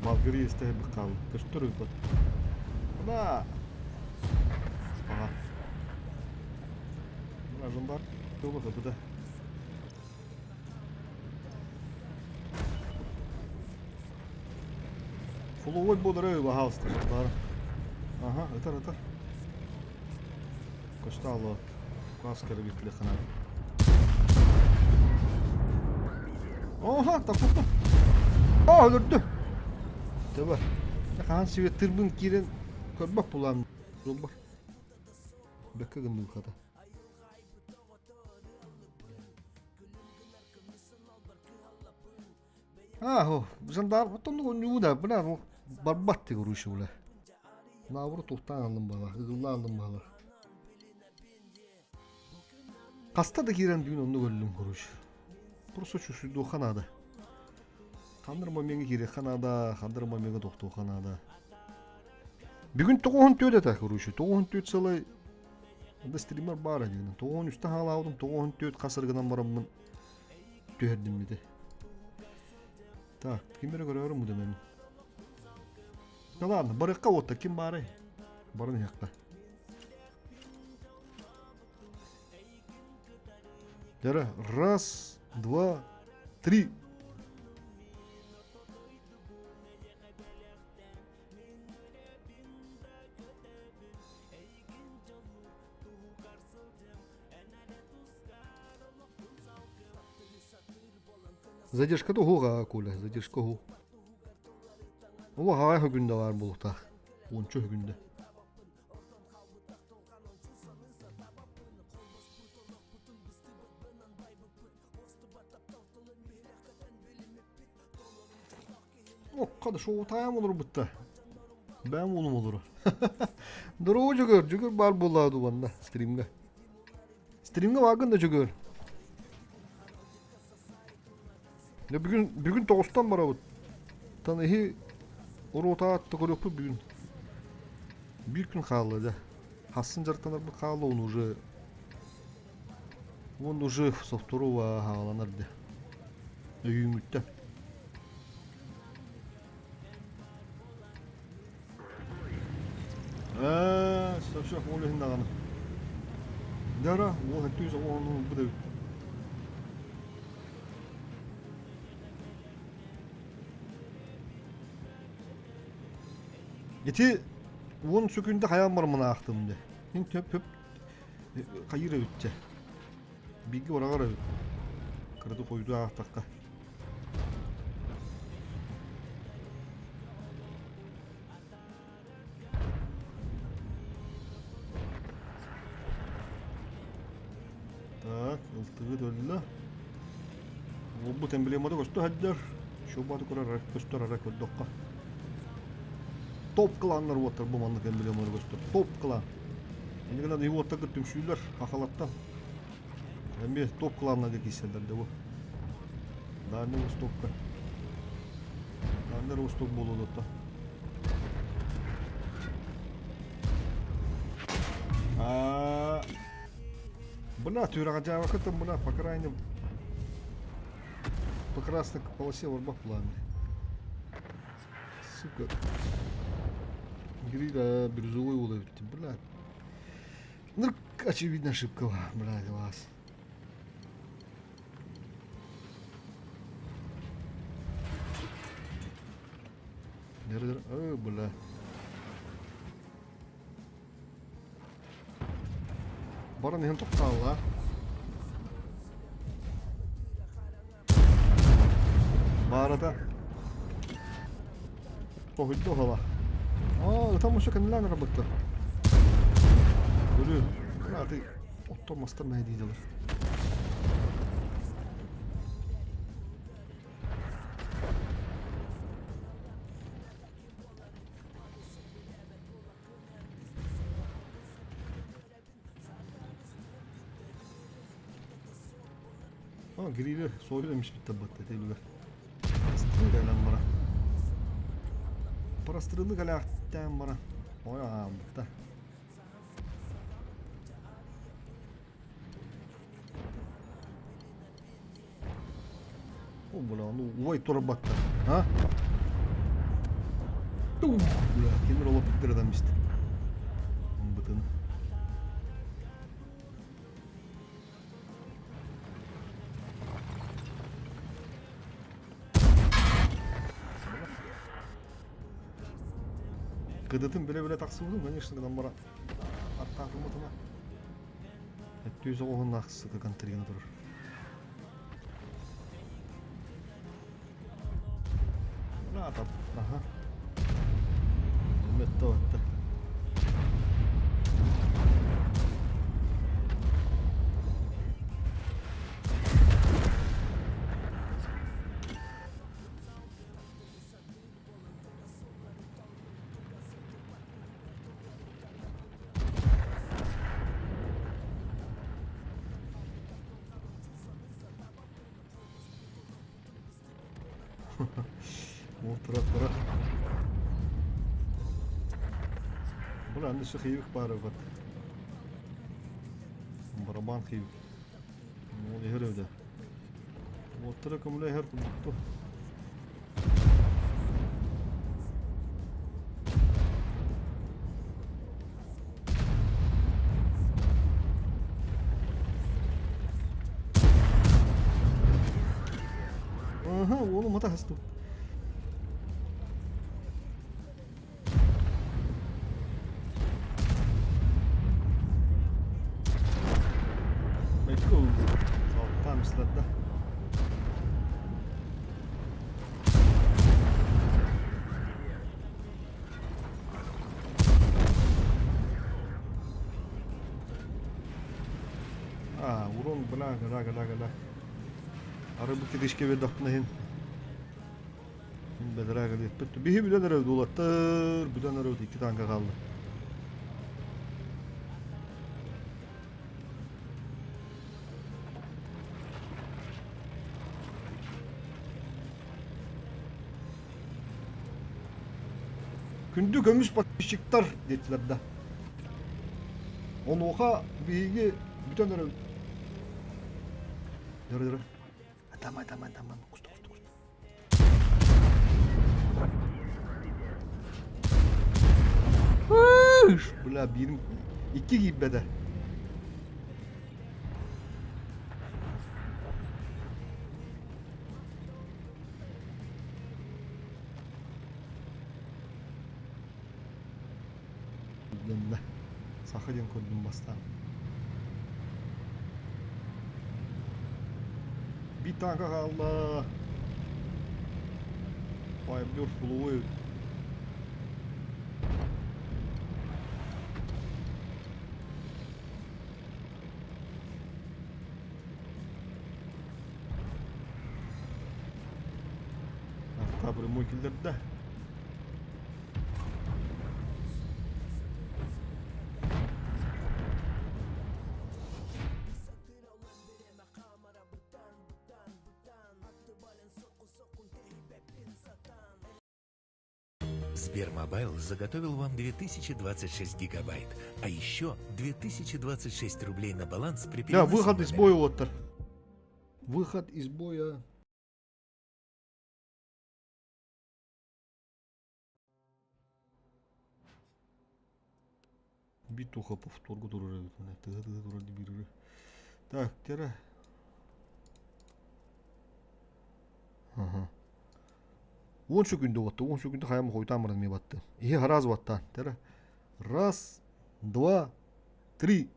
Балгыры истэһэрбит хаалла. Көстөр ыыппат. Ана! Ага. Мына жондар туга кыпыта. Фуловой буолара пожалуйста, жондар. Ага, ытар, ытар. Көстө алло. Кас кэрбитле хана. Оха, таппыппын. О, өлөрдү. Төбө. Хаан светтырбын киирэн көрбөх булан. Жолбор. Бэккэ гынным хата. А, жандарм оттон ньуу да, бля, барбат ты короче, бля. Наоборот, туохтаан аллым бала, ыгылла аллым бала. Хаста да киирэн бүгүн оннук өллүм, короче. Просто чувствуйдуохха наада. Ханныр момеҥҥа киириэххэ наада, ханныр момеҥҥа тохтуохха наада. Бүгүн тоҕуһун түөрт этэ, короче, тоҕуһун түөрт сылай да стример баар этигин. Тоҕуһун үстэ хаалаабытым, тоҕуһун түөрт хас ыргынан бараммын түһэрдим ити. Так, ким эрэ көрөөрүм бу мен. Да ладно, барыахха уотта ким баарай? Баран иһиэххэ. Дьара, раз, два, три. Задержка туһуга, Коля, задержка уһу. Улахан күндэ баар буолуохтаах. Уонча күндэ. Окка да шоу-тайм олорбутта. Бэм улум олору. Дорогу жүгөр, жүгөр бар буоллаа дубанна стримге. Стримге бааргын да жүгөр. Бүгүн бүгүн тоҕустан барабыт. Тан иһи уруотаат көрүөхпүт бүгүн. Биир күн хаалла да. Хассын дьарыктанарбыт хаалла он уже он уже со второго хааланар да. Өйүүҥүттэн. Ээ, все, ол иһин даҕаны. Дара, уол хэттүүс оҕону ылбыт эбит. Ити уон сөкүүндэ хайаан бармын аахтым дьэ. Мин төп-төп хайыыр эбит дьэ. Бииргэ быраҕар эбит. Кыратык хойутуу аахтахха. Так, ылтыгыт өллө. Уолбут эмблемата көстө сылдьар. Шубаты көрөр, көстөр эрэ көрдөххө. Топ кланнар уоттар бу маннык эмблемалар көстөр. Топ клан. Инньэ гынан и уоттарга түмсүүлэр хахалаттан. Эмиэ топ кланнарга киирсэллэр да бу. Дальний Востокка. Дальний Восток буолуо да А Бля, түрэҕэ бля, по крайним по красной полосе барбах планы. Сука. Гриля бирюзовый уловит, бля. Ну, очевидно, ошибка, блядь, вас. Ой, бля. Баран иһэн тохтоолла. Баарата. Тоһуйда оһола. Аа, ытам ушу кэннилээн арабыттар. Көрүү. Аты оттон мастар мэһэдиидилэр. А, грилер сойу эмишпиттер батта телүгэр. Стрыл кэлэн бара. Прострылы кэлээхтээн бара. Ой аамбытта. О, бля, ну ой турбатта. А? Бля, темир олоп биттер адам исти. Бытын. Кыдытын биле-биле тахсыбытым, конечно, гынан бара аттаатыммытыма. Өттүүс оҕуһуннаах сыка контригана турар. Атап, аха. Өттө өттө. Уотура тура. Бу аны şu хивик баар эбит. Барабан хивик. Ол иһэр эбит. Уоттара көмүлэ иһэр курдук. Aha, oğlum ata hastı. Там да. А, урон, бля, гала, гала, гала. Арай бу киришке бердахпына иһин бэдэрээ кэлиэппит. Биһи бүтэн эрэ дуулаттар, бүтэн эрэ икки танка хаалла. Күндү көмүс подписчиктар диэтилэр да. Онуоха биһиги бүтэн эрэ Дөрө дөрө. Атама атама атама куста куста куста. Бля биирим икки киирбэтэ. Дэннэ. Саха диэн көрдүм бастаан. Биир тааҥка хаалла. Пайбер фуловой. Арта прямой киллэрдэ. Сбермобайл заготовил вам 2026 гигабайт, а еще 2026 рублей на баланс при Да, переносе выход из номера. боя уолаттар. Выход из боя. Битуха повторга турар эбит. Тыга тыга турар биир Так, тера. Ага. 10 секунда батты. 10 секунда хайам хойутаан баран эмиэ батты. Иһи раз баттаан. Тера. Раз, два, три.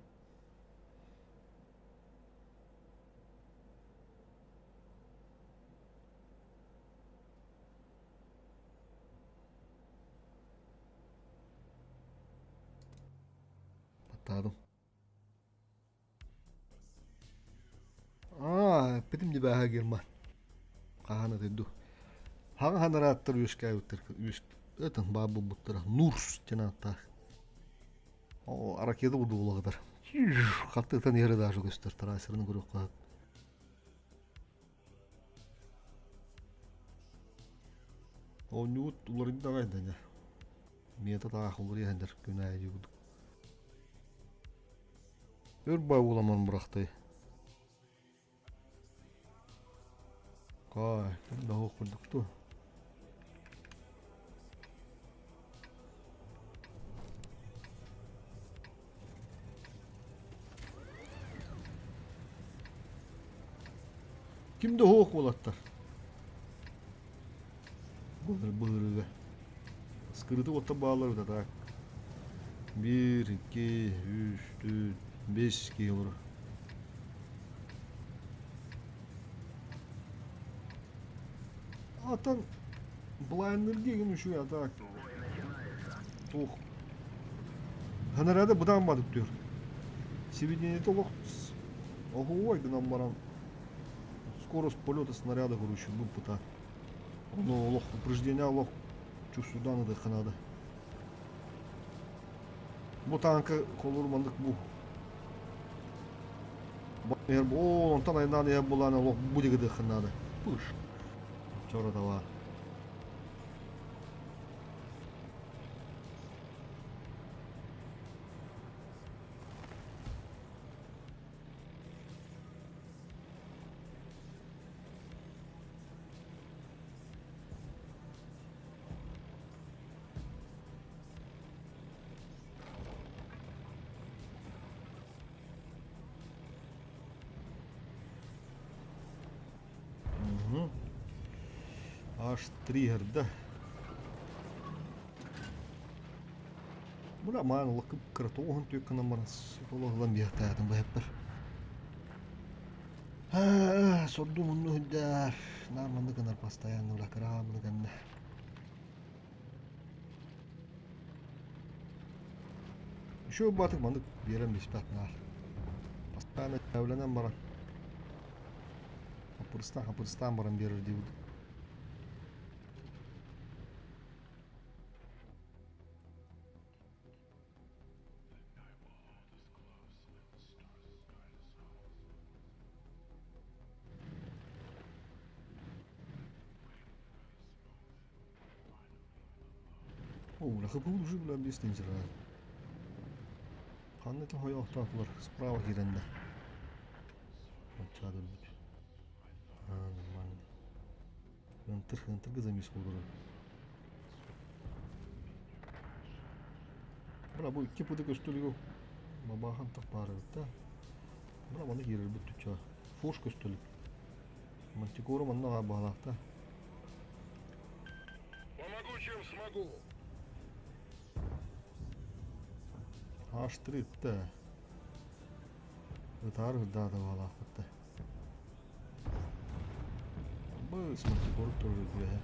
Баттаадым. Аа, эппитим дибээһэ Герман. Хаһан ытый дуу. Хаҥа ханарааттар үөскээбиттэр үөс ытын баар буолбуттара. Нурс диэн ааттаах. О, ракета удуулаҕытар. Хаттыытан иһэрэ даже көстөр трассерын көрүөххэ. Оонньуут уларыйда аҕай да дьэ. Мета таах уларыйа сылдьар күн аайы курдук. Өр бай уоламан бырахтай. Кай, ким да суох курдук дуо? Ким да суох уолаттар. Былырыыга. Скрыты уоттар бааллар эбит так. Биир, икки, үс, төрт, бес киһи олорор. Атын блайнерге игин үчүгэй а так туох Ханарада бытаан бадык Сведение олох оһуой гынан баран скорость полета снаряда короче бу пыта ону олох упреждение олох чувствудан ытыахха наада бу танка холур маннык бу оо онтон айнаан иһэр буолаан олох бу диги ытыахха наада пыш чоротова. H3 иһэрдэ. Бу да маан улакы кыра тоҕуһун түөк гынан баран олоһулан биэхтээтим быһаппар. Сорду мунну үрдээр. Наар маннык гынар постоянно бля кыраамыны кэннэ. Еще батык маннык биэрэн биспэт наар. Постоянно дьээбэлэнэн баран. Хапырыстаан хапырыстаан баран биэрэр диэбит. О, бля, уже, бля, бестен жирает. Ханна ити хойоохтоотулар справа киирэннэр. Оччоҕо өлбүт. А, нормально. Ынтыр, ынтырга замес буолар. Бра, бу икки пыты көстөлүгү бабаахан тах баар эбит да. Бра, манна киирэрбит түччэ. Фош көстөлүк. Мантикора манна баар баҕалаахта. Помогу, чем смогу. H3 да. Ытаар ырдаата баҕалаахпыт да. Быс мантикора турар үөһэ.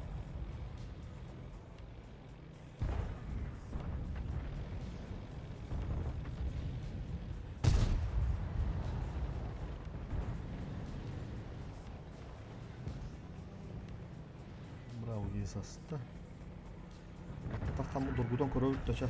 Браво дии саста. Таххаммыт доргутан көрөбүт да чэ.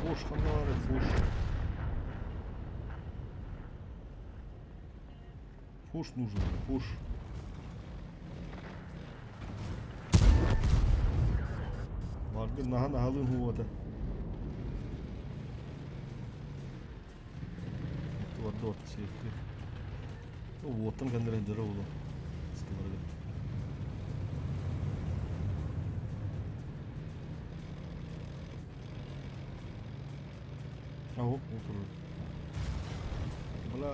Фуш, ханнары, фуш. Фуш нужен, фуш. Барды наһан аһалыын хуота. Туорда орта сиэкки. Уоттан кэннэрэ дьара улу. Стыларга. А оп, отырыр. Бля.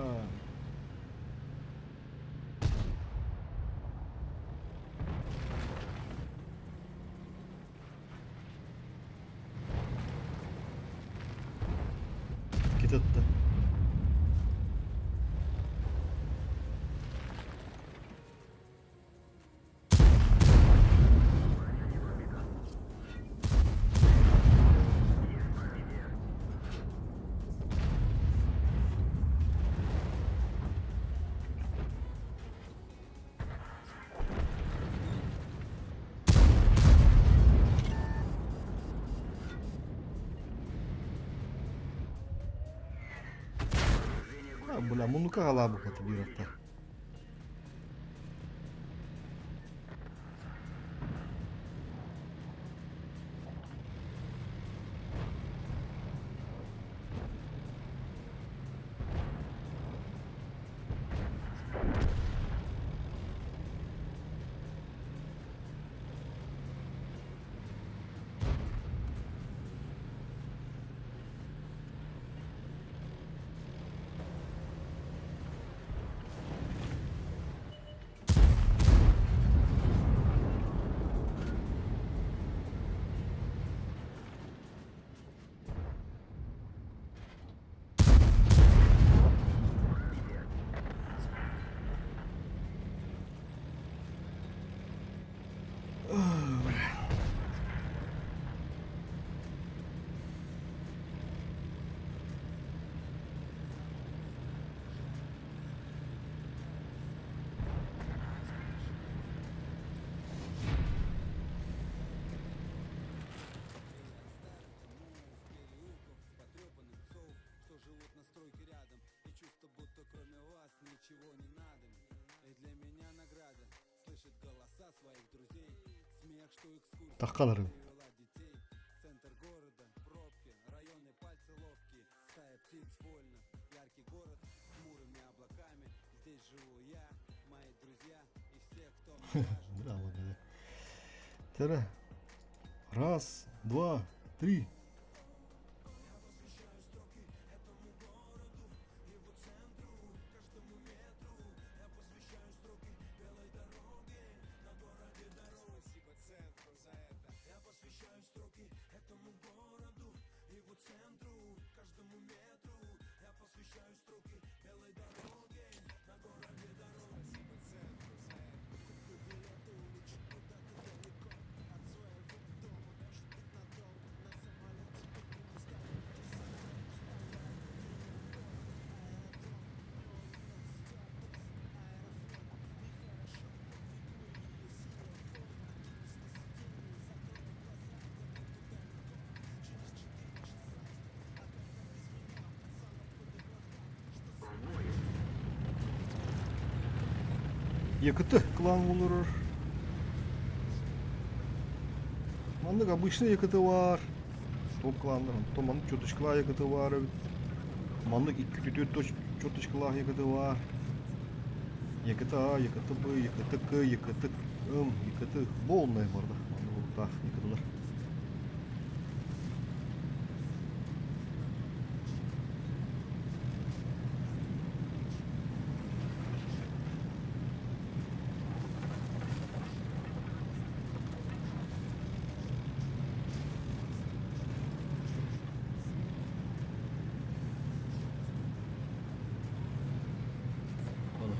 Китетті. Бля, муннукка хаалаабыт биир атта. Таххаларын. Тере. Раз, два, три. Якыты клан олорор. Маннык обычный якыты бар. Топ кланнар. Онтон маннык чуточкалаах якыты бар эбит. Маннык икки түтү чуточкалаах якыты бар. Якыты А, якыты Б, якыты К, якыты М, якыты полная барда. Маннык уруктаах якытылар.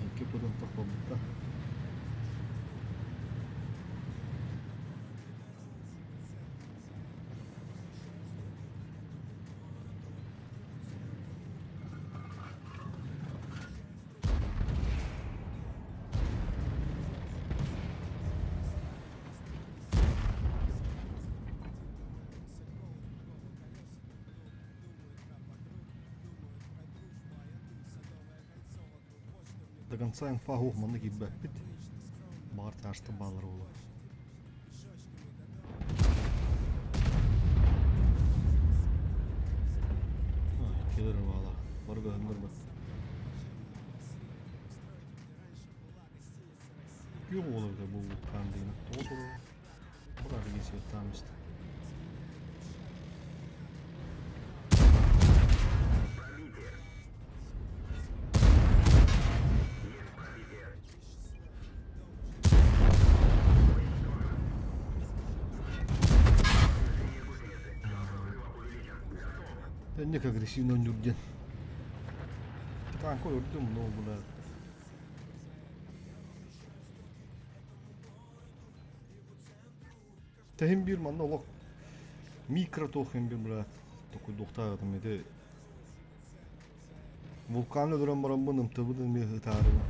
Икки тохтолбута. До конца инфа ух маннык киирбэппит. Баҕар чаашта баалар буолуо. Кэлэр баала. Бары көһөннөр бат. Күөх уола эбитэ бу вулкан деген. Тоҕо турар? Бу регистрировать истэ. Инник агрессивно ойнуур диэн. Танка өлөрдүм, но бля. Тэһин биир манна олох микро туох иһин биир бля токуйдуохтаах этим ити вулкан өлөрөн бараммын ымтыбын эмиэ ытаарыбын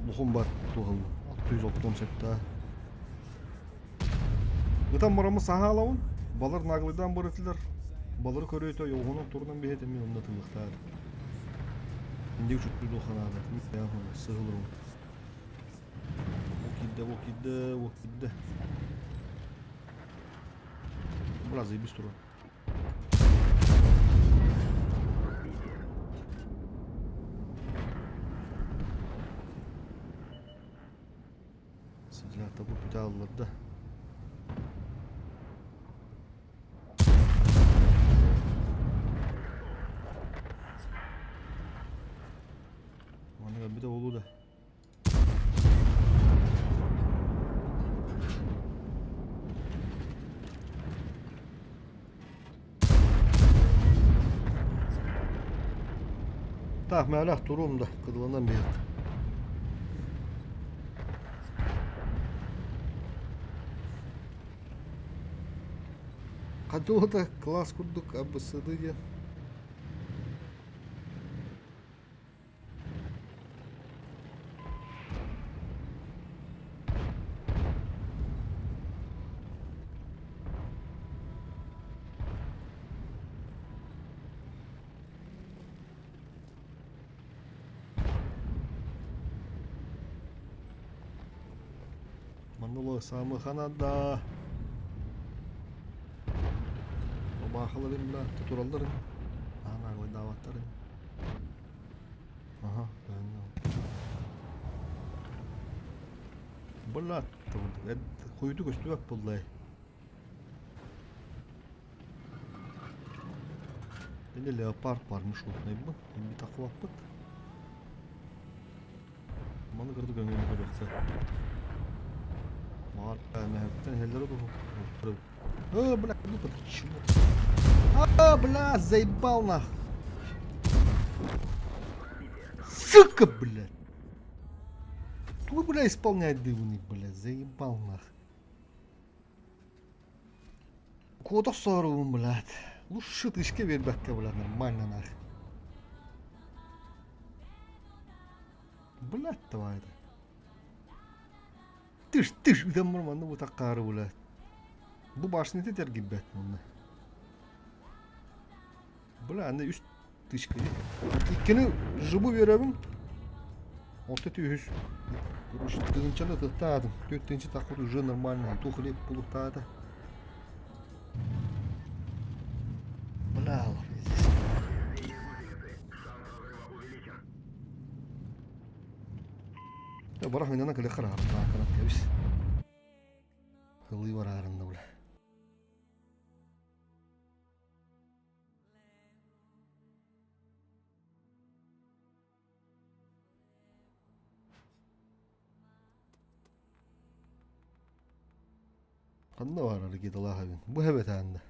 лухум бар туһалла 667 Ытан бараммын саһаалабын балар наглыйдаан барытылар балары көрөөтө йоҕунан турунан биһэт эмиэ онно тыллыхтаар инди учуттуу дуоханаада сыһылырым Ол киирдэ, ол киирдэ, ол киирдэ. Бля, заебись турар. Сидят бу бүтэ алларда. Маннык өлбүтэ буолуо да. Так, мээлэх туруум да, кыдыланан биһиэхэ. Хадьылата класс курдук АБСД диэн. Манна самыхана да. Ырбаахыларын бля туралларын. Аан ааҕайдаабаттарын. Аха, Бля, хуйду көстүбэт буоллай. Били леопард бар маршрутнайбын. Имби тахыбаппыт. Маны кырды көҥүлү көрүөхсэ. Маар мөһөктөн иһэллэр туһу. Э, бля, ну под чего? А, бля, заебал нах. Сука, блядь. Кто, бля, исполняет дывник, бля, заебал нах. Куота охсооругун, блядь. Лучше тышка биэрбэккэ, блядь, нормально нах. Блядь, давай это. Тыш, тыш, ытаммар манна бу таккаары, блядь. Бу башняты тергиббэт манна. Бля, аны үс тышка. Иккини жыбы беребин. Орто үһүс. Короче, тыгынчаны тыттаатым. Төрт тыгынча таххыт уже нормально. Ту хлеб булуктаата. Бля, Барах минана кэлэ хараартааканат кэбис. Ылыы бараарында бля. Ханна баар аргидалаахабын. Бу хэбэтаанда.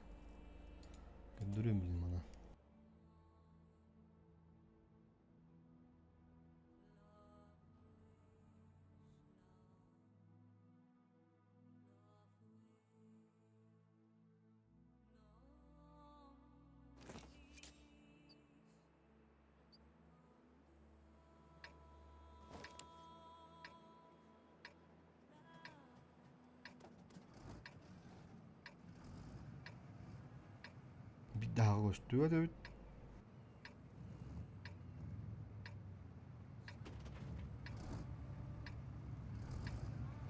Көрдөрүөм билим ана. Биир көстүбэт эбит.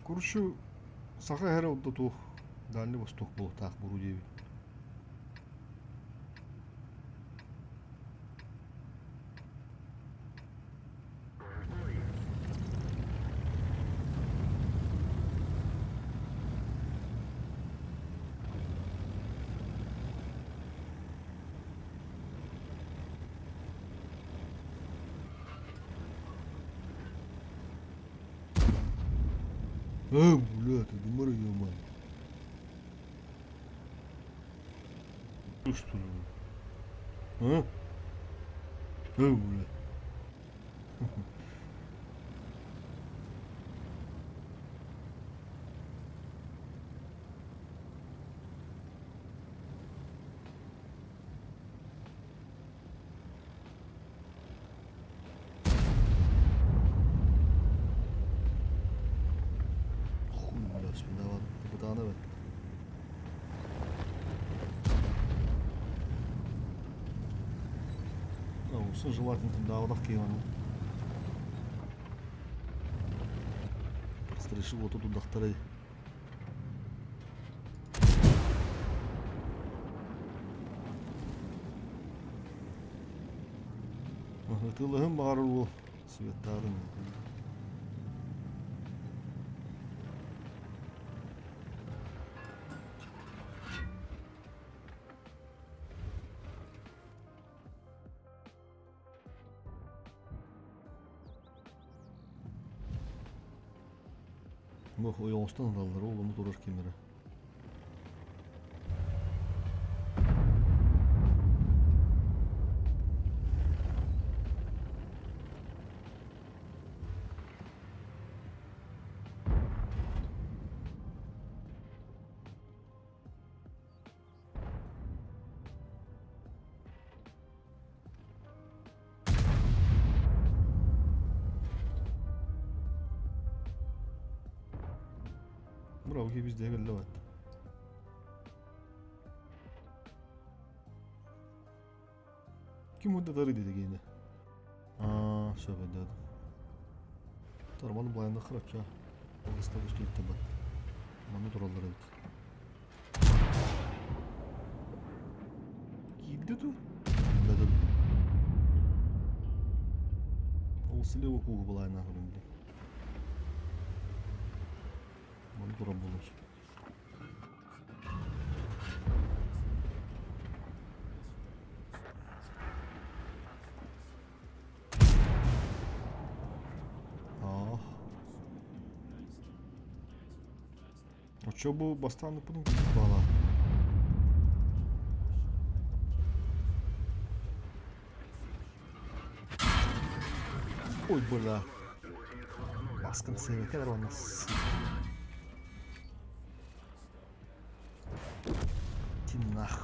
Куршу саха эһэрэ ордо туох Дальний Восток буолуохтаах буруу диэбит. Э, бля, ты думаешь, ё-моё. Что ли? А? Э, бля. Хуй, бля, вспоминала. Бытаана бэт. Усы желательно даавадах киеваны. Просто решил вот тут удахтары. Ытыылаһын баҕарар уол Светтаатын. Бу ойоҕостон ыталлар, ол ону турар ким эрэ. Браво, киһи кэллэ бат. Ким уддатары диде гейне. Аа, все бедеді. Тарманы былайында қырапча. Алыста көстүлүктө бат. Маны тураллар эбит. дуу? Ол слева кууһу былааннаах көрүндүм. Маны турар буолуон сөп. Аа. Оччо бу бастаан ыппытым курдук баалаах. Ой, бля. Баскын сыырыкалар уонна Тиннах.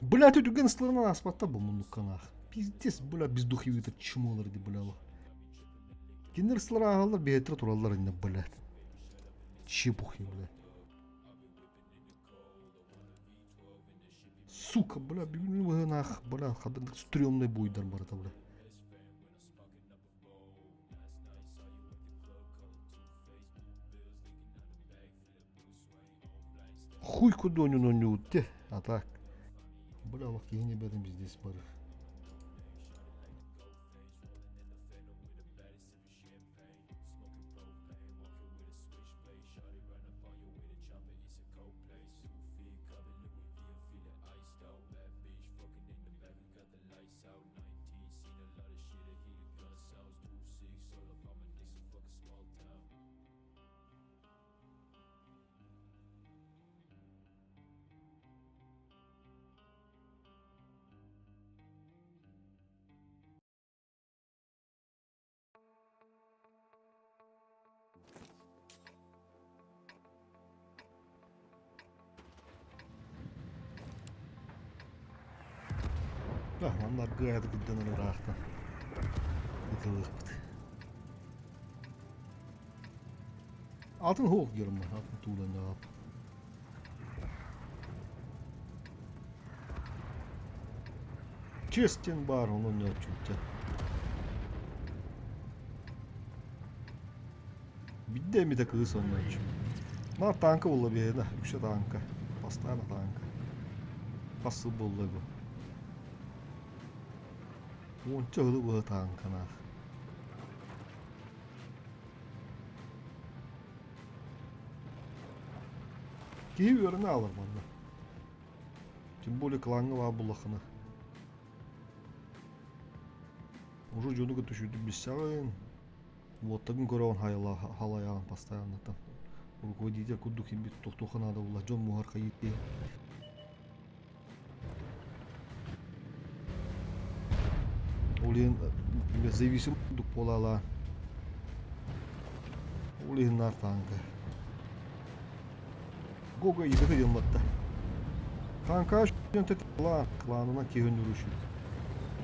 Бля, түтүгэн ыстыларынан ааспатта бу муннукканаах. Пиздец, бля, бездухивый чмолар ди бля. Кинилэр ыстылар ааһаллар, биһиэттэрэ тураллар иннэ, блядь. Чепухи, бля. Сука, бля, бүгүн быһынаах, бля, хадырдык стрёмный буйдар барыта, бля. Хуй куда он оонньуут дии, а так. Бля, олох киһини бэрин пиздец барар. Манна аргыайда кырдьан ыраахтан ытылыахпыт. Атын суох диэрим атын туулан аап. Чиэс диэн баар онон ньооччуутэ. Бидде эмитэ кыыс оннооччу. Маа тааҥка буолла биһиэнэ, үксэ тааҥка. Бастаан тааҥка. Хас сыл буолла бу. Уонча сылы быһа тааҥканаах. Киһи үөрэнэ аалар манна. Тем более клаҥҥа баар буоллаххына. Уже дьону кытта үчүгэйдик билсэҕин, уоттарын көрөҕүн халайаҕын постоянно там. Руководитель курдук киирбит тохтуохха наада буолла, дьон муһар хайыы Ол иһин зависим курдук буолаалаан. Ол иһин наар тааҥка. Гога игры диэн Тааҥка клан, кланынан киһи өнүрүшүт.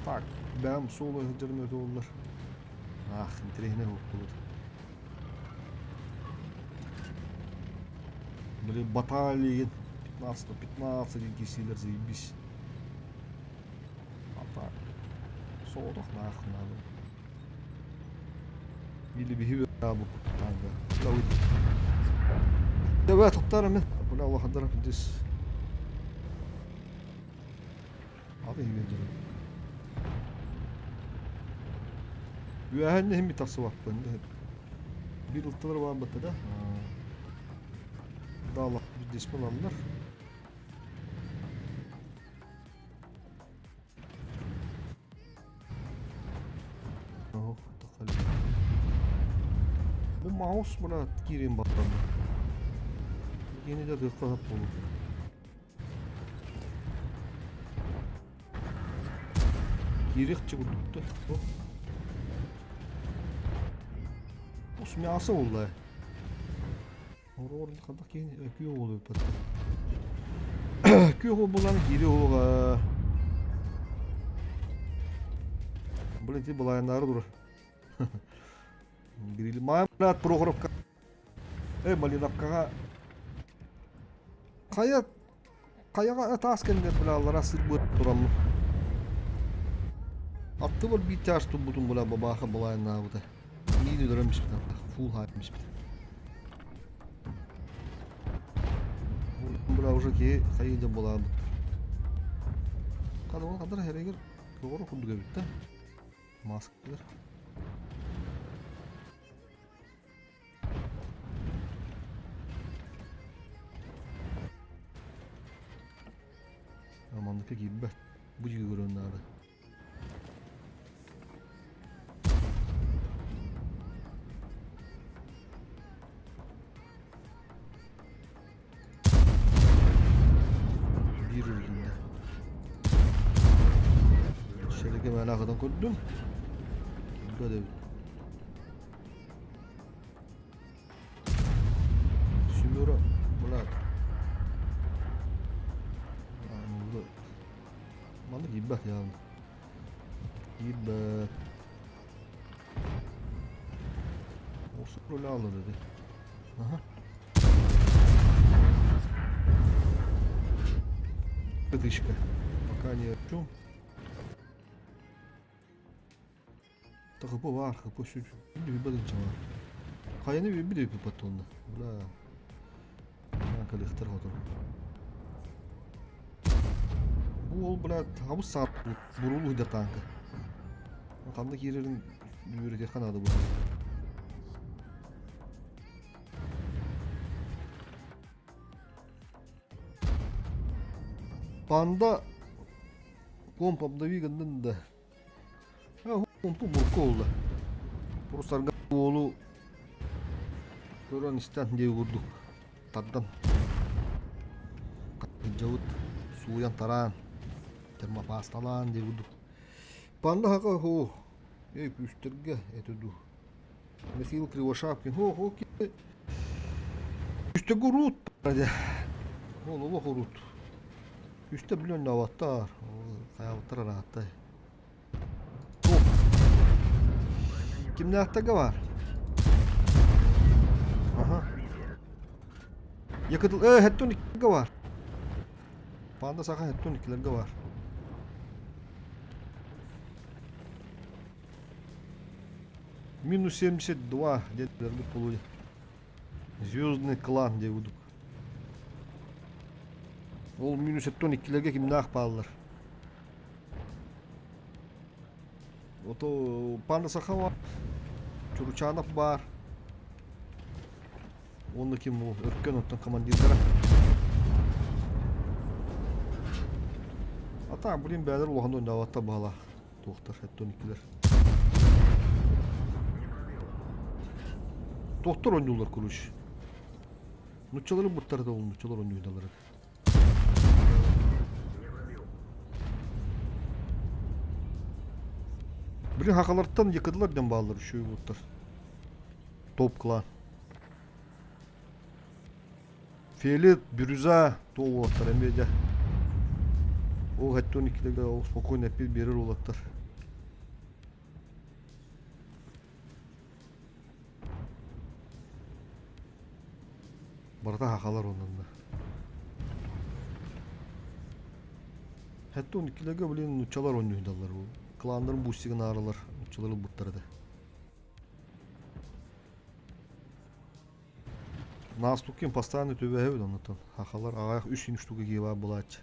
Так, бэм соло сылдьарым өтө оллар. Ах, интэриэһинэй буолбут. Блин, баталии 15 на 15 кисилер заебись. А так, соҕотох наах надо. Или биһи бу танга. Давай тоқтар мен. Бля, улахандар здесь. Аты иһигэр Үөһэн иһин би тахсыбаппын. Биир ылтылар баар батта да. Даалах здесь балаллар. Бу маус бына киирин баттан. Кини да тыахха сап болу. Киириэхчэ курдук да. Ус мясо буолла. Орор ханна киһини күөх уол ыппат. Күөх уол булан киири уоҕа. Блин, ти былайыннары турар. Гриль Маам блядь, Прохоровка. Эй, Малиновкаҕа хайа хайаҕа таас кэннигэр бля аллара сырбыт тураммын. Аттыбар биир чаас турбутум бля бабааха былайыннаабыта. Миин өлөрөн биспит фул хайм биспит. Бля уже киһи хайыы дьон буолаабыт. Хадабыл хадыр хэрэгэр көҕөрө курдук эбит да. Маскалар. Манныка киирбэт. Бу дьигэ көрүөн наада. Биир үлүннэ. Шелеге мэлэҕитин көрдүм. Киирбэт эбит. Семеро, блядь. Манна киирбэт явно. Киирбэт. Орсук роль алар dedi. Aha. Тышка. Пока не о чем. Тахыпа бар, хыпа сүр. Bir бадынча бар. Хайаны bir bir патонна. Бля. Калыхтар хотор. Бу ол, блядь, хабыс саап бурулу сылдьар тааҥка. Ханна киирэрин үөрэтиэххэ наада бу. Панда комп обнови гыннын да. Онтун мурку буолла. Рустарга уолу көрөн истэн дии курдук тардан дьабыт сууйан тараан термопасталаан дии курдук. Панда хака хоо эй күүстэргэ эти дуу. Михаил Кривошапкин хоо хоо Күүстэргэ уруут Ол олох уруут. Үстэ билэн аваттар, хайабыттар арааттай. Кимнээхтэргэ баар? Аха. Якытыл э хеттун иккигэ баар. Панда саха хеттун иккилерге баар. Минус 72 диэн полуй. Звездный клан диye курдук. Ол минус 72-лерге кимнээх бааллар? Ото Панда Саха бар, Чуручанов баар. Уонна ким ол Өркөн оттон командирдара. А так, блин, бээлэр улахан ойнообаттар баһалаах. Туохтар, оттон иккилэр. Туохтар ойнууллар, короче. Нуччалары буттар да ол нуччалар ойнуйдалар. Блин, хахалартан якыдылар ден баалар үчүгэй буттар. Топ клан. Фиолет, бирюза туолуоттар эмиэ дьэ. Ол хэттон иккилэргэ ол спокойно эппит биэрэр уолаттар. Барыта хахалар оннунна. Хэттон иккилэргэ блин нуччалар оонньуйдаллар. Кланнарын бустигын ааралар нуччалар ылбыттар этэ. Настукин постоянно түбэһэбит оннуттан. Хахалар аҕайах үс син штука киһи баар буолааччы.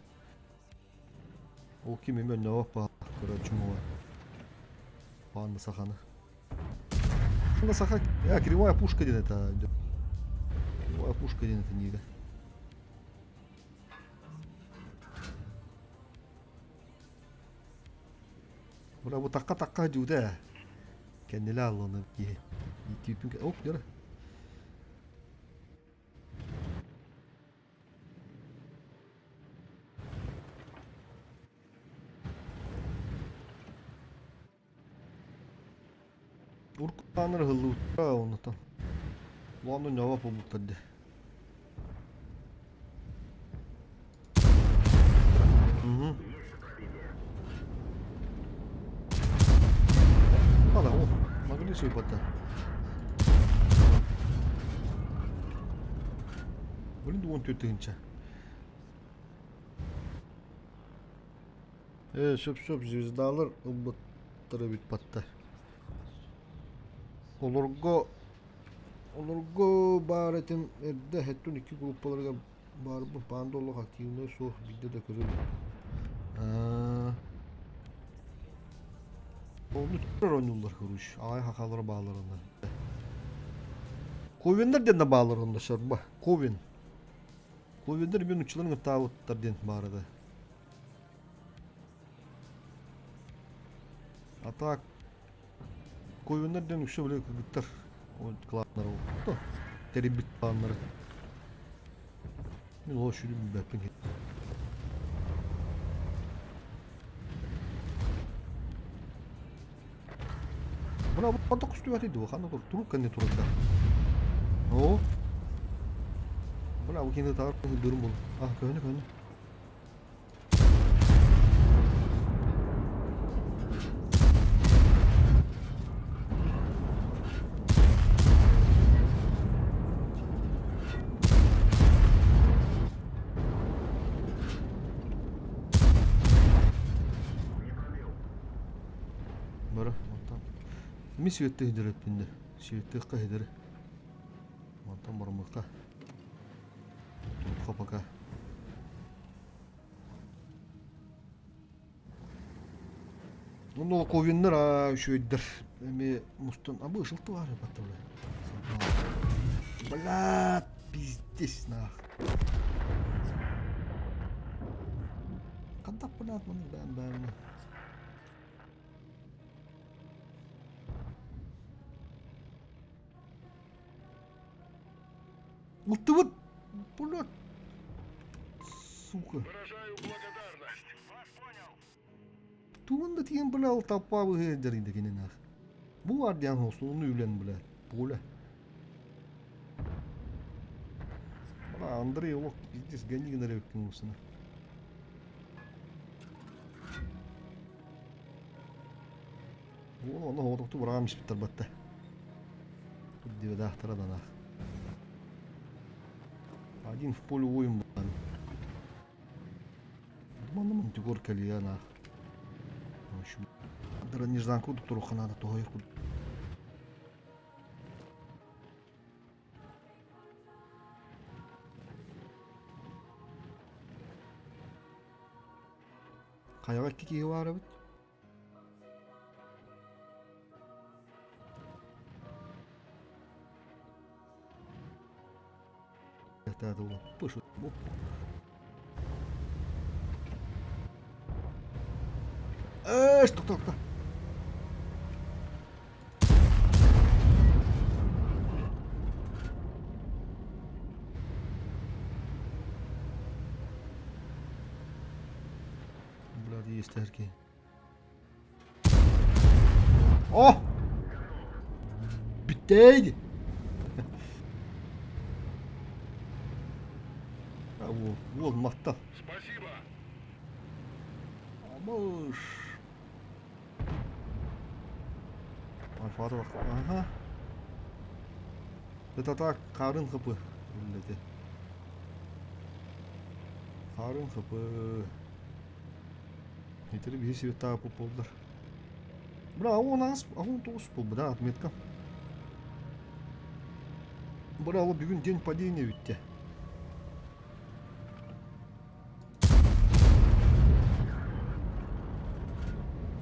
Ол ким эмэ өннөөх баар көрөөччүм уола. Панда саханы. Панда саха а, кривая пушка диэн это кривая пушка диэн это нига. Бля, бу такка-такка дьуудэ. Кэннилэ алланы киһи. Иитиитин оп, дьара. Уркааныр ыһыллыбыттара оннуттан. Улахан ньоҕо буолбуттар дии. Мгм. Hala о, могли суйбата. Блин, 14 тыһыынча. Ээ, сөп-сөп звездалар ылбыттара эбит батта. Олорго олорго баар этим эрдэ хэттун икки группаларыгар. Баарбын паанда олох активнай суох биирдэ да көрө иликпин. Аа Онну оонньууллар короче. Аҕай хахалара бааллар онно. Ковеннар диэн да бааллар онно сорба. Ковен. Ковеннар мен уччуларын кыттаабыттар диэн баар да. А так Ковеннар диэн үксэ били кыргыттар кланнара тэрийбит кланнары. Мин ол сүрүн билбэппин. Бына бу көстүбэт дуо ханна тур турук кэннэ турарда. Оо. Бына бу кини таар дурум бул. А көһүнэ көһүнэ. Бары мантан ми светте хидереппинде. Светте хидер. Мантан барымыкка. Турукка пока. Ну, ковиннар үчүгэйдэр эмиэ мустан а бу ышылты бар баттабы. Бля, пиздец нах. Хантах блядь, маны бэм бэм. Ылтыбыт! Блядь! Сука. Выражаю благодарность. Вас понял. Тугун да тиийэн бля ол толпа быһыйдыр кининах. Бу бар диэн основной үлэн бля. Поле. Бля, Андрей олох пиздец гони гынар эбиккин усына. Уол онно оҕотохту быраҕан испиттэр батта. Диэдаахтара данаах. Один в поле воин буолан. Манна Монтигор кэлиэ наах. Нежданка туруохха наада тоһойор курдук. Хайаҕа икки киһи баар эбит. Эш, тоқта, тоқта. Блядь, есть арки. О! Бүтэйди! Уол, уол махтал. Спасибо. Амыш. Альфа Ага. Это так, харын хапы. Үллэти. Харын хапы. Итери биһи света буоллар. Бра, он аас, он тоҕус буолбут, да, отметка. Бра, ол бүгүн день падения бүттэ.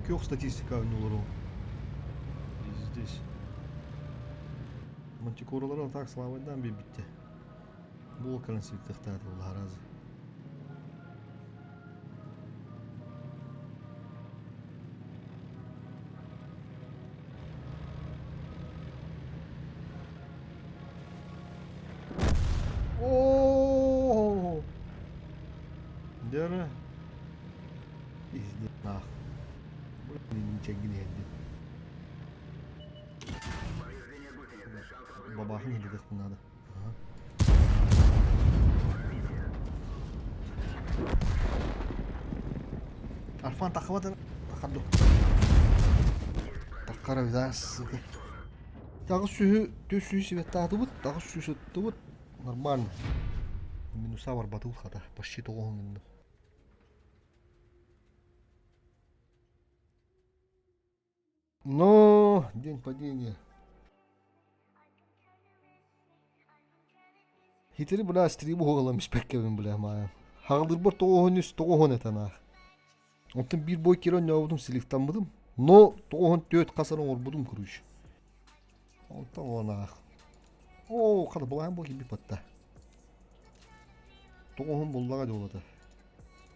Күөх статистика ойнулар Здесь. Мантикоралары так славайдан биэрбиттэ. Бу кэлэн сыттыхтаата улаһаразы. О! Дөрө. Пиздец нах. Блин, чэгин иһэрдим. Бабахын иһилиэхпин наада. Арфан таххабат таххар Таххара видас сука. Таҕыс сүһү түс сүүс сибеттаатыбыт, таҕыс сүүс ыттыбыт. Нормально. Минуса барбатыбыт хата. Почти тоҕуһун гынным. Но день падения. Хитири бля стриму уһугалам испэккэбин бля маайан. Хаҕылырбар тоҕуһун үс тоҕуһун этэн аах. Онтон биир бой киирэн оонньообутум сливтаммытым. Но тоҕуһун түөрт хас эрэ оҥорбутум короче. Онтон он аах. Оо, хата былаан бу киирбит батта. Тоҕуһун буллаҕа дьолото.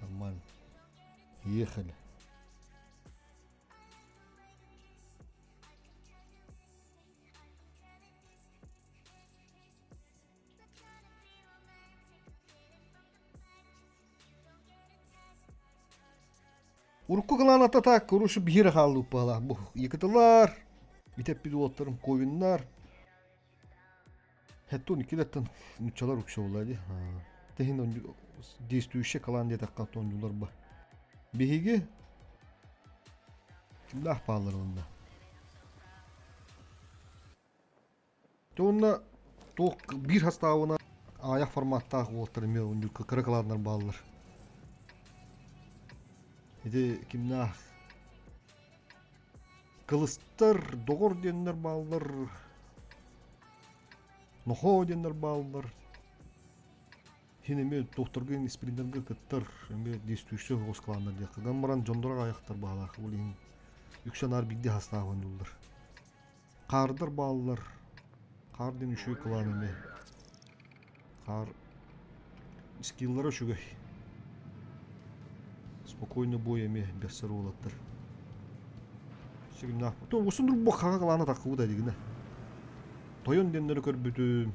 Нормально. Ехали. Урукку кылаан так урушу биһире хааллыбыт баалаах бу якытылар, итеппит уолаттарым ковиннар. Хеттун иккилеттен нуччалар укша буолла дии. Тэһин действующий кылаан диэтэххэ оонньуулар ба. Биһиги кимнээх бааллар онно? Уонна туох биир хастаабына аҕыйах форматтаах уолаттар эмиэ оннук кыра кылааннар бааллар. Ити кимнээх Кылыстар, доҕор диэннэр бааллар, нохоо диэннэр бааллар. Син эмиэ туохтарга спринтерга кыттар, эмиэ действующий оҕус кланнар диэххэ. Гынан баран дьонноро аҕыйахтар баалаах, ол иһин үксэ наар биирдэ хастаах оонньууллар. Хаардар бааллар. Хаар диэн үчүгэй кылаан эмиэ. Хаар скиллара үчүгэй. Спокойно бой эмиэ бэрсэр уолаттар. Сигимнаах. То усын бу хаҥа кылаана таххыбыт дигинэ. Тойон диэннэри көрбүтүм.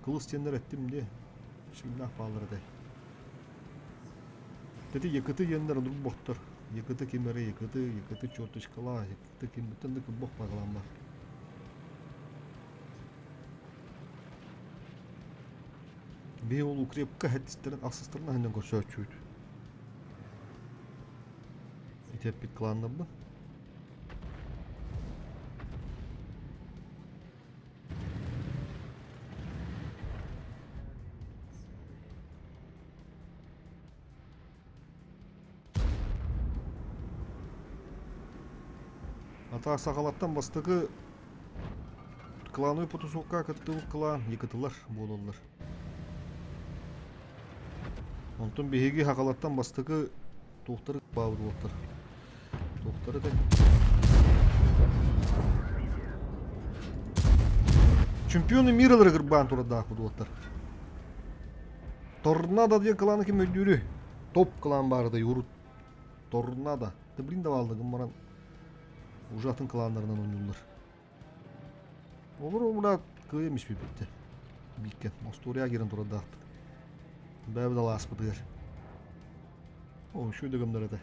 Кылыс диэннэр эттим диэ. Сигимнаах бааллар этэ. Тэти якыты диэннэр онур бохтор. Якыты ким эрэ якыты, якыты черточкалаа, Ты кимбиттэн да кырбах баҕалаан бар. Биһи ол укрепка хэттистэрин ахсыстарын аһынан көрсөөччүбүт. Ити эппит кланнарбын. Атаа сахалартан бастакы клановый потусуокка кыттыбыт клан якытылар буолаллар. Онтон биһиги сахалартан бастакы туохтары баабыт уолаттар. Туохтары этэй? Чемпионы мира кырбаан турардаахпыт уолаттар. Торнадо диэн кланы ким өйдүүрүй? Топ клан баарыдай урут. Торнадо. Да блин даваллыгым баран уже атын кланнарынан оонньууллар. Олор умра кыайым испиппитте. Бииккен. Остуоруйа киирэн турардаахпыт. Бэйэбит алааспытыгар. О, үчүгэй да көмнөр этэ.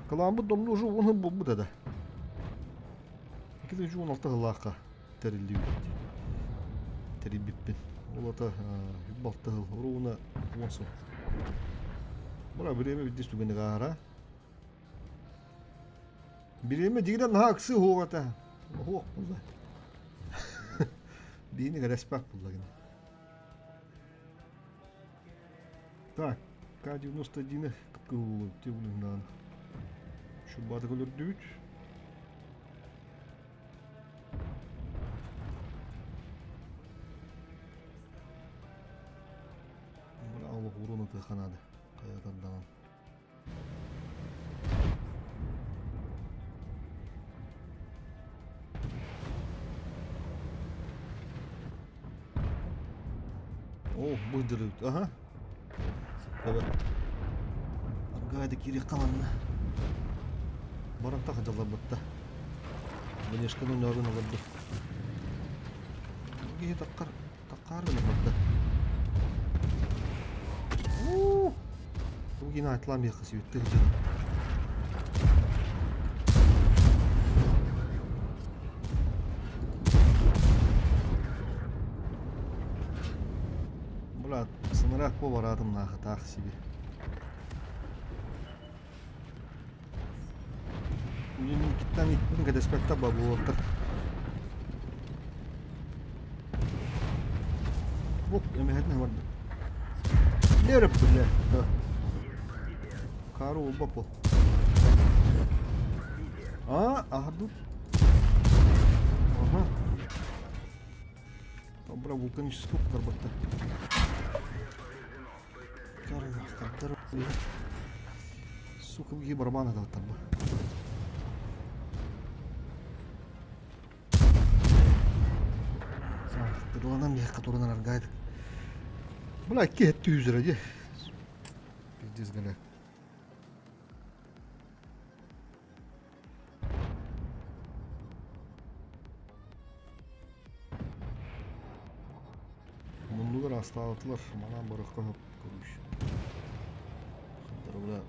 Кылааммыт домну уже уон буолбут этэ. 2016 сыллаахха тэриллибит. Тэрийбиппин. Ол ата балта сыл, оруобуна 10 сыл. Бара бириэмэ биирдис түгэник ааһара. Бириэмэ дигинэн наһаа ыксыы уһуох этэ. Уһуох булла. Биини кэрэспэк булла гина. Так, К-91-ы кыллыбыт Шубаты өлөрдүбүт. Бра олох урун ытыаха наада. Хайатарданан. О, быдырыт, ага. Давай. Аргайды киириэххэ манна. Баран таха дьалларбытта. Бенешканы нөрүн олорду. Киһи таккар, таккар гына барда. Уу! Бу кини атлам яқы сүйетті жыл. Брат, сыныраак бу бараатым наахытаах сиби. Миникиттан иккин кэтэспэттэр бабуолтар. Бук, эмэһэтин барда. Нереп бile. Кары olba bu. Aa, aha dur. Aha. Бра вулканический уктарбаттар. Сука, киһи барабан ататтарба. Тырланан биһиэхэ турунар аргайдык. Бля, икки этти үзэрэ дии. Пиздец, галя. Муннугар астаатылар, манан барыахха сөп короче. Бля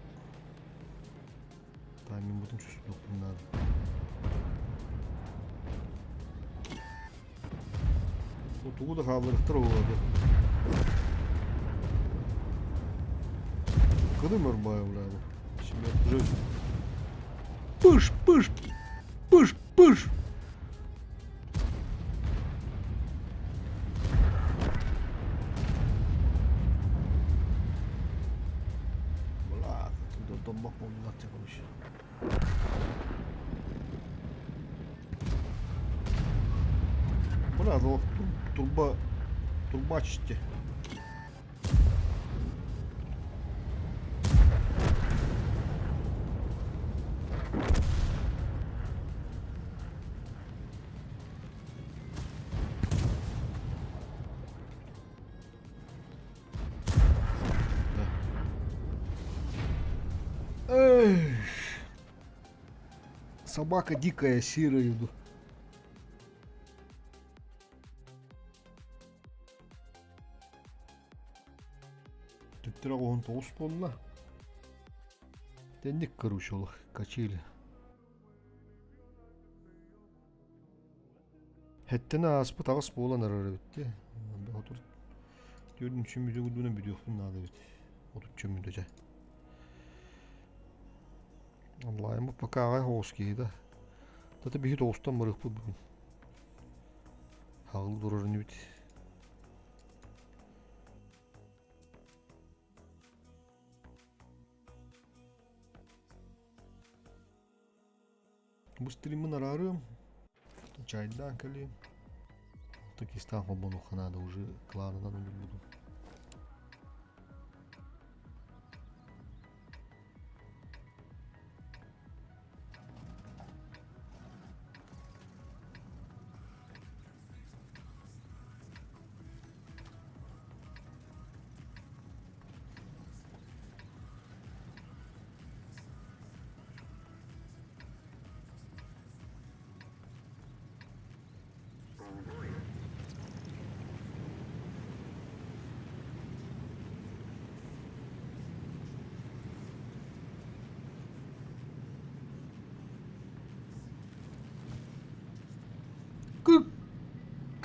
таймингбытын чувствуйдуохпун наада. Тугу да хаалларыахтар оҕолорго. Кыдым ырбай бля. Уже пыш, пыш, пыш, пыш. Бля, тут домбах буоллулар короче. Бля, турба, турбачте. Собака дикая, серая. Төттөрө 19 буолла. Тэнник короче олох качели. Хэттэн ааспыт аҕыс буолан эрэр эбит дии. Отур төрдүнчү мүтүгүдүнэн бүтүөхпүн наада эбит. Отучча мүнүүтэ чэ. Онлайнмыт пока аҕай соҕус киһи да. Тата биһи тоҕустан барыахпыт бүгүн. Хаҕылы турар инибит. Бу стриммин араарыам, чайдаан кэлиэм. Такистан холбонуохха наада уже кланынан өлөрбүтүм.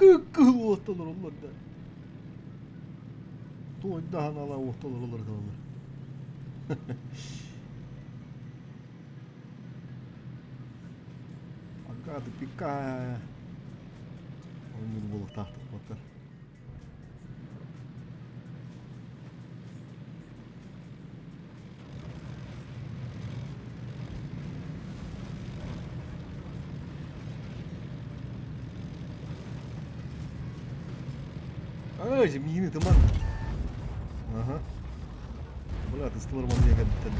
Кык-кык уотталар да. Туойдаһан ала уотталар олор Ага, тупика. Ойнуур буолуохтаахтык буолтар. Ай, миини тыман. Ага. Бля, тыстылар манна кэлбиттэр.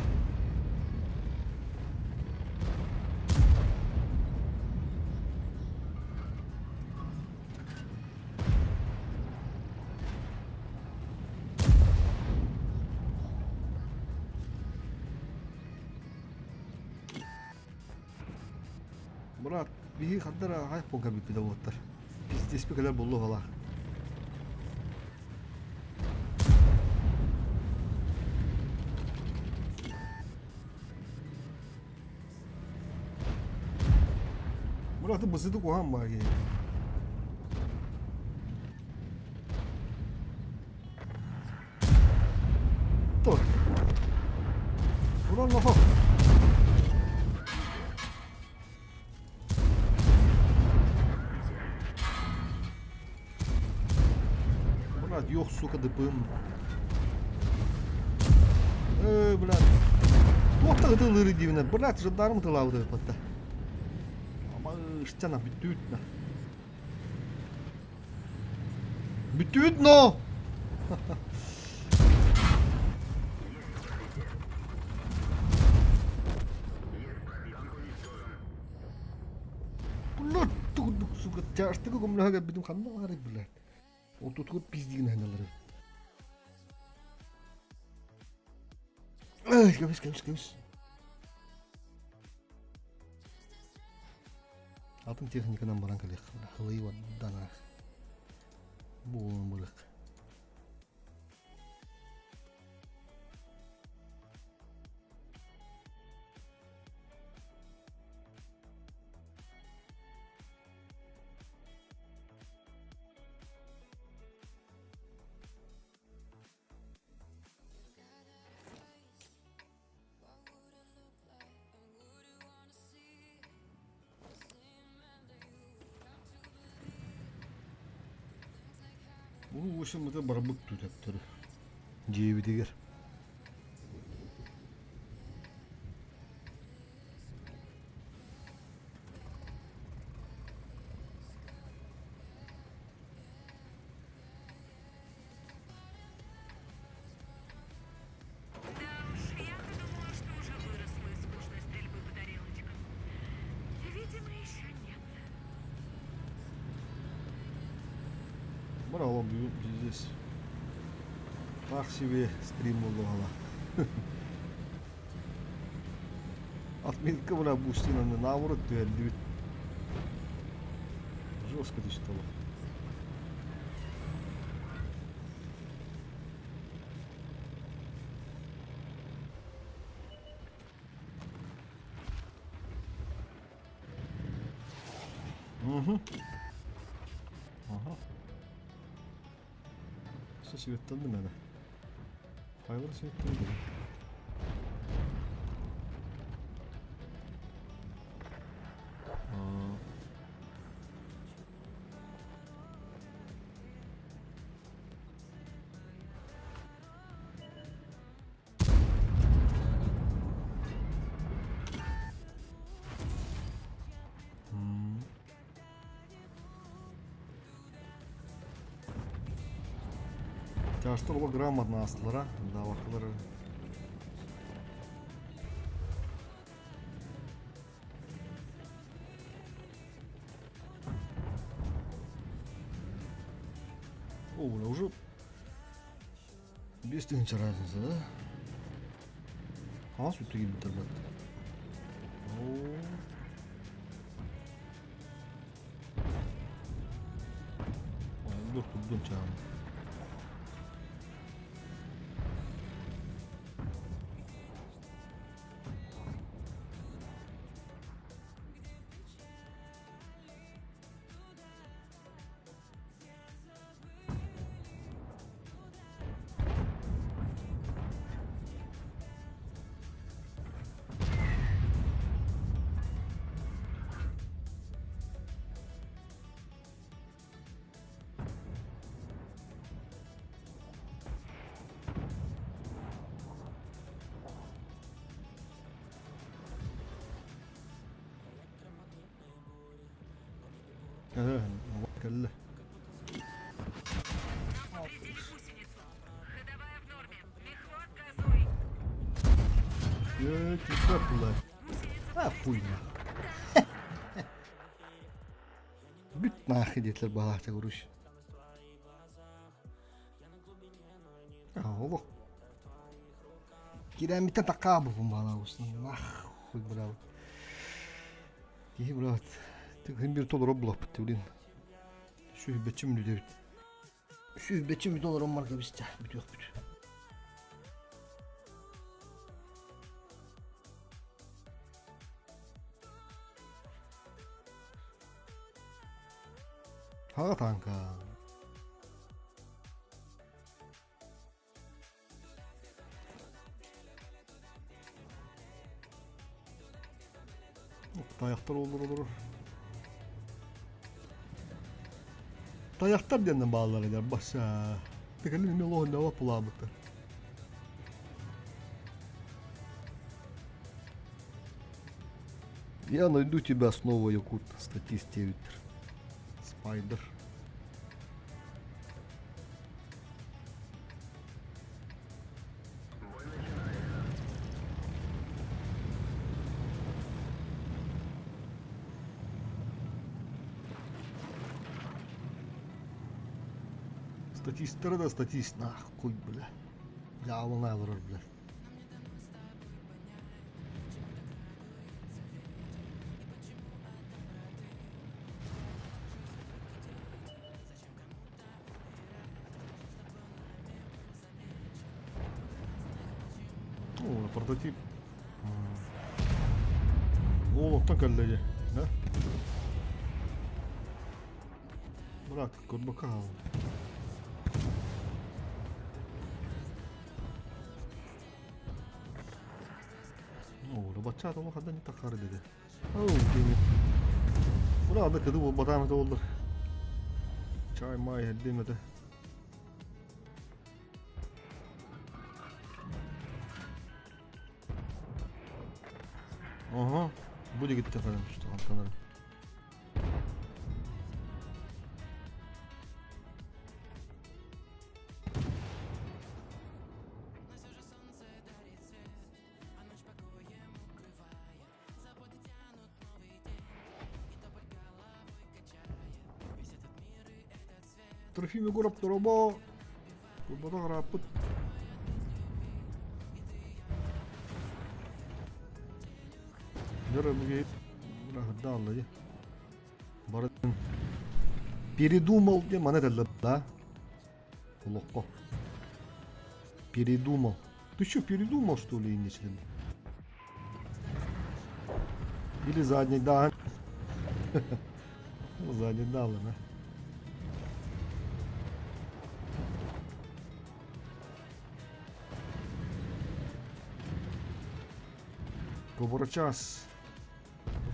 Брат, биһи хандар аҕай полга бүппүтэ уоттар. Пиздеспи кэлэр буллук Брат, бысыты куһаан баар киһи. Тур. Уран лохо. Брат, ёх, сука, дыпым. Э, блядь. Туохта ытылыр диибинэ. Блядь, жандарм ытылаабыт эбит Амыштана бүтүүт на. Бүттүбүт но! Блядь, тугу сука, тяжтыгы көмөлөһө кэлбитим ханна баарый, блядь. Ортотугар пиздигин аһыналары. Ай, кэбис, кэбис, кэбис. Атын техниканан баран кэлиэх. Хылый вадданах. Буолан барыах. Бу ушуммута барбыт түтэптөрү дьиэбитигэр. Да уж, я-то думала, что уже выросла из скучной стрельбы по тарелочкам. Видимо, еще нет. Браво, бүгүн пиздец. Так себе стрим буолла. Отметка бына бустинаны наоборот түһэрдибит. Жестко түстэ ол. Угу. Ага. Все светтанды мені. Хайлар светтанды. Тяжтар олох грамотно аастылара, даабаккалар О, уже 5000 разница, да? Хаас үтү киирбиттэр бат. Оо. Dur kurdum çağım. Кэллэ. Нам повредили гусеницу. Ходовая в норме. Мехвод, газуй. Э, типа була. Гусеница А хуйня. Бүт нахуй диэтилэр баҕалаахтык уруш. Олох кирээммиттэн такаабыппын баҕалаабыппын нахуй быраабыт. Киһи быраат тыгын бир толору булаппыт блин. Сүүрбэччэ мүнүүтэ эбит. Сүүрбэччэ мүнүүтэ олорон барга бистэ бүтүөхпүт. Хаҕа тааҥка. Тайахтар олор олорор. Тайахтар диэннэн бааллар эдэр баса. Текелин эмиэ олоһун пулаабыттар. Я найду тебя снова, Якут, статист Спайдер. Статистара да статист нахуй, бля. Дьаабылана олорор, бля. О, прототип. Ол оттон кэллэ дьэ. Да? Брат, көрбөккө хаалла. О, бачча тоҕо ханна таххары dedi. Оу, диэми. Бу да кыды буолбатаан этэ буоллар. Чай май иһэрдиэм этэ. Ага, бу дигиттэн кэлэн түстэ хантан эрэ. Трофим Егоров дорообо! Турбата ырааппыт. Дөрө бүгүн бырахырда алла дии. Барын передумал диэн маны этэллэр да. Олоххо. Передумал. Ты что, передумал, что ли, инничилин? Или задний, да. Задний дал, да. Коборочас.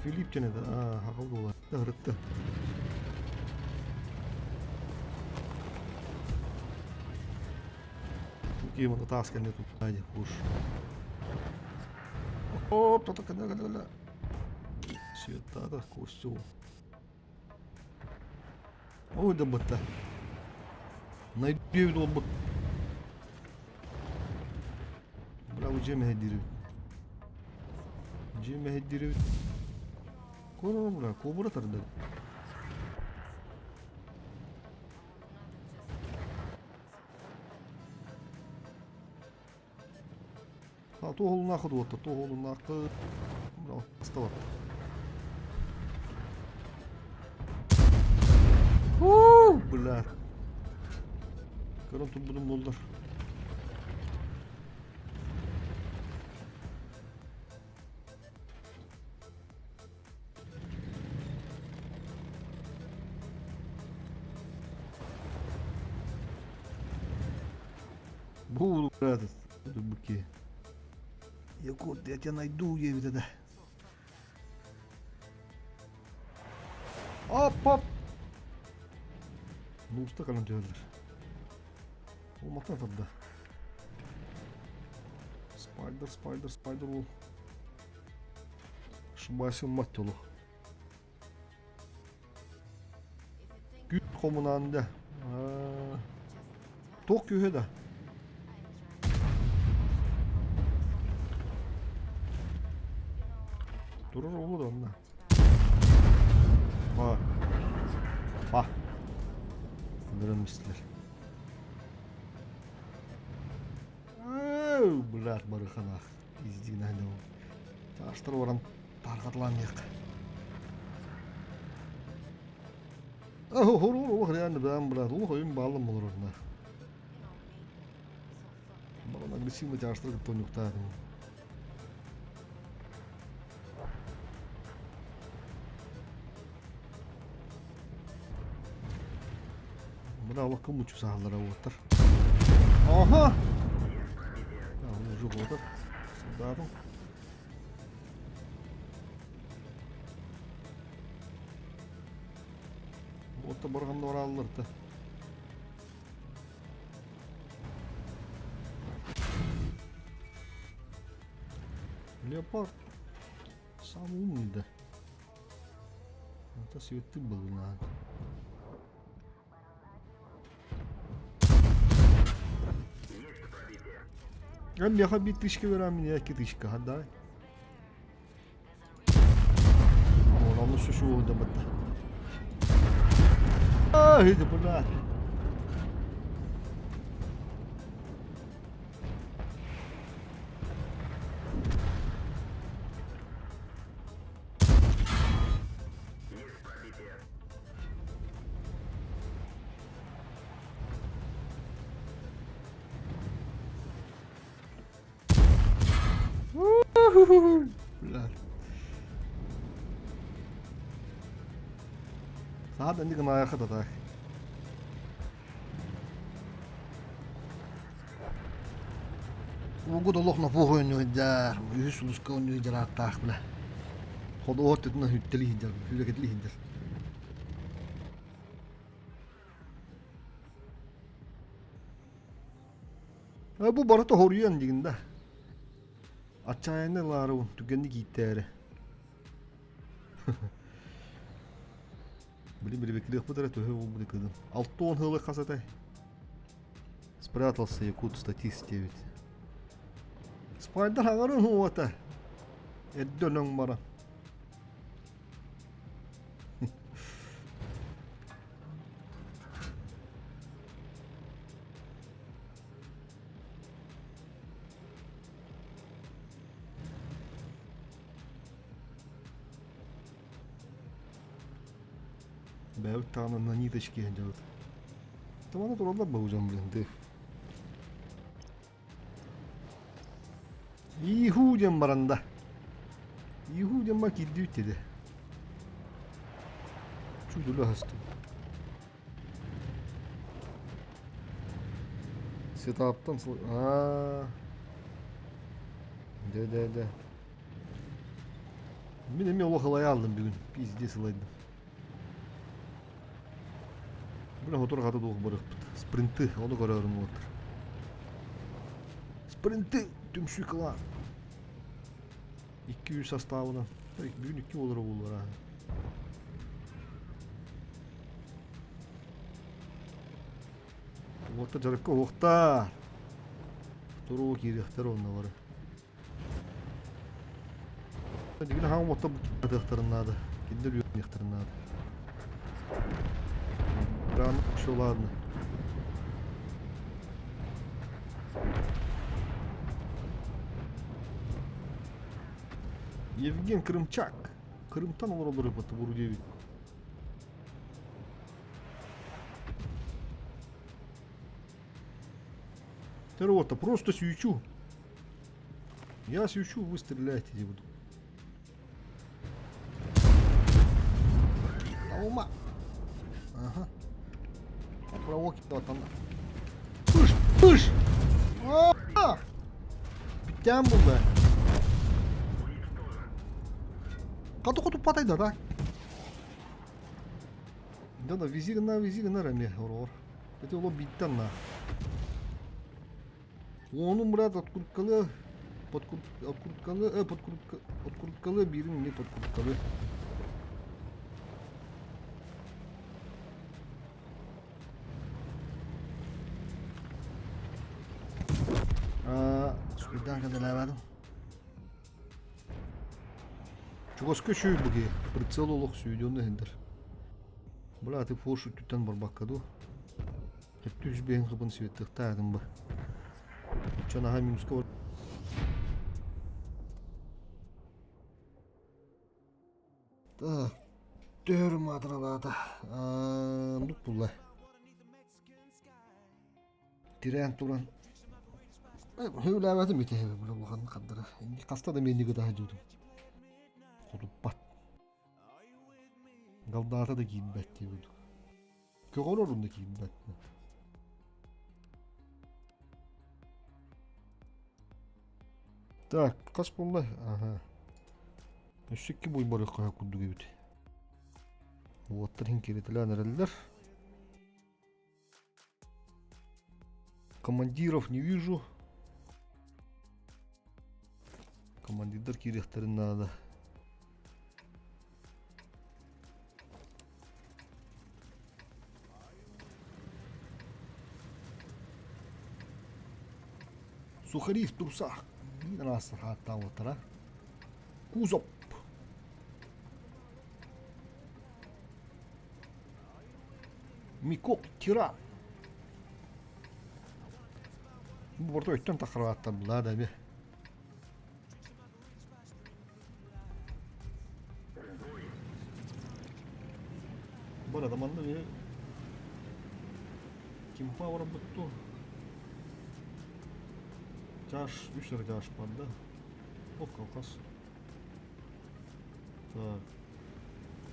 Филипп диэн этэ. Аа, буола. Ыһырытты. Киим таас кэннэ тутта дии куш. Оп, тото кэннэ кэннэ кэннэ. Света костюм. Ой да бытта. Найдүөбүт уолбут. Браво дьиэ мэһэйдиирбит. Дьиэ мэһэйдиирбит. Кура бра, кобра тардар. А туоһулунаахы дуотта, туоһулунаахы. Браво, асталар. Уу, бля. Көрөн турбутум буоллар. Бу этот быки. Якут, я тебя найду, диэбитэ да. Оп, оп! Нууста кэлэн түһэллэр. Уматан тарда. Спайдер, спайдер, спайдер ол. Ошибайся, мать олох. Күт хомунаан да. Туох күүһэ да? Турар уолу да онно. Ба. Ба. Ындыран мистилер. Блядь, барыханах. Издигнәһинэ ол. Таастар баран тарҕатылаан иһиэх. Баран агрессивно тяжтар кытта унньуктаатым. Бра олохко мучу сааллара уоттар. Аха! Уже уотар. Солдатым. Уотта барганда бараллар да. Леопард самый умный да. Это светы был надо. А меха битышка вера меня китышка, да? Ону шушу да бата. А, это бля. Бля. Саат инник гынаайахха да так. Угут олох напуох ойнуйдар, үһүс улуска ойнуйдар ааттаах бля. Ходуот түтүнэ хүттели иһдэр, хүлэкетли иһдэр. Бу барыта хоруйан дигин да. Отчаянно ылаарыбын түгэнник ииттээри. Били били эрэ төһө буолбут кыдым. 60 хылы хас этэй? Спрятался якут статист диэбит. Спайдар хаҥарын уота. Эрдэ өлөҥ баран. Бэйэбит даҕаны на ниточке сылдьабыт. Туманы тураллар бу дьон блин ты. Иху диэн баран да. Иху диэн бар киирдибит диэди. Чудулу аһастым. Сетаптан аа. Дэ дэ дэ. Мин эмиэ олох ылайа алдым бүгүн. Пиздец ылайдым. Бля, хотур хата дуох барыахпыт. Спринты, ону көрөрүм уоттар. Спринты түмсүү кылаан. 200 составынан. Бүгүн 2 олоро буолар. Уотта дьарыкка уохтар. Туруу киириэхтэр онно бары. Дигин хаҥ уотта бутатыахтарын наада. Кинилэр үөрниэхтэрин наада. Рано все ладно. Евген Крымчак. Крымтан олороллор эбит буру диэбит. Второго-то просто свечу. Я свечу, вы стреляете, я буду. Ума. Ага. Провоки там. Пыш, пыш! А! Бүттään булда. Кату куту патайда да. Да да вези гына, вези гына рәме, орор. Это оло биттен на. Ону брат откруткалы, подкрут, откруткалы, подкрутка, откруткалы бирин не подкруткалы. Суйдан кадалаабадым. Чугаска сүүй буги, прицел олох сүйдүөн иһиндер. Бля, ты фош үттүттэн барбакка ду. Өттү үс бэйэн хыбын светтыхтаатым ба. Чон аха минуска бар. Так, төр матралаата. Ондук булла. Тирээн туран Сөбүлээбэтим ити улахан хардара. Хаста да миэнники да сылдьыбытым. Хотуппат. Галдаата да киирбэт дии курдук. Көҕөрөр онно киирбэт. Так, хас буолла? Аха. Өссө икки буй барыахха курдук эбит. Уоттар иһин киритэлээн эрэллэр. Командиров не вижу. Командирдар киириэхтэрин наада. Сухари в трусах. Биир араас хааттаабыттара. Кузов. Микок тиран. Бу борто өттөн тахарбааттар булаа да эми. Барада манна били кимпа барбыт дуо? Чаш, үс эрэ чаш бар да. Ох, алхас. Так.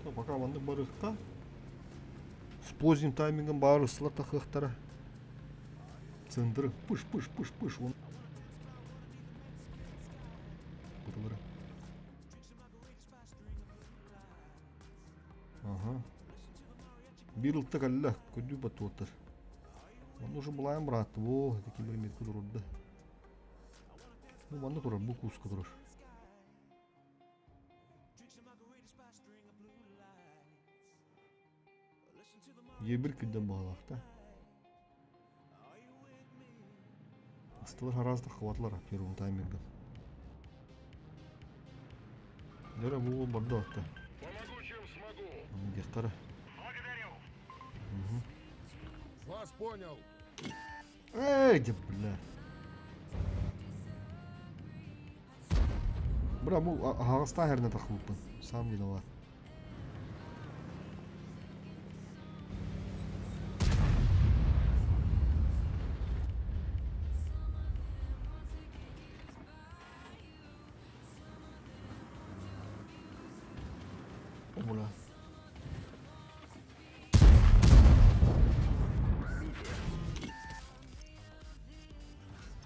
Так, пока маннык барыахха. С поздним таймингом баар ысылар тахыахтара. Центры пыш пыш пыш пыш он. Бутылары. Ага. Биир ылта кэллэ, күндү батуоттар. Онно уже булайым быраатты, во, это ким бир метка турурда. Ну, манна турар, бу куска турар. Ебір күнден баҕалаах да. Ыстылар араастык хабатылар первым таймерга. Дөрө бу барда отта. Помогу, чем смогу. Диэхтара. Благодарю. Вас понял. Эй, да бля. Бра, бу аһаҕастаах эрнэ тахыбыппын. Сам виноват. Бля.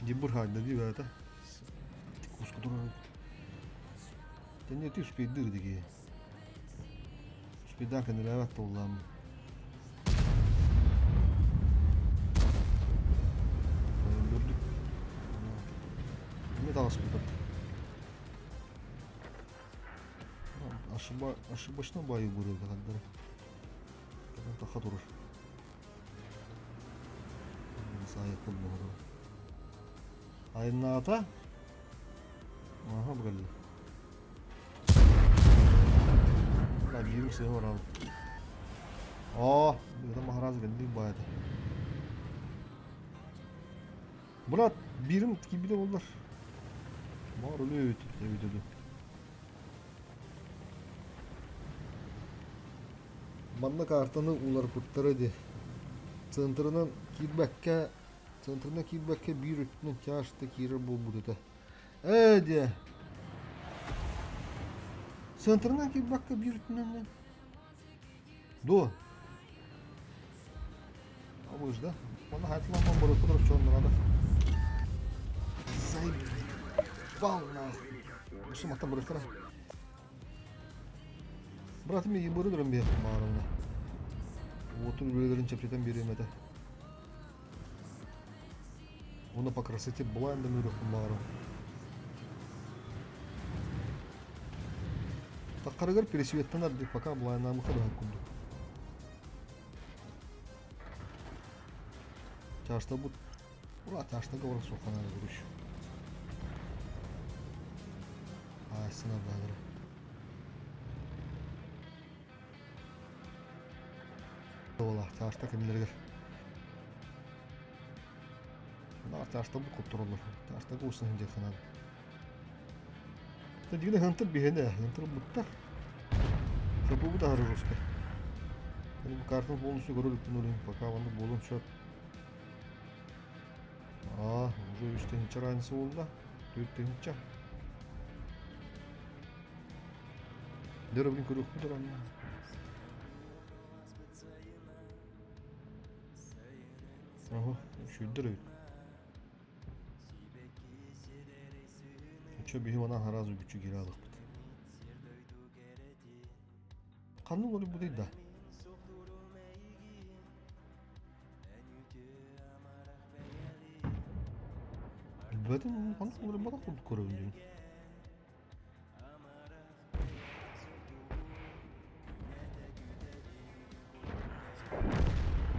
Дибур хаайда дии бэйэтэ. Куска турар. Тэнниэти успейдыыр дии. Успейдаан кэннилээбэт буоллаам. Өлөрдүк. Эмиэ таҕыспыт. Ошиба, ошибочно баайы буруйда ханнара. Таха турар. Саайыкпын буолар. Айаннаата. Аха бу кэллэ. Да, биирим сыһа барабын. Оо, это махараз кэллик баайда. Брат, биирим киирбитэ буоллар. Баар өлүө эбит, эбитэ дуу. Манна картаны уларыппыттара дии. Центрынан киирбэккэ, центрынан киирбэккэ биир өттүнэн чаашта киирэр буолбут этэ. Ээ диэ. Центрынан киирбэккэ биир өттүнэн Дуо? Абыж да? Манна хайтыланман барыппыт чоннорада. Заебал нахуй. Усуматтан барыктара. Братым миигин бары туран биэртим баарымна. Уотун үлэлэрин чэпчэтэн биэриэм этэ. Уонна по красоте былаан да мүрүөхпүн баҕарабын. Таххарыгар пересветтэнэр дии пока былааннаамыха да курдук. Чаашта бут Ура, чаашта говорок суохханара күрүш. Аайсына баалара. Буола, чаашта кинилэригэр. Чаашта бу куттураллар. Чаашта куурсан сылдьыахха наада. Дьигинэ хантыр биһиэнэ, хантыр буттар. Хаппыбыт аһары жестко. Бу картаны полностью көрө иликпин ол иһин пока маннык буолуон сөп. Аа, уже үс тыһыынча разница буолла. Түөрт тыһыынча. Дөрө блин көрүөхпүт оранна. Ага, үчүйдэр эбит. Очо биһи манан хараас үгүччү киирэ алыхпыт. Ханна олорбутуй да? Билбэтим, ханнык олорботох курдук көрөбүн диэн.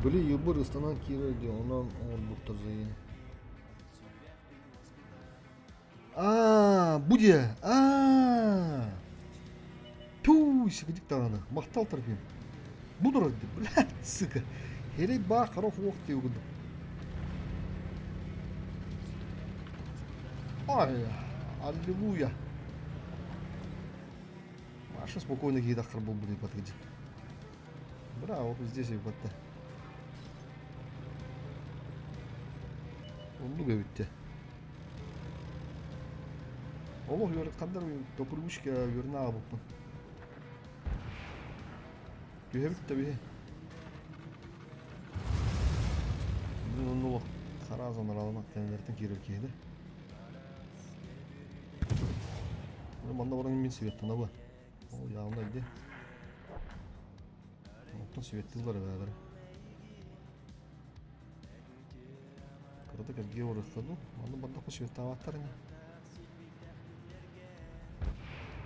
Били йыбыр ыстанан киирэр дии, онон оҥорбуттар заин. Аа, бу диэ. Аа. Туу, сикидик даҕаны. Махтал Трофим. Бу турар дии, блядь, сука. Эрэй баа хара хуох дии курдук. Ай, аллилуйя. Маша спокойно киһи таххар буолбут подходи. Браво, здесь эбит. Оннук эбит. Олох үөрэххандар топурбушка үөрэнэ аҕабыппын. Түһэбит да биһи. Бүгүн онно олох хараас анараланах тэнэлэртэн киирэр киһи да. Манна баран мин светтанабы. Ол явно иди. Оттон светтилар эбээлэр. Кыратык эргиэ барыахха дуу. Манна бардахха светтаабаттар ини.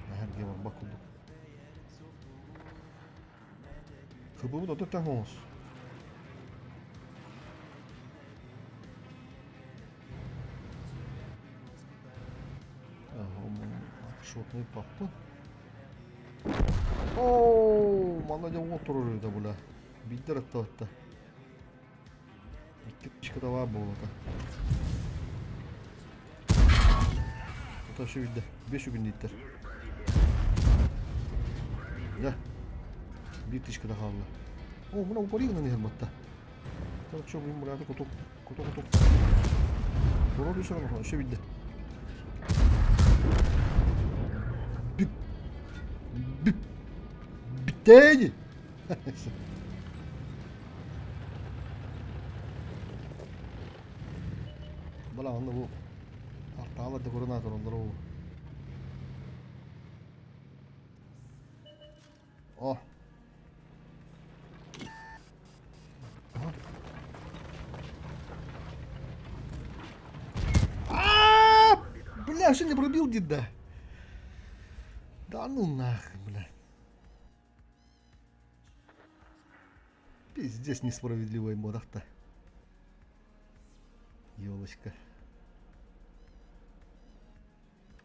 Наһаа эргиэ барбат курдук. Кыбыбыт ото таҥ оҥос. Шотный паппын. Оо, манна дьэ уот турар үһү да бля. Биирдэр аттабатта. Икки точката баар буолуота. Это вообще видно. Беш үгүн дииттэр. Да. Биир тычкада хаалла. О, мына упари гынан иһэр батта. Короче, блин, мураты кутук, кутук, кутук. Турар үсөр вообще видно. Бип. Бип. Биттээни. Балаҕанна бу артаалар да көрөн тураллар ол. О. А, бля, что не пробил деда? Да ну нахуй, бля. Пиздец несправедливый модах-то. Елочка.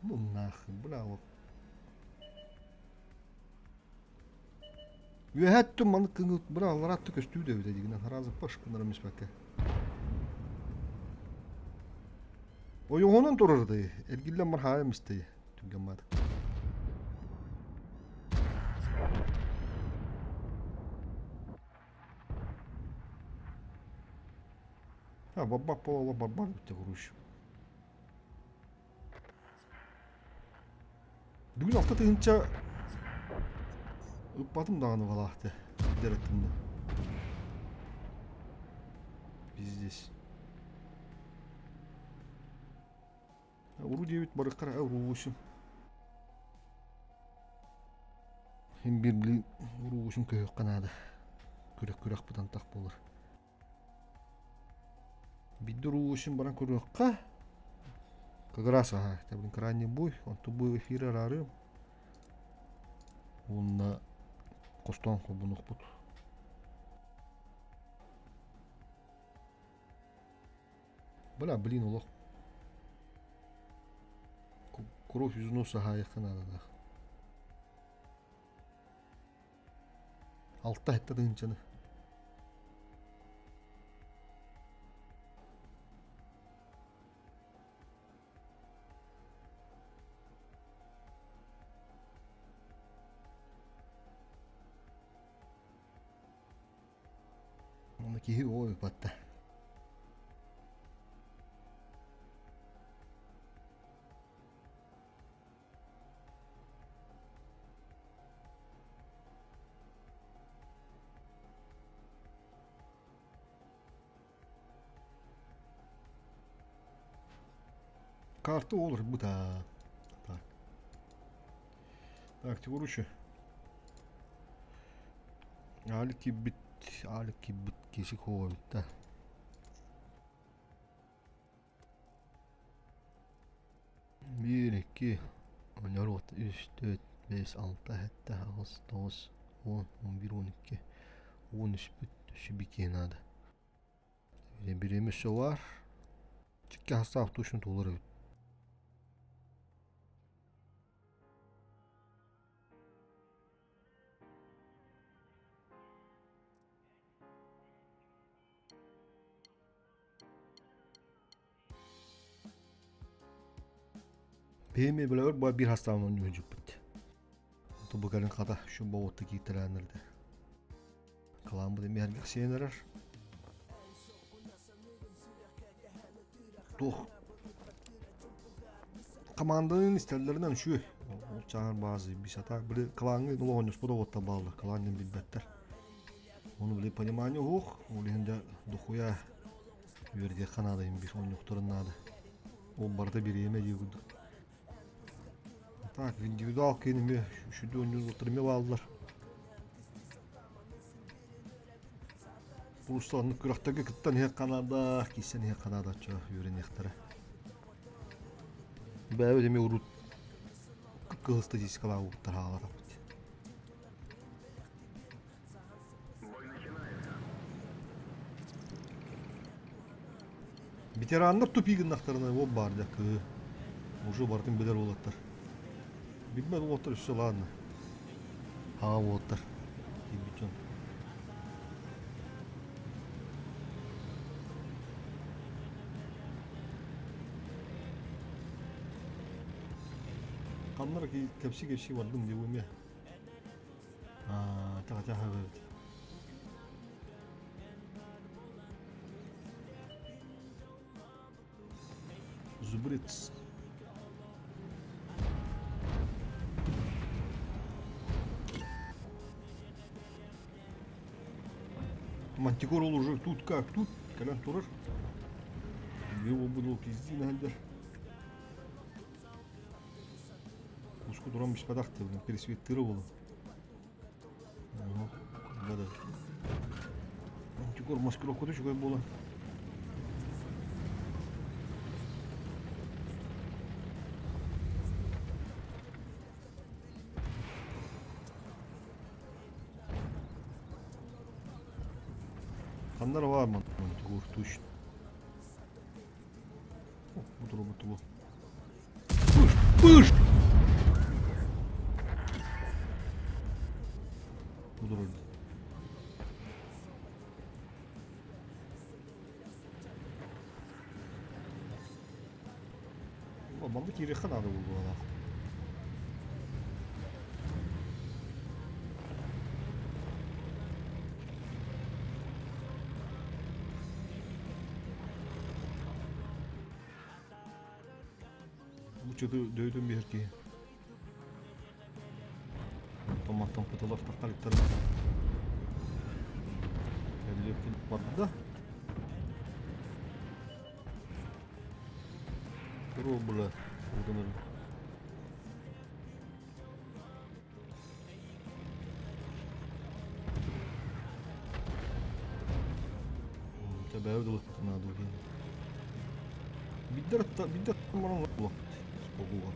Ну нахуй, бля, вот. Үөһэттүм маны кыҥыт бра аллараатты көстүү да эбитэ дигинэн хараазы паш гынарым испэккэ. Ойоҕунан турар дыы, эргиллэн бар хаайым истэй түргэн маатык. А, баббак буола барбар бүттэ куруш. Бүгүн 6 тыһыынча ыппатым даҕаны балаахты дэреттим да. Пиздец. Уру диэбит барыккара уруусум. Хин бир блин уруусум көһүөххэ наада. Күрэх күрэх бытантах буолар. Бидде уруусум баран көрүөххэ. Как раз ага, это блин крайний бой, онту бу эфир араарыым. Уонна хостоон холбонуохпут. Бля, блин, олох кровь из носа аһаайахха наадалаах. Алта сэттэ тыһыынчаны. Онно киһи ой батта. Карта olur bu da. Так. Так, короче. Али кибит, али кибит киси хообитта. Биир, икки, оҥоруот, үс, түөрт, биэс, алта, сэттэ, аҕыс, тоҕус, уон, 11, 12, 13 бүт, үсү наада. Бириэмэ өссө баар. Чикки хастаах тушун туолар эбит. Биһиги билэбит бу биир хастаан оонньуу дьуппут. Бу кэлин хата шу боҕутта кииртэлээннэрдэ. Кылааммыт эмиэ сэргэхсийэн эрэр. Туох команданын истэллэринэн үчүгэй. Ол чааһар баазы бисата били кылааҥҥа олох онньоспот оҕоттор бааллар, кылаан диэн билбэттэр. Ону били понимание уһуох, ол иһин дьэ дохуя үөрэтиэххэ наада иһин биир оонньуохтарын наада. Ол барыта бириэмэ дии курдук. Так, индивидуал киин эмиэ сүдү оонньуур эмиэ бааллар. Просто оннук күрэхтэргэ кыттан иһиэххэ наада, киирсэн иһиэххэ наада оччо үөрэниэхтэрэ. Бэйэбит эмиэ урут кыһыл статистикалаах угуттар хаалатахпыт. Ветераннар тупик гыннахтарына ол баар дьэ кыһы. Уже барытын билэр уолаттар. Билбэт уолаттар өссө ладно. Аҕа уолаттар. Киирбит дьон. Ханнара кэпси-кэпси бардым диэбим эмиэ. Аа, таҕа эбит. Зубрец. Мантикор ол уже тут как тут, кэлэн турар. Его буду пиздин әлдер. Куску туран биспатах пересветтыры болу. Мантикор маскировката үчүгэй буолан. Ханна эрэ баар мантикор точно. Бу бу Пыш! Пыш! Бу Манна киириэххэ наада буолуоҕа. Бу чөтү дөйүтүн биһэр киһи. Томаттан кутулар тахталиктар. Кэллиэккин барда. Туру була уданыр. Бэйэ дылыппытын наада Биддер биддер баран Спогуга.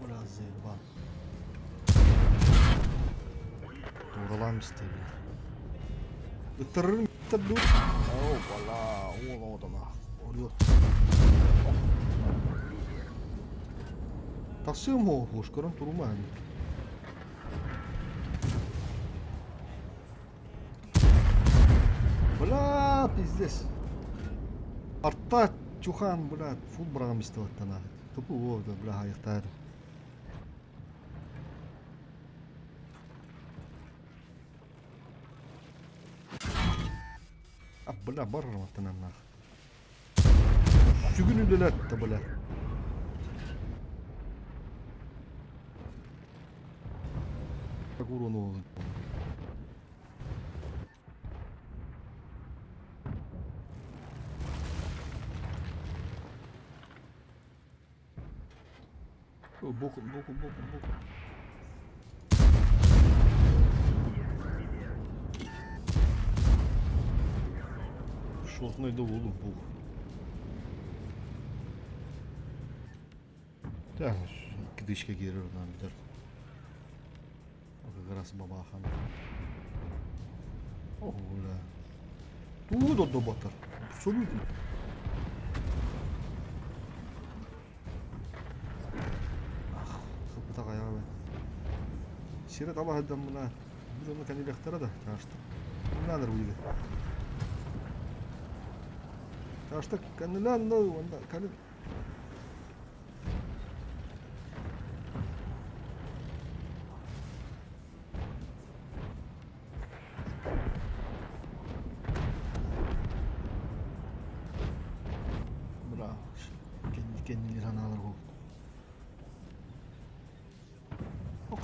Бля, заебал. Тууралаан истэбин. Ыттарырым ду. Оо, бала, уол оҕотоно. Орёт. Тахсыам хоо, хуошкаран турума. Бля, пиздец. Арта чухан, бля, фул быраҕам истибаттан аах. Тупу уо, бля, хайыктаар. А, бля, барырматтан аах. Сүгүн үлэлэттэ, бля. Уруну. Боку, боку, боку, боку. Шотный да буолу бу. Так, кидышка киирэр онон бүтэр. Как раз бабахан. О, бля. Тугу да батар. Абсолютно. Ах, сыппыта хайаҕа Сире таба сылдьан мына биир онно кэнилиэхтэрэ да чаастык. Кимнээнэр бу Чаастык кэннилээн да уонна кэлин.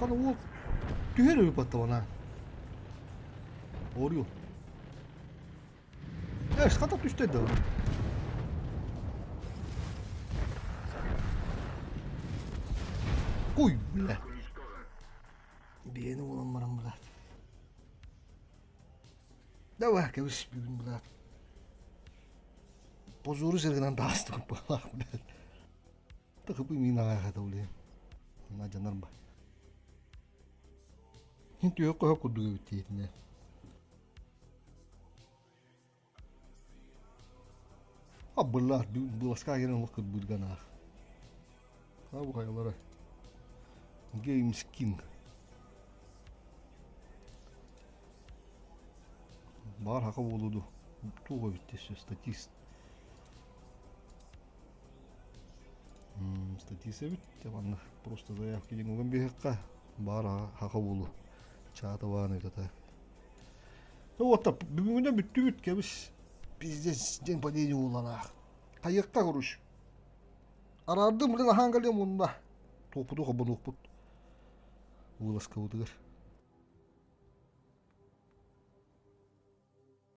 Хана уол түһэр үһү баттабана. Орел. Эш, хата түстэ да. Ой, бля. Биэни уолан баран, блядь. Давай, кэбис бүгүн, блядь. Позору сыргынан таастым, быһалаах, блядь. Тахыпы мин аҕаахата улиһин. Надьанар ба. Хин түһэ көһө курдук эбит диэтинэ. Абыллар быласка кэлэн олох кырбыырганаах. Абу хайалара. Games King. Баар хака буолуду. Туох эбит статист. Статист эбит. Манна просто заявки диэн уган биһиэххэ баар хака буолу. Чаата баан эбит ата. Ну вот бүгүнү бүттүбүт кэбис. Пиздец день падения ууланаах. Хайыахха короче. Араардым блин аһаан кэлиэм уонна туохпуту хобонуохпут. Вылазкабытыгар.